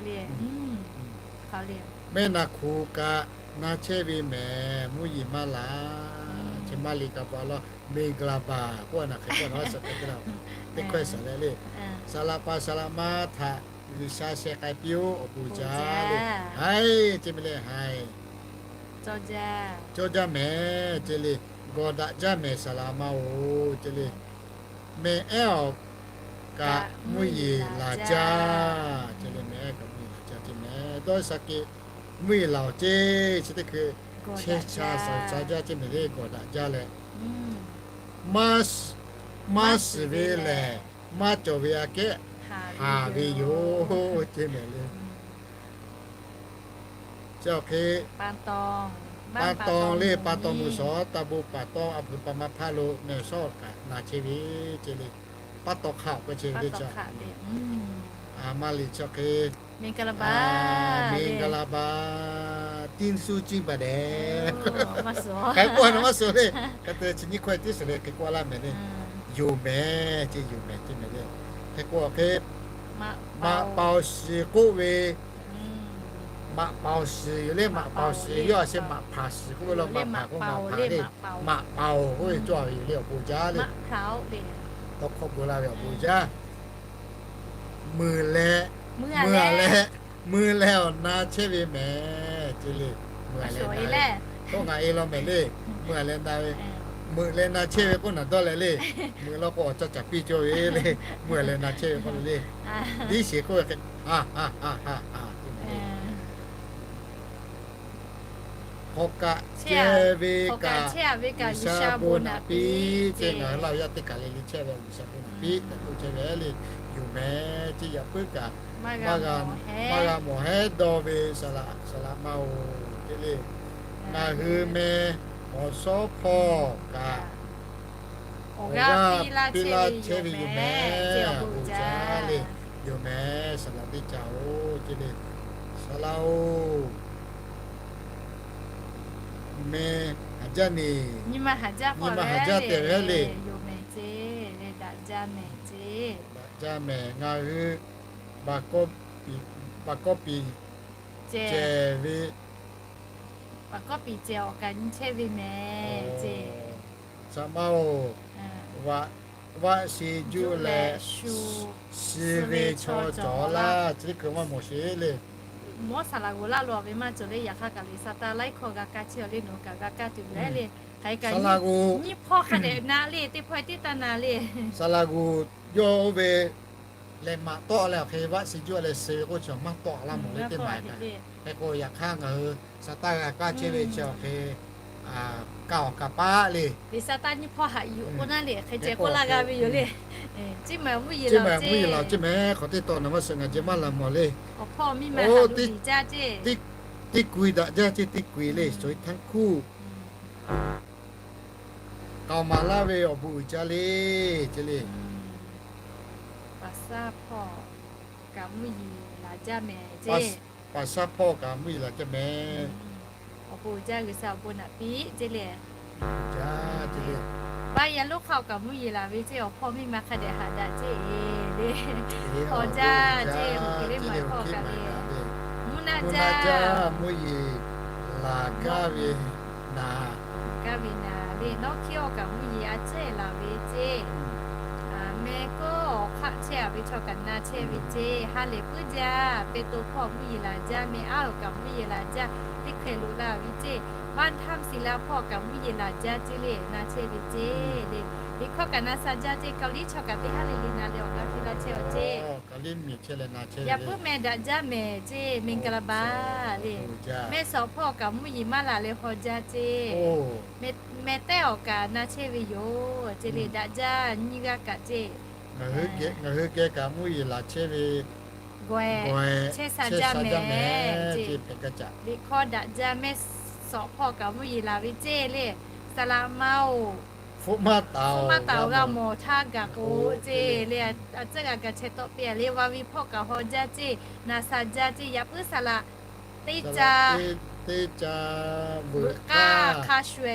Mehˆ naˍ hkuˬ kaꞈ na chehˇ ve mehˍ, mvuhˇ yeˬ maˇ laˬ. Chi maˇ liꞈ kaꞈ pa law, မင်္ဂလာပါ k'oˆ a naˬ hk'e k'oˆ na, teˇ hkawehˇ saˍ lehˍ le. Saˍ laꞈ paˍ saˍ laꞈ ma htaꞈ G'uiˬsha sheh k'ai piˇ-oˆ, awˬ bon jaˇ le. Haiˬ ceˇ mehˍ le, haiˬ cawˇ jaˇ mehˍ ceˇ le. Gawˬ daꞈ jaˇ mehˍ saˍ laꞈ ma-oˬ ceˇ le. Mehˍ ehˉ awˬ kaꞈ mvuhˇ yeˬ laˬ jaˇ ceˇ le. Mehˍ ehˉ kaꞈ mvuhˇ yeˬ laˬ jaˇ ceˇ mehˍ. Dawˇ sha keh mvuhˇ yeˬ laˬ-oˬ ceˇ, chi teˇ hkui chehˇ cha shaˍ ca jaˇ ceˇ mehˍ le, gawˬ daꞈ jaˇ leh, maˇ shiˍ ve lehˬ maˇ cawˬ ve aꞈ kehˉ haˍ ve yoˬ ceˇ mehˍ le. Chi awˬ hk'e pa taw le, pa taw mvuhˇ shawˍ taˇ bon pa taw a peuˬ pa ma hpaˇ lo mehˍ shawˉ kaꞈ na chehˇ ve ceˇ le. Pa taw hk'a awˬ k'o chehˇ ve le ca. A ma liꞈ chi awˬ hk'e မင်္ဂလာပါ, မင်္ဂလာပါ, ကျေးဇူးတင်ပါတယ် hk'e k'oˆ a na maˇ suh le. Hk'e te chi nyiˇ hkawehˇ tiˉ suh le hk'e k'oˆ laˇ mehˍ le. Yoˬ mehˍ ceˇ, yoˬ mehˍ ceˇ mehˍ le. Hk'e k'o awˬ hk'e maꞈ paoˍ shiˍ k'oˆ ve, maꞈ paoˍ shiˍ yoˬ le. Maꞈ paoˍ shiˍ yawˇ a sheh maꞈ hpaˍ shiˍ k'oˆ ve la, maꞈ hpaˍ k'oˆ maꞈ hpaˍ le. Maꞈ paoˍ k'oˆ ve cawˇ ve yoˬ le, awˬ bon jaˇ le. Tawˇ hkawˇ bon la ve awˬ bon jaˇ. Meuˬ leh, meuˬ leh, meuˬ leh awˬ na chehˇ ve mehˍ ceˇ le. Meuˬ leh na ve, tawˇ ngaˬ e law mehˍ le. Meuˬ leh na ve, meuˬ leh na chehˇ ve k'oˆ naˬ dawˇ leh le. Meuˬ law k'o awˬ caˇ caˍ piˇ cawˇ ve le. Meuˬ leh na chehˇ ve k'oˆ le le. Diˇ sheˍ k'oˆ ve hk'e, a a a a a Hk'aw kaꞈ chehˇ ve kaꞈ G'uiˬsha bon naꞈ piˇ ceˇ. Ngaˬ hui Laˇ huˍ yaˇ teˇ kaˬ le le chehˇ ve G'uiˬsha bon naꞈ piˇ tehꞈ k'oˆ chehˇ ve le. Yoˬ mehˍ ceˇ, yaꞈ puiˉ kaꞈ maˇ g'a mawˬ hehˉ dawˇ ve saˍ laꞈ ma-oˬ ceˇ le. Ngaˬ hui meh awˬ shawˉ hpawˇ kaꞈ awˬ g'aˇ piˇ laˇ chehˇ ve yoˬ mehˍ. Bon jaˇ le. Yoˬ mehˍ, saˍ laꞈ teˇ ca-oˬ ceˇ le. Saˍ laꞈ-oˬ, meh haˍ jaˇ neˬ, nyi ma haˍ jaˇ te ve le. Daꞈ jaˇ mehˍ, ngaˬ hui baˬ kawˇ piˍ cehˬ ve, baˬ kawˇ piˍ cehˬ awˬ kaꞈ nyi chehˇ ve mehˍ ceˇ. Saˍ laꞈ ma-oˬ, vaꞈ sheˍ juˇ leh, shiˍ ve chaw cawˬ laˇ, chi teˇ hkui maˇ mawˬ sheˍ le. mawˉ saˍ laˍ g'oˍ laˇ lo ve maˇ cawˬ le. Yaꞈ hk'aˇ kaꞈ le, saˍ taˍ laiˉ hkawˇ g'a kaˇ chehˇ a le, nawˬ kaꞈ g'a kaˇ tuˬ le le. Hk'aˬ hk'e kaꞈ nyiˇ hpawˇ hk'a dehꞈ na le, teˇ hpawˇ teˇ taˇ na le. Saˍ laˍ g'oˍ yawˇ oˇ ve lehˬ maꞈ tawˆ leh awˬ hk'e vaˆ suh juˆ leh suh ve k'oˆ chi maˇ tawˆ laˇ mawˬ le, teˇ maˬ kaꞈ. Hk'e k'o yaꞈ hk'aˇ ngaˬ hui saˍ taˍ g'a kaˇ chehˇ ve chi awˬ hk'e kaˇ awˬ kaˍ paˆ le. Saˍ taˍ nyiˇ hpawˇ haꞈ yuˬ k'o naˉ le, hk'e ceh k'oˆ laˇ g'a ve yoˬ le. Ceˇ maˬ mvuhˇ yeˬ laˬ, ceˇ maˬ mvuhˇ yeˬ laˬ, ceˇ maˬ hk'awꞈ teˇ taw nawˬ maˇ suh ngaˬ jeh maˇ laˬ mawˬ le. Oˇ, teˇ kui daꞈ jaˇ ceˇ, teˇ kui le, สวยทั้งคู่. K'aoˍ maˍ laˇ ve awˬ bon uiˍ jaˇ le, ceˇ le. Paˍ saˉ hpawˇ kaꞈ mvuhˇ yeˬ laˬ jaˇ mehˍ ceˇ. Paˍ saˉ hpawˇ kaꞈ mvuhˇ yeˬ laˬ jaˇ mehˍ. Awˬ bon uiˍ jaˇ, G'uiˬsha awˬ bon naꞈ piˇ ceˇ le. Paˍ yaˇ lonˉ hk'aˇ kaꞈ mvuhˇ yeˬ laˬ ve ceˇ, awˬ hpawˇ miˇ ma hk'a dehꞈ haꞈ daꞈ ceˇ le. Awˬ jaˇ ceˇ, oˬ hk'e le maˬ hpawˇ kaꞈ le. Mvuhˇ naˆ jaˇ, mvuhˇ yeˬ laˬ gaˇ ve naˍ, gaˇ ve naˍ le. Nawˉ hkiˉ awˬ kaꞈ mvuhˇ yeˬ a ciˉ laˬ ve ceˇ. Meh keuˉ awˬ hk'aˆ chehˇ a ve chaw kaꞈ na chehˇ ve ceˇ. Ha lehˬ puiˉ jaˇ, Peˍtruˆ hpawˇ mvuhˇ yeˬ laˬ jaˇ, meh aˉ awˬ kaꞈ mvuhˇ yeˬ laˬ jaˇ, teˇ hkeh loꞈ la ve ceˇ. Baˆ htaˇ siˍ la hpawˇ kaꞈ mvuhˇ yeˬ laˬ jaˇ ceˇ le, na chehˇ ve ceˇ le. Liꞈ hkawˇ kaꞈ na sha jaˇ ceˇ, Kaoˍliˇ chaw kaꞈ teˇ haˉ le le na leh awˬ g'aˇ piˇ laˇ chehˇ a ceˇ. Yaꞈ puiˉ meh daꞈ jaˇ mehˍ ceˇ, မင်္ဂလာပါ le. Meh sawꞈ hpawˇ kaꞈ mvuhˇ yeˬ maˇ laˬ leh haw jaˇ ceˇ. Meh tehˉ awˬ kaꞈ na chehˇ ve yoˬ ceˇ le, daꞈ jaˇ nyiˇ g'aˇ kaꞈ ceˇ. Ngaˬ hui geh kaꞈ mvuhˇ yeˬ laˬ chehˇ ve, gaweh chehˇ sha jaˇ mehˍ ceˇ. Liꞈ hkawˇ daꞈ jaˇ, meh sawꞈ hpawˇ kaꞈ mvuhˇ yeˬ laˬ ve ceˇ le. Saˍ laꞈ ma oˬ, hpu maˇ taˍ oˬ g'a mawˬ htaˇ gaˬ k'o ceˇ le. A tcuhˉ g'a ga chehˇ tawˆ piˇ a le. Wa ve hpawˇ kaꞈ haw jaˇ ceˇ, na sha jaˇ ceˇ. Yaꞈ puiˉ saˍ laꞈ teˇ ca, teˇ ca veuꞈ k'aˇ hk'a shuˍ e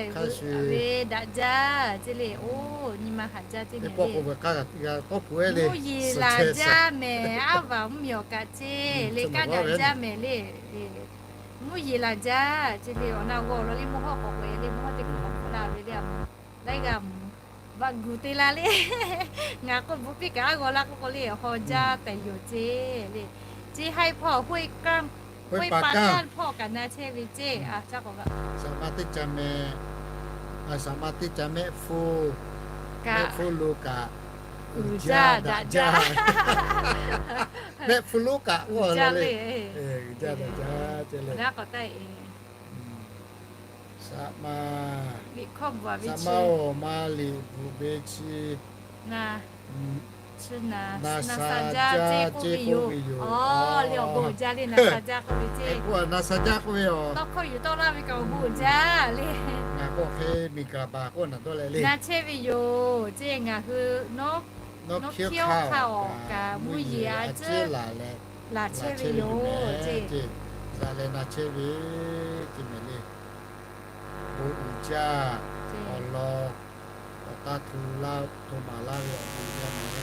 ve daꞈ jaˇ ceˇ le. Oˇ nyi ma haꞈ jaˇ ceˇ le. Mvuhˇ yeˬ laˬ jaˇ mehˍ, aˉ vaˬ mvuhˇ miˬ awˬ kaꞈ ceˇ le, kaˇ daꞈ jaˇ mehˍ le. Mvuhˇ yeˬ laˬ jaˇ ceˇ le. Awˬ na g'awˇ law le, mvuhˇ hawˉ k'awꞈ k'oꞈ e le, mvuhˇ hawˉ teˇ hkui k'awꞈ hpfuhˆ la ve le. Laiˉ g'aˇ mvuhˇ vaꞈ guˬ te la le. Ngaˬ k'oˆ bvuhꞈ piˇ kaꞈ aˉ g'aw laˇ k'oˆ k'o le, haw jaˇ tehꞈ yoˬ ceˇ le. Ceˇ haiˇ hpawˇ, hoeˇ paˍ kanˇ hpawˇ kaꞈ na chehˇ ve ceˇ. Saˍ ma teˇ ca meh, saˍ ma teˇ ca mehˆ hpfuhˇ, mehˆ hpfuhˇ lo kaꞈ uiˍ jaˇ daꞈ jaˇ. Mehˆ hpfuhˇ lo kaꞈ uiˍ jaˇ le, uiˍ jaˇ daꞈ jaˇ ceˇ le. Saˍ ma, saˍ ma oˬ, ma liꞈ bvuhꞈ ve chi na sha jaˇ ceˇ k'oˆ ve yoˬ. K'o na sha jaˇ k'oˆ ve yoˬ. Tawˇ hkawˇ yuˬ tawˆ laˇ ve kaꞈ awˬ bon uiˍ jaˇ le. Ngaˬ k'o hk'e miˬ gaˬ baˬ k'oˆ na dawˇ leh le. Na chehˇ ve yoˬ ceˇ. Ngaˬ hui nawˉ hkiˉ hk'aˇ awˬ kaꞈ mvuhˇ yeˬ a ciˉ laˬ chehˇ ve yoˬ ceˇ. Saˍ leh na chehˇ ve ceˇ mehˍ le. Bon uiˍ jaˇ, awˬ lawn awˬ taˇ hto laˇ hto maˍ laˇ ve awˬ bon jaˇ mehˍ.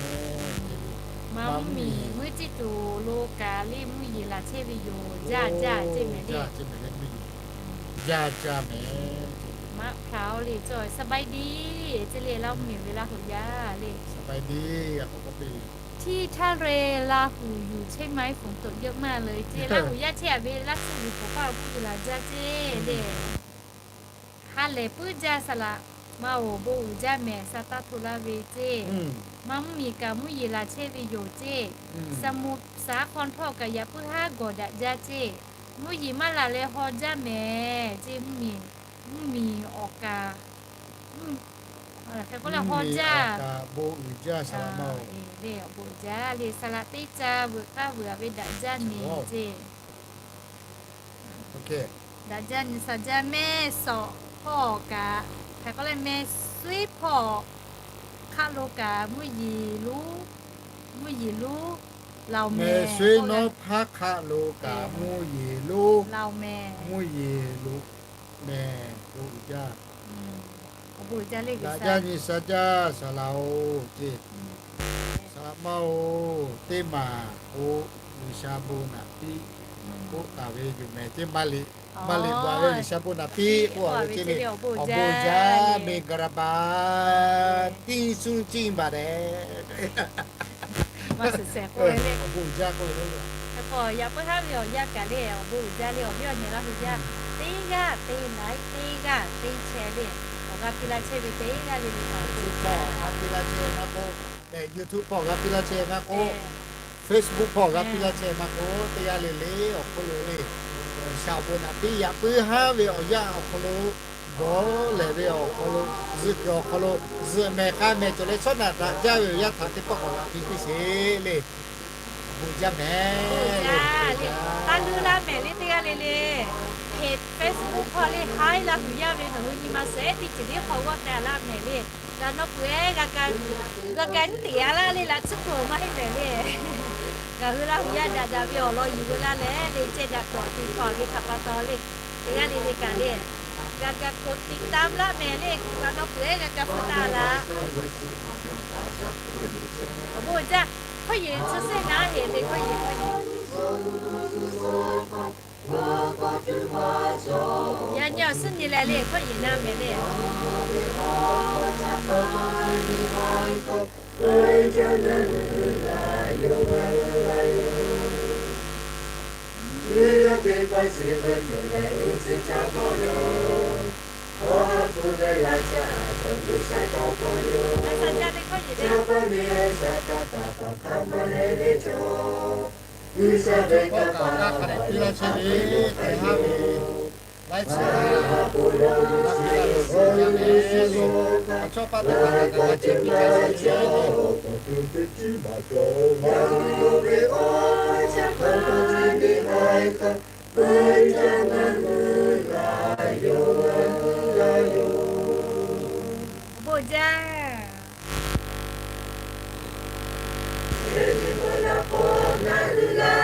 Ma mvuhˇ miˬ meuˇ ciˇ tuˬ lo kaꞈ le mvuhˇ yeˬ laˬ chehˇ ve yoˬ. Jaˇ jaˇ ceˇ mehˍ le. Jaˇ jaˇ mehˍ. Maꞈ hpaˍ oˬ le, สบายดี ceˇ le, Laˇ huˍ miˬ ve Laˇ huˍ yaˇ le. สบายดี ที่ทะเล ลาหู อยู่ใช่ไหม ฝนตกเยอะมากเลย ceˇ. Laˇ huˍ yaˇ chehˇ a ve, Laˇ suhˍ g'uiˬ hpawˍ hk'aˇ mvuhˇ yeˬ laˬ jaˇ ceˇ le. Ha lehˬ puiˉ jaˇ saˍ laꞈ ma oˬ, bon uiˍ jaˇ mehˍ, sha taˇ hto laˇ ve ceˇ. Ma mvuhˇ miˬ kaꞈ mvuhˇ yeˬ laˬ chehˇ ve yoˬ ceˇ. Saˍ muˍ saˍ hk'aw hpawˇ kaꞈ yaꞈ puiˉ haˉ gawˬ daꞈ jaˇ ceˇ. Mvuhˇ yeˬ maˇ laˬ leh haw jaˇ mehˍ ceˇ. Mvuhˇ miˬ, mvuhˇ miˬ awˬ kaꞈ, hk'e k'oˆ leh haw jaˇ. Bon uiˍ jaˇ saˍ laꞈ ma oˬ. Bon uiˍ jaˇ le, saˍ laꞈ teˇ ca veuꞈ k'aˇ veuꞈ a ve daꞈ jaˇ nyi ceˇ. Daꞈ jaˇ nyi, sha jaˇ mehˍ sawꞈ hpawˇ kaꞈ, hk'e k'oˆ leh meh suiˉ hpawˇ hk'aˆ lo kaꞈ mvuhˇ yeˬ lonˉ, mvuhˇ yeˬ lonˉ laˬ mehˍ. Meh suiˉ nawˉ hpaˇ hk'aˆ lo kaꞈ mvuhˇ yeˬ lonˉ laˬ mehˍ, mvuhˇ yeˬ lonˉ mehˍ. Bon uiˍ jaˇ. Daꞈ jaˇ nyi, sha jaˇ saˍ laꞈ oˬ ceˇ. Saˍ laꞈ ma oˬ, teˇ maˬ k'o G'uiˬsha bon naꞈ piˇ k'oˆ taˍ ve yoˬ mehˍ ceˇ. Maˇ liꞈ, maˇ liꞈ bvuhꞈ ve G'uiˬsha bon naꞈ piˇ k'oˆ a ve ceˇ le. Awˬ bon jaˇ, မင်္ဂလာပါ, တီးဆူၣ်ကျင်းပါတယ်. Awˬ bon jaˇ k'oˆ ve le. Yaꞈ puiˉ haˉ ve awˬ yanˇ kaꞈ le, awˬ bon uiˍ jaˇ le, awˬ viˉ awˬ nyi Laˇ hu yaˇ teˇ g'aˇ teˇ laiˉ teˇ g'aˇ teˇ chehˇ le, awˬ g'a piˇ laˇ chehˇ ve teˇ g'aˇ le le kaꞈ, awˬ bon uiˍ jaˇ. G'a piˇ laˇ chehˇ maˇ k'oˆ, YouTube hpawˇ g'a piˇ laˇ chehˇ maˇ k'oˆ, Facebook hpawˇ g'a piˇ laˇ chehˇ maˇ k'oˆ, teˇ g'aˇ le le awˬ hk'aw lo le, G'uiˬsha awˬ bon naꞈ piˇ yaꞈ puiˉ haˉ ve awˬ yanˇ awˬ hk'aw lo, gawˬ lehˬ ve awˬ hk'aw lo, zuhꞈ kuiˬ awˬ hk'aw lo, zuhꞈ mehˍ k'a mehˍ cawˬ leh chaw naꞈ daꞈ jaˇ ve awˬ yanˇ htaꞈ teˇ pawˆ k'awꞈ g'a piˇ piˇ sheˍ le. Awˬ bon jaˇ mehˍ le. Taˇ luˇ laˇ mehˍ le teˇ g'aˇ le le. Facebook hpawˇ le haiˉ laˇ tuˬ yaˇ ve nawˬ hui nyi ma shehˍ teˇ ceuˬ tiˉ hk'aw g'awˇ teh laˇ mehˍ le. G'a nawˇ peuˬ-eˬ, g'a ga teꞈ-a laˇ le, laꞈ tsuhˇ hpu maˇ heˆ mehˍ le. Ngaˬ hui Laˇ hu yaˇ daꞈ daꞈ ve awˬ lawn yuˬ ve laˇ leh le, ceh daꞈ kawꞈ tuˬ hk'aw ve hk'aˬ pa taw le, teˇ g'aˇ le le kaꞈ le, g'a ga k'oꞈ tiꞈ taˇ laˇ mehˍ le. G'a nawˇ peuˬ-eˬ, g'a ga hpu taˇ laˇ. Awˬ bon jaˇ. Hkawˇ yeˬ chi seˉ naˉ heˍ le, hkawˇ yeˬ hkawˇ yeˬ. Yaꞈ nyi awˬ suhˉ nyi leh le, hkawˇ yeˬ naˉ mehˍ le. Chaw hkawˇ kaꞈ g'a hk'a dehꞈ piˇ laˇ chehˇ ve, hk'e haˉ ve laiˉ chi a, a piˇ laˇ ve suh jaˇ mehˍ le. Awˬ chawˇ paˇ teˇ hpaˍ kaꞈ g'a ceh piˇ caˇ sheˍ le. Awˬ bon jaˇ.